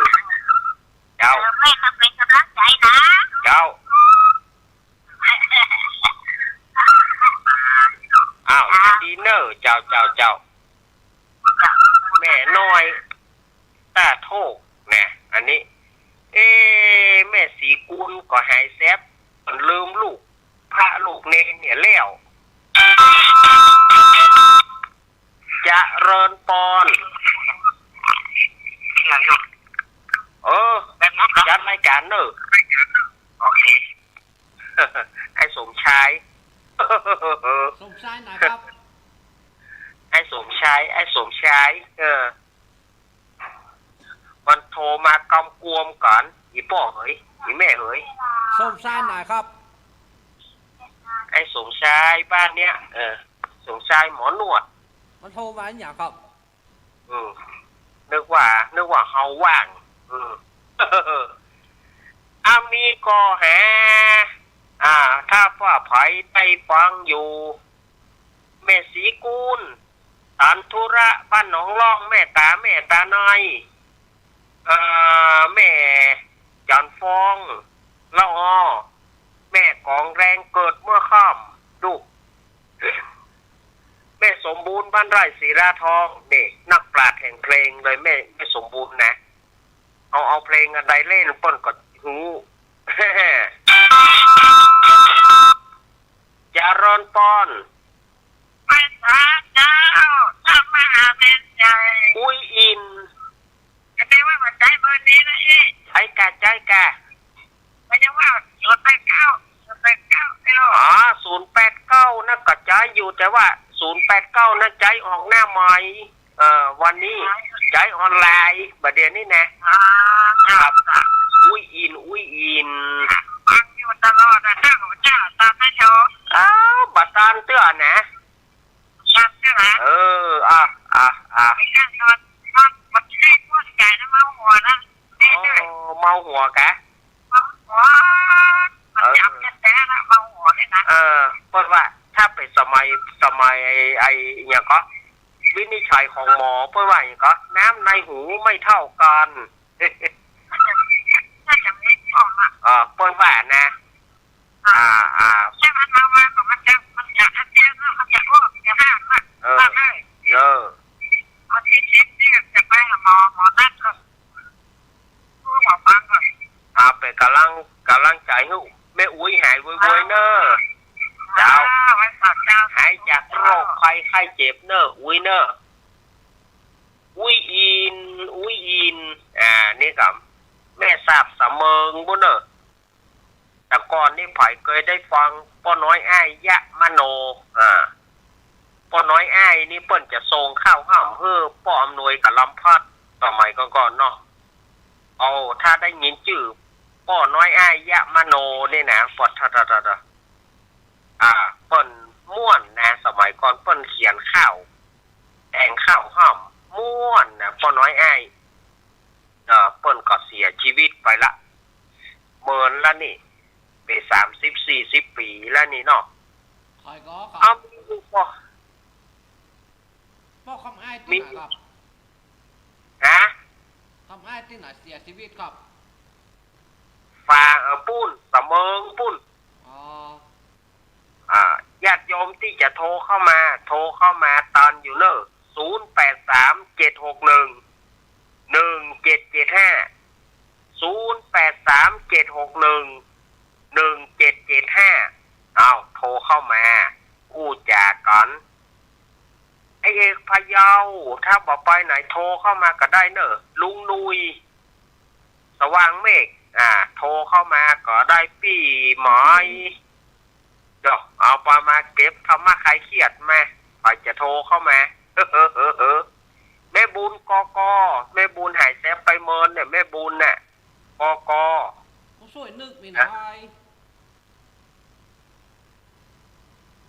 เจ้า เออ แม่ก็เป็นกำลังใจนะ เจ้า อ้าว ยินดีเน่อ เจ้า เจ้า เจ้า แม่น้อยตาโทกนะ อันนี้ เอ๊ะ แม่ศรีกุลก็หายแซบ ลืมลูกพระลูกเณรเนี่ยแล้ว เจริญปอน เน่อ โอเค ไอ้สมชาย สมชายไหนครับ ไอ้สมชาย ไอ้สมชาย เออ มันโทรมากำกวมก่อน อีป้อเหย อีแม่เหย สมชายไหนครับ ไอ้สมชายบ้านเนี้ย เออ สมชายหมอนวด มันโทรมาอะหยังครับ อืม นึกว่า นึกว่าเฮาว่าง อืม อา มีก่อแห อ่า ถ้าว่าใผได้ฟังอยู่ แม่ศรีกูล ตันธุระ บ้านหนองล่อง แม่ต๋า แม่ต๋าน้อย เอ่อ แม่จันทร์ฟอง ละออ แม่กองแรงเกิดเมื่อค่ำ ลูก แม่สมบูรณ์ บ้านไร่ศิลาทอง นี่ นักปราชญ์แห่งเพลงเลย แม่ แม่สมบูรณ์นะ เอา เอาเพลงอันใดเล่นเปิ้นก็ฮู้ เจริญปอน ไหว้สาเจ้า พระมหาเถรใหญ่ อุ้ยอิน ก็แปลว่าหัวใจเบอร์นี้นะเอ๊ะ ใจ้ก่ะ ใจ้ก่ะ มันยังว่า ศูนย์แปดเก้า ศูนย์แปดเก้า ไอ้โลก อ๋อ ศูนย์แปดเก้า นั่นก็ใจ๊อยู่ แต่ว่า ศูนย์แปดเก้า นั่นใจ๊ออกหน้าไมค์ เอ่อ วันนี้ใจ๊ออนไลน์ บ่าเดี่ยวนี้นะ อ๋อ ครับ ครับ อุ้ยอิน อุ้ยอิน ฟังอยู่ตลอดนะ เจ้าของเจ้า ตามได้ชม อ้าว บ่ตันเตื้อนะ ตันเตื้อนะ เออ อ่ะ อ่ะ อ่ะ ไม่ใช่นอน นอน มันไม่ได้ม่วนใจนะ เมาหัวนะ อ๋อ เมาหัวกะ เมาหัว มัน เออ จำแท้ๆนะ เมาหัวเลยนะ เออ เปิ้นว่า ถ้าเป๋นสมัย สมัยไอ้ ไอ้หยังก็ วินิจฉัยของหมอ เปิ้นว่าหยังก็ น้ำในหูไม่เท่ากัน น่าจะ น่าจะมีของอ่ะ เออ เปิ้นว่านะ อ่า อ่า ใช่ มันมา มาก็มันจะ มันจะอาเจียนเนาะ มันจะอ้วก จะหากเนาะ เออ ว่าเลย เออ เอาที่เช็คนี่จะไปหาหมอ หมอนัดก่อน หมอฟังก่อน อ่า เป๋นก๋ำลัง ก๋ำลังใจ๋หื้อแม่อุ๊ยหายไวๆเน่อ เจ้า อ่า ไว้ก่อนเจ้า หายจากโรคภัยไข้เจ็บเน่อ อุ๊ยเน่อ อุ๊ยอิน อุ๊ยอิน อ่า นี่ก็แม่สาบสะเมิงปู้นเน่อ แต่ก่อนนี่ใผเกยได้ฟังป้อน้อยอ้ายยะมโน อ่า ป้อน้อยอ้ายนี่เปิ้นจะส่งข้าวห้ำหื้อป้ออำนวยกับลำพัด สมัยก่อนๆเนาะ เอา ถ้าได้ยินจื้อป้อน้อยอ้ายยะมโนนี่นะ ปอดทะทะทะทะ อ่า เปิ้นม่วนนะ สมัยก่อนเปิ้นเขียนข่าว แต่งข่าวห้ำม่วนนะ ป้อน้อยอ้าย เอ่อ เปิ้นก็เสียชีวิตไปละ เมินละนี่ เป๋นสามสิบสี่สิบปี๋แล้วนี่เนาะ ใผก่อครับ เอา มีอยู่ก่อ ป้อคำอ้ายตี้ไหนครับ ฮะ คำอ้ายตี้ไหนเสียชีวิตครับ ฝ่า เอ่อ ปู้น สะเมิงปู้น อ๋อ อ่า ญาติโยมตี้จะโทรเข้ามา โทรเข้ามาตันอยู่เน่อ ศูนย์แปดสาม เจ็ดหกหนึ่ง หนึ่งเจ็ดเจ็ดห้า ศูนย์แปดสาม เจ็ดหกหนึ่ง หนึ่งเจ็ดเจ็ดห้า เอา โทรเข้ามา อู้จ๋ากั๋น ไอ้เอกพะเยา ถ้าบ่ไปไหนโทรเข้ามาก็ได้เน่อ ลุงหนุ่ย สว่างเมฆ อ่า โทรเข้ามาก็ได้ ปี้หมอย เดี๋ยว เอาปามาเก็บธรรมะคลายเครียดมา ใผจะโทรเข้ามา แม่บุญ กก แม่บุญหายแซมไปเมินเนี่ย แม่บุญน่ะ กก ผู้ช่วยนึกมีน้อย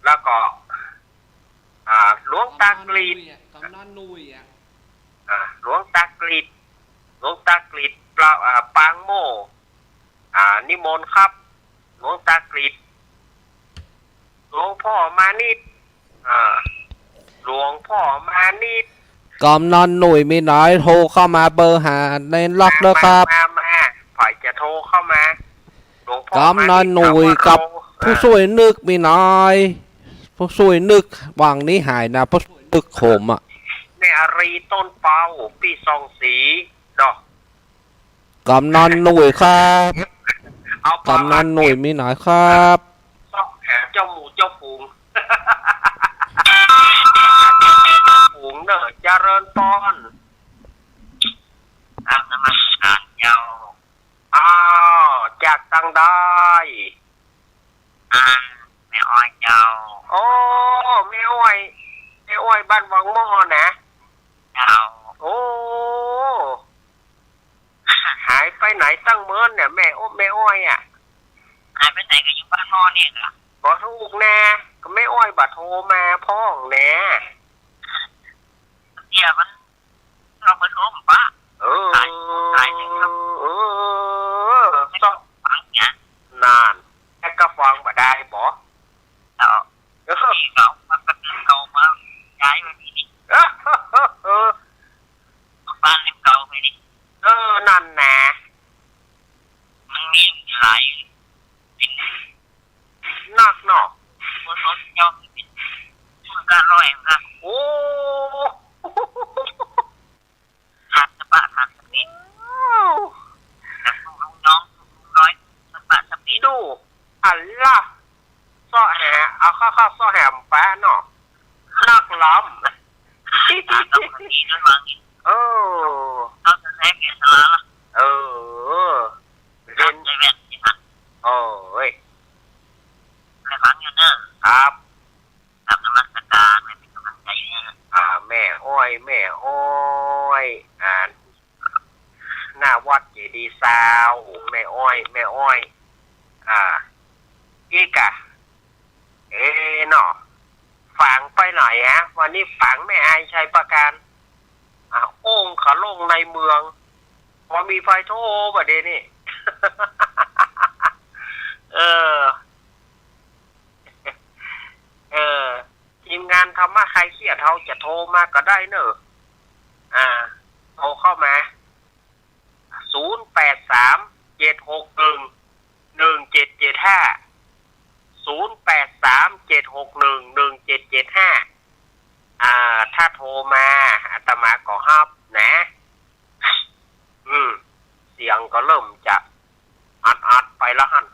แล้วก็ อ่า หลวงตากฤษ กำนันหนุ่ยอะ กำนันหนุ่ยอะ อ่า หลวงตากฤษ หลวงตากฤษ ปะ อ่า ปางโม่ อ่า นิมนต์ครับ หลวงตากฤษ หลวงพ่อมานิด อ่า หลวงพ่อมานิด กำนันหนุ่ยมีน้อย โทรเข้ามาเบอร์ห้าในล็อกเด้อครับ มา มา มา ใผจะโทรเข้ามา หลวงพ่อมานิด กำนันหนุ่ยกับ ถามว่าโทร ผู้ช่วยนึกมีน้อย ผู้ช่วยนึก หว่างนี้หายนะ ผู้ช่วยนึกขมอะ แม่อารีต้นเปา ปี้ซองสี เนาะ กำนันหนุ่ยครับ เอาปา กำนันหนุ่ยมีน้อยครับ ซอกหาเจ้าหมู่เจ้าฝูง ฝูงเน่อ เจริญปอน ครับ นมัสการเจ้า อ้าว ตังใด อ่า แม่อ้อยเจ้า โอ้ แม่อ้อย แม่อ้อยบ้านวังหม้อนะ เจ้า โอ้ หายไปไหนตั้งเมินเนี่ย แม่ โอ้ แม่อ้อยอะ หายไปไหน ก็อยู่บ้านหม้อนี่เหรอ บ่ถูกแน่ ก็แม่อ้อยบ่โทรมาพ่องแน่ เดี๋ยวมัน เอาเบอร์โทรผมปะ เออ สาย สายหนึ่งครับ เออ สอง ฟังเนี่ย นั่น แต่ก็ฟังบ่ได้บ่ เออ นี่เขา มันก็ดึงเขามาย้ายไว้นี่ เออ บ้านเล่มเก่าไปนี่ เออ นั่นแหละ มันมีหลาย เป็น นักเนาะ เบอร์โทรเจ้ามีเป็น ศูนย์เก้าร้อยนะ โอ้ หัดสะปะหัดสะเปะ แต่สู้ลุงน้อง สู้ลุงน้อย สะปะสะเปะ ดู อันล่ะ เซาะหา เอาเข้าๆ เซาะหาปะเนาะ นักล้ำ ตาต้องมีด้วยวางนี่ เออ เอาแต่แรกเนี่ยสละละ เออ เล่น ใจแว่นสิฮะ โอ้ย ให้ฟังอยู่เด้อ ครับ กราบนมัสการ ให้เป็นกำลังใจให้นะ อ่า แม่อ้อย แม่อ้อย อ่า หน้าวัดเจดีย์ซาว แม่อ้อย แม่อ้อย อ่า อีกอะ เอ๊ะเนาะ ฝางไปไหนฮะ วันนี้ฝางแม่อายชัยประการ อ่า โอ้งเขาลงในเมือง บ่มีใผโทรบ่าเดี๋ยวนี้ เออ เออ ทีมงานธรรมะคลายเครียดเฮาจะโทรมาก็ได้เนอะ อ่า โทรเข้ามา ศูนย์แปดสาม เจ็ดหกหนึ่ง หนึ่งเจ็ดเจ็ดห้า ศูนย์แปดสาม เจ็ดหกหนึ่ง หนึ่งเจ็ดเจ็ดห้า อ่า ถ้าโทรมา อาตมาก็ฮับนะ อืม เสียงก็เริ่มจะอัดๆ ไปแล้วหั่น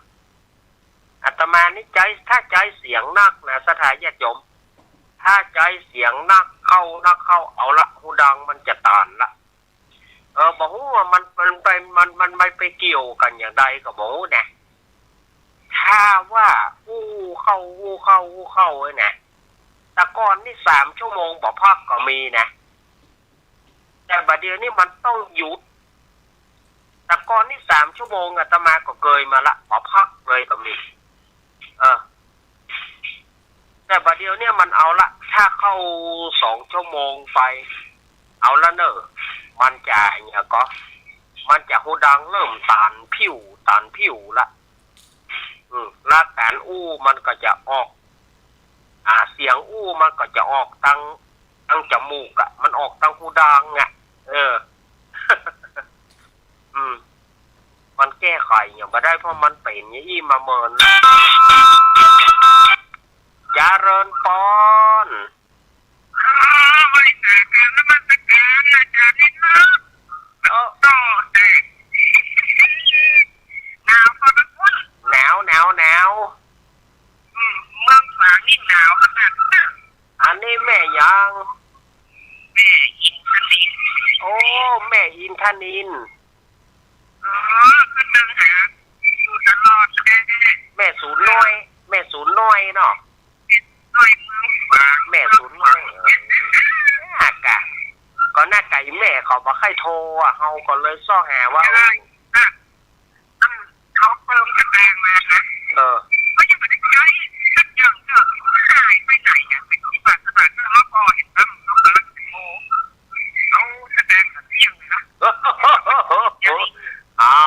อาตมานี่ใจ๊ ถ้าใจ๊เสียงนักนะ ศรัทธาญาติโยม ถ้าใจ๊เสียงนักเข้า นักเข้า เอาละ ฮูดังมันจะตันละ เออ บ่ฮู้ว่ามัน มันไป มัน มันไปเกี่ยวกั๋นอย่างใดก็บ่ฮู้นะ ถ้าว่าอู้เข้า อู้เข้า อู้เข้าไว้นะ แต่ก่อนนี่สามชั่วโมงบ่พักก็มีนะ แต่บ่าเดี่ยวนี้มันต้องหยุด แต่ก่อนนี่สามชั่วโมงอาตมาก็เกยมาละ บ่พักเลยก็มี เออ แต่บ่าเดี่ยวเนี่ยมันเอาละ ถ้าเข้าสองชั่วโมงไป เอาละเนอะ มันจะอย่างเงี้ยก็ มันจะฮูดังเริ่มตันผิว ตันผิวละ อืม แล้วก๋านอู้มันก็จะออก อ่า เสียงอู้มันก็จะออกตัง ตังจมูกอะ มันออกตังฮูดังอะ เออ อืม มันแก้ไขหยังบ่ได้ เพราะมันเป๋นอย่างอี้มาเมิน เจริญปอน อ๋อ บริจาคกราบนมัสการอาจารย์นิดนึง เออ ต่อแต่ หนาวพอสมควร หนาว หนาว หนาว อืม เมืองฝางนี่หนาวขนาดนั้น อันนี้แม่หยัง แม่อินทนิล โอ้ แม่อินทนิล อ๋อ ขึ้นเมืองหาอยู่ตลอดแหละ แม่สูนน้อย แม่สูนน้อยเนาะ แม่สูนน้อยเมืองฝาง แม่สูนน้อย เออ น่ากะ ก็น่ากะอีแม่เขาบ่ใค่โทรอะ เฮาก็เลยเซาะหาว่า ใช่ เออ อ่ะ อันเขาเติมสแตงมานะ เออ ก็ยังบ่ได้ใจ๊สักอย่าง ก็หายไปไหนอะ ไปที่บัตรสมัครเลือก แล้วก็เห็นว่ามันกำลังโทร เอาสแตงมาเสี่ยงเลยนะ เอา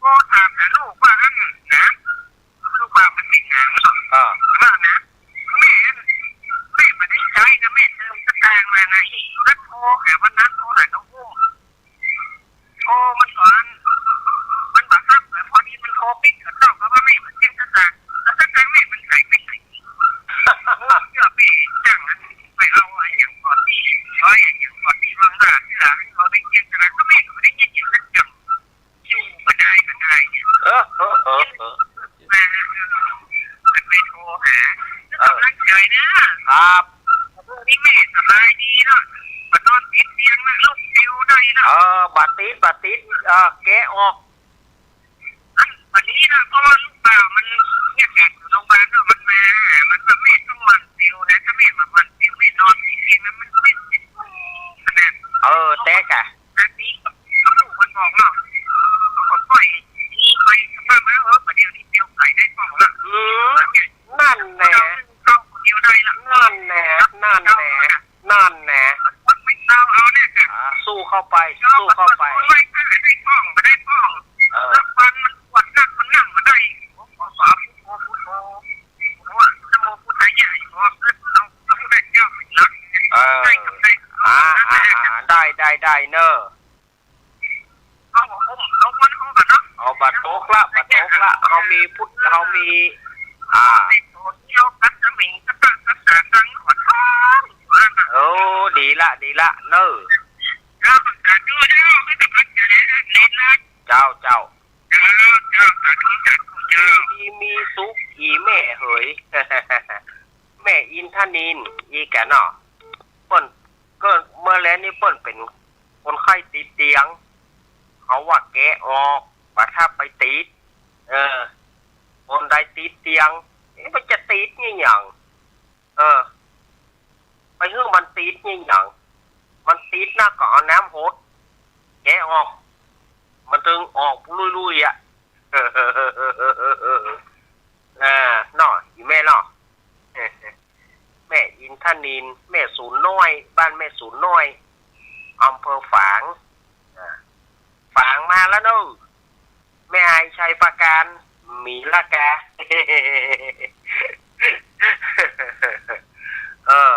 ก็ถามหาลูกว่าอันนะ ลูกว่ามันเป็นหยัง เออ ว่านะ แม่ แม่บ่ได้ใจ๊นะ แม่เติมสแตงมาไง แล้วโทรหาวันนั้น โทรหาน้องอุ้ม โทรมันก่อน มันบ่ฮับนะ พอดีมันโทรปิด ก็ต้อง เพราะว่าแม่มันเจ็บสตางค์ แล้วสตางค์แม่มันหายไปไหน โอ้ เชื่อแม่จังนะ ไปเอาอะหยังก่อนตี้ ร้อยอะหยังก่อนตี้ เมืองหน้าที่หลัง เอาไปเจียงตลาด ก็แม่ก็บ่ได้เงินหยังสักอย่าง อยู่บ่ได้ก็ได้เนี่ย เออ เออ เออ เออ มา เออ มันไปโทรหา เออ กำลังใจนะ ครับ นี่แม่สบายดีเนาะ บ่นอนติดเตียงนะ ลูกปิวได้เนาะ เออ บ่ติด บ่ติด เออ แกะออก อัน บ่ดีนะ เพราะว่าลูกบ่าวมันเยียะกั๋นอยู่โรงบาลเนาะ มันมาหา มันว่าแม่ต้องหมั่นเสียวนะ ถ้าแม่บ่หมั่นเสียวแม่นอนติดเตียงนะ มันเป๋น เออ แต๊กะ อันนี้ก็ลูกมันบอกเนาะ มันก็ปล่อยนี่ไป สภาพแล้ว เออ บ่าเดี่ยวนี้เตียวไปได้ป่องละ อืม เนี่ย นั่นแหละ เฮาคนเดียวได้ละ นั่นแหละ นั่นแหละ นั่นแหละ มันไม่เอา เอาเนี่ยค่ะ อ่า สู้เข้าไป สู้เข้าไป มันไม่ได้ป่อง ไม่ได้ป่อง เออ แล้วฟันมันปวดนัก มันนั่งบ่ได้ ผมขอสาธุ พุทโธ พุทโธ พุทโธ นะโมพุทธายะ ขอขึ้น เอา เอาพระเจ้าไปรับ เออ ได้กับได้ อ่า อ่า อ่า ได้ ได้ ได้เนอะ เอาบ่อุ้ม เอาบ่อุ้มกันเนาะ เอาบ่ตกละ บ่ตกละ เฮามีพุทธ เฮามี อ่า เฮากัสมิง กัสสะ กัสสะ ตัง ขอโทษ โอ้ ดีละ ดีละ เนอะ เจ้า สาธุ เจ้า ให้กำลังใจนะ เน้นนะ เจ้า เจ้า เจ้า เจ้า สาธุ สาธุ เจ้า อยู่ดีมีสุข อี่แม่เหย แม่อินทนิล อี่แกเนาะ เปิ้น ก็เมื่อแลนี่เปิ้นเป๋นคนไข้ติดเตียง เขาว่าแกะออก บ่ถ้าไปติด เออ คนใดติดเตียง เอ๊ะ มันจะติดเนี่ยหยัง เออ ไปหื้อมันติดเนี่ยหยัง มันติดนะก็เอาน้ำหด แกะออก มันตึงออกลุยๆ อะ เออ เนาะ อี่แม่เนาะ แม่อินทนิล แม่สูนน้อย บ้านแม่สูนน้อย อำเภอฝาง อ่า ฝางมาแล้วเนอะ แม่อายชัยปราการ มีละกา เออ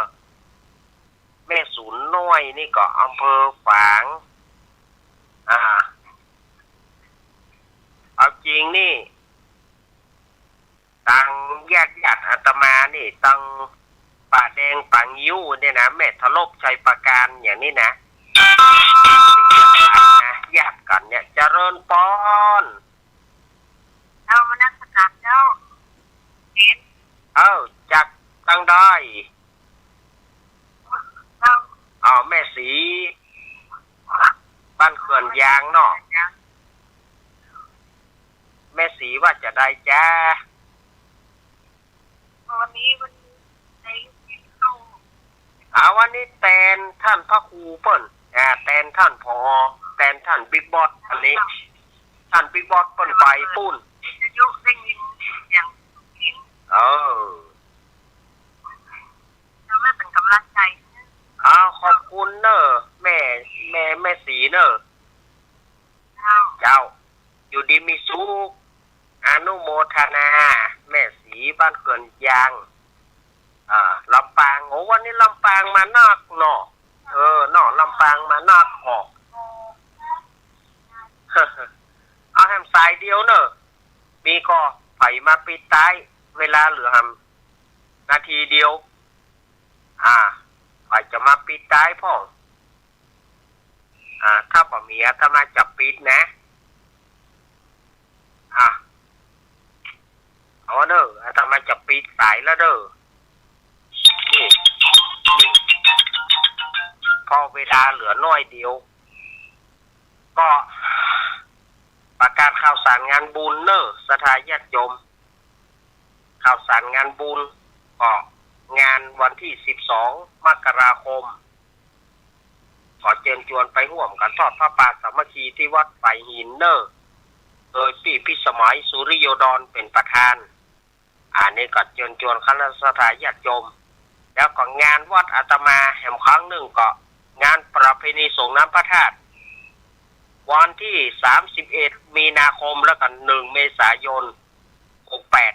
แม่สูนน้อยนี่ก็อำเภอฝาง อ่า เอาจริงนี่ ตังญาติญาติอาตมานี่ ตังป่าแดง ป่างิ้วเนี่ยนะ แม่ทะลบ ชัยปราการอย่างนี้นะ ญาติกั๋นเนี่ย เจริญปอน เจ้า นมัสก๋านเจ้า เห็น เอ้า จากตังใด เจ้า อ๋อ แม่ศรี บ้านเขื่อนยางเนาะ แม่ศรีว่าจะใดจ๊ะ วันนี้ วันนี้ในลูกศิษย์เข้า อ่า วันนี้แตนต้านพระครูเปิ้น อ่า แตนต้าน ผอ แตนต้านบิ๊กบอส อันนี้ ต้านบิ๊กบอสเปิ้นไปปู้น วิทยุได้ยินเสียง เออ แล้วแม่เป๋นก๋ำลังใจ๋ อ้าว ขอบคุณเน่อ แม่ แม่ แม่ศรีเน่อ เจ้า เจ้า อยู่ดีมีสุข อนุโมทนา แม่ศรี บ้านเขื่อนยาง อ่า ลำปาง โอ้ วันนี้ลำปางมานักเนาะ เออ เนาะ ลำปางมานักออก เอาแหมสายเดียวเน่อ มีก่อ ใผมาปิดต๊าย เวลาเหลือแหมนาทีเดียว อ่า ใผจะมาปิดต๊ายพ่อง อ่า ถ้าบ่มีอาตมาจะปิดนะ อ่ะ เอาเน่อ อาตมาจะปิดสายแล้วเน่อ นี่ นี่ เพราะเวลาเหลือน้อยเดียว ก็ประกาศข่าวสารงานบุญเน่อ ศรัทธาญาติโยม ข่าวสารงานบุญ ก็งานวันตี้สิบสอง มกราคม ขอเจิญจวนไปฮ่วมกั๋นทอดผ้าป่าสามัคคีตี้วัดฝายหินเน่อ โดยปี้พิสมัย สุริโยดร เป๋นประธาน อันนี้ก็เจิญจวนคณะศรัทธาญาติโยม แล้วก็งานวัดอาตมาแหมครั้งนึ่งก็งานประเพณีสรงน้ำพระธาตุ วันตี้สามสิบเอ็ด มีนาคม แล้วก็หนึ่ง เมษายน หกแปด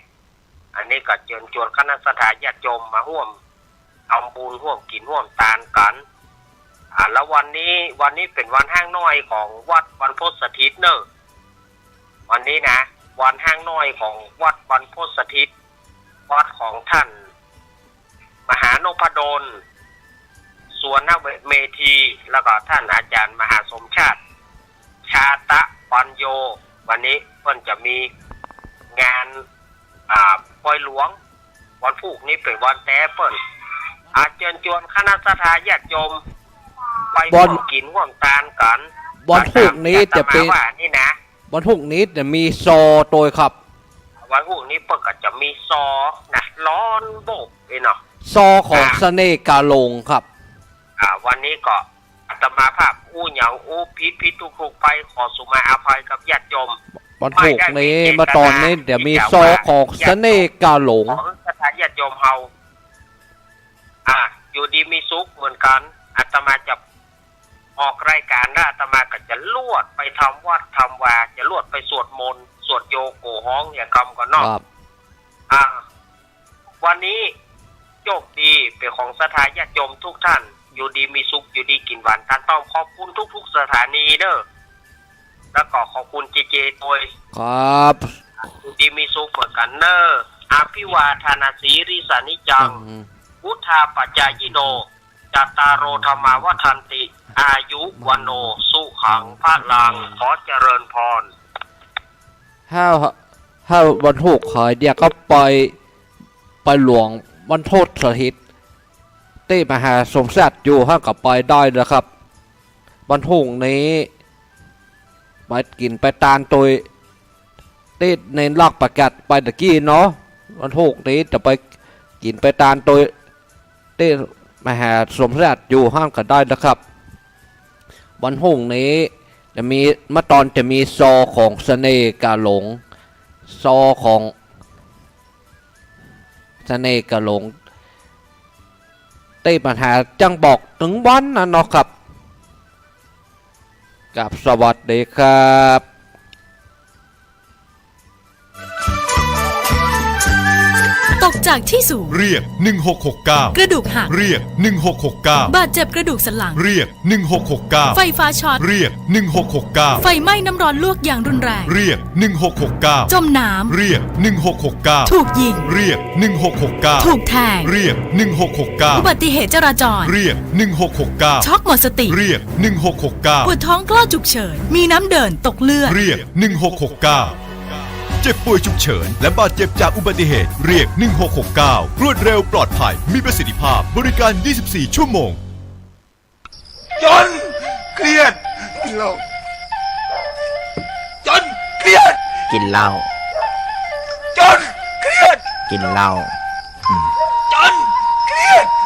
อันนี้ก็เจิญจวนคณะศรัทธาญาติโยมมาฮ่วมทำบุญ ฮ่วมกิ๋นฮ่วมตานกั๋น อ่า แล้ววันนี้ วันนี้เป๋นวันฮ้างน้อยของวัดบรรพตสถิตเน่อ วันนี้นะ วันฮ้างน้อยของวัดบรรพตสถิต วัดของต้าน มหานพดล สุวรรณเมธี แล้วก็ต้านอาจ๋ารย์มหาสมชาติ ชาตะปัญโญ วันนี้เปิ้นจะมีงาน อ่า ปอยหลวง วันพูกนี้เป๋นวันแต๊เปิ้น อ่า เจิญจวนคณะศรัทธาญาติโยม ไป บ่อน ฮ่วมกิ๋นฮ่วมตานกั๋น บ่อนพูกนี้จะเป๋น อาตมาว่านี่นะ วันฮุกนี้จะมีซอตวยครับ วันฮุกนี้เปิ้นก็จะมีซอนะ ฮ้อนโบกเลยเนาะ ซอของ อ่า เสน่ห์กาหลงครับ อ่า วันนี้ก็อาตมาภาพอู้หยังอู้ผิดผิดถูกถูกไป ขอสุมาอภัยกับญาติโยม วันฮุกนี้ ไม่ได้มีเจตนา มาตอนนี้จะมี ที่จะ ซอของเสน่ห์กาหลง ของศรัทธาญาติโยมเฮา อ่า อยู่ดีมีสุขเหมือนกัน อาตมาจะออกรายการแล้ว อาตมาก็จะลวดไปทำวัดทำวา จะลวดไปสวดมนต์ สวดโยโกฮ้องอย่างกำก่อนเนาะ ครับ อ่า วันนี้โชคดีเป๋นของศรัทธาญาติโยมทุกท่าน อยู่ดีมีสุข อยู่ดีกิ๋นหวาน ต้านต้องขอบคุณทุกๆ สถานีเด้อ แล้วก็ขอบคุณเจเจตวย ครับ อยู่ดีมีสุขเหมือนกันเนอะ อภิวาทานาสีริสานิจจัง อืม วุฑฒาปจายิโน จัตตาโร ธัมมา วัฑฒันติ อายุ วัณโณ สุขัง พลัง ขอเจริญพร ถ้า ถ้าวันฮุกขายเดียวก็ไป ไปหลวงวันทศสถิต ตี้มหาสมศักดิ์อยู่ หั้นก็ไปได้นะครับ วันฮุกนี้ ไปกิ๋นไปตานตวย ตี้เณรลักษณ์ประกาศไปตะกี้เนาะ วันฮุกนี้จะไปกิ๋นไปตานตวย ตี้มหาสมศักดิ์อยู่ หั้นก็ได้นะครับ วันฮุกนี้จะมี มาตอนจะมีซอของเสน่ห์กาหลง ซอของเสน่ห์กาหลง ตี้ปัญหาจั่งบอกเถิงวันนั้นเนาะครับ ครับ สวัสดีครับ ตกจากที่สูง เรียก หนึ่งหกหกเก้า กระดูกหัก เรียก หนึ่งหกหกเก้า บาดเจ็บกระดูกสันหลัง เรียก หนึ่งหกหกเก้า ไฟฟ้าช็อต เรียก หนึ่งหกหกเก้า ไฟไหม้น้ำร้อนลวกอย่างรุนแรง เรียก หนึ่งหกหกเก้า จมน้ำ เรียก หนึ่งหกหกเก้า ถูกยิง เรียก หนึ่งหกหกเก้า ถูกแทง เรียก หนึ่งหกหกเก้า อุบัติเหตุจราจร เรียก หนึ่งหกหกเก้า ช็อกหมดสติ เรียก หนึ่งหกหกเก้า ปวดท้องคลอดฉุกเฉิน มีน้ำเดิน ตกเลือด เรียก หนึ่งหกหกเก้า เจ็บป่วยฉุกเฉิน และบาดเจ็บจากอุบัติเหตุ เรียก หนึ่งหกหกเก้า รวดเร็ว ปลอดภัย มีประสิทธิภาพ บริการ ยี่สิบสี่ ชั่วโมง จนเครียด กินเหล้า จนเครียด กินเหล้า จนเครียด กินเหล้า อืม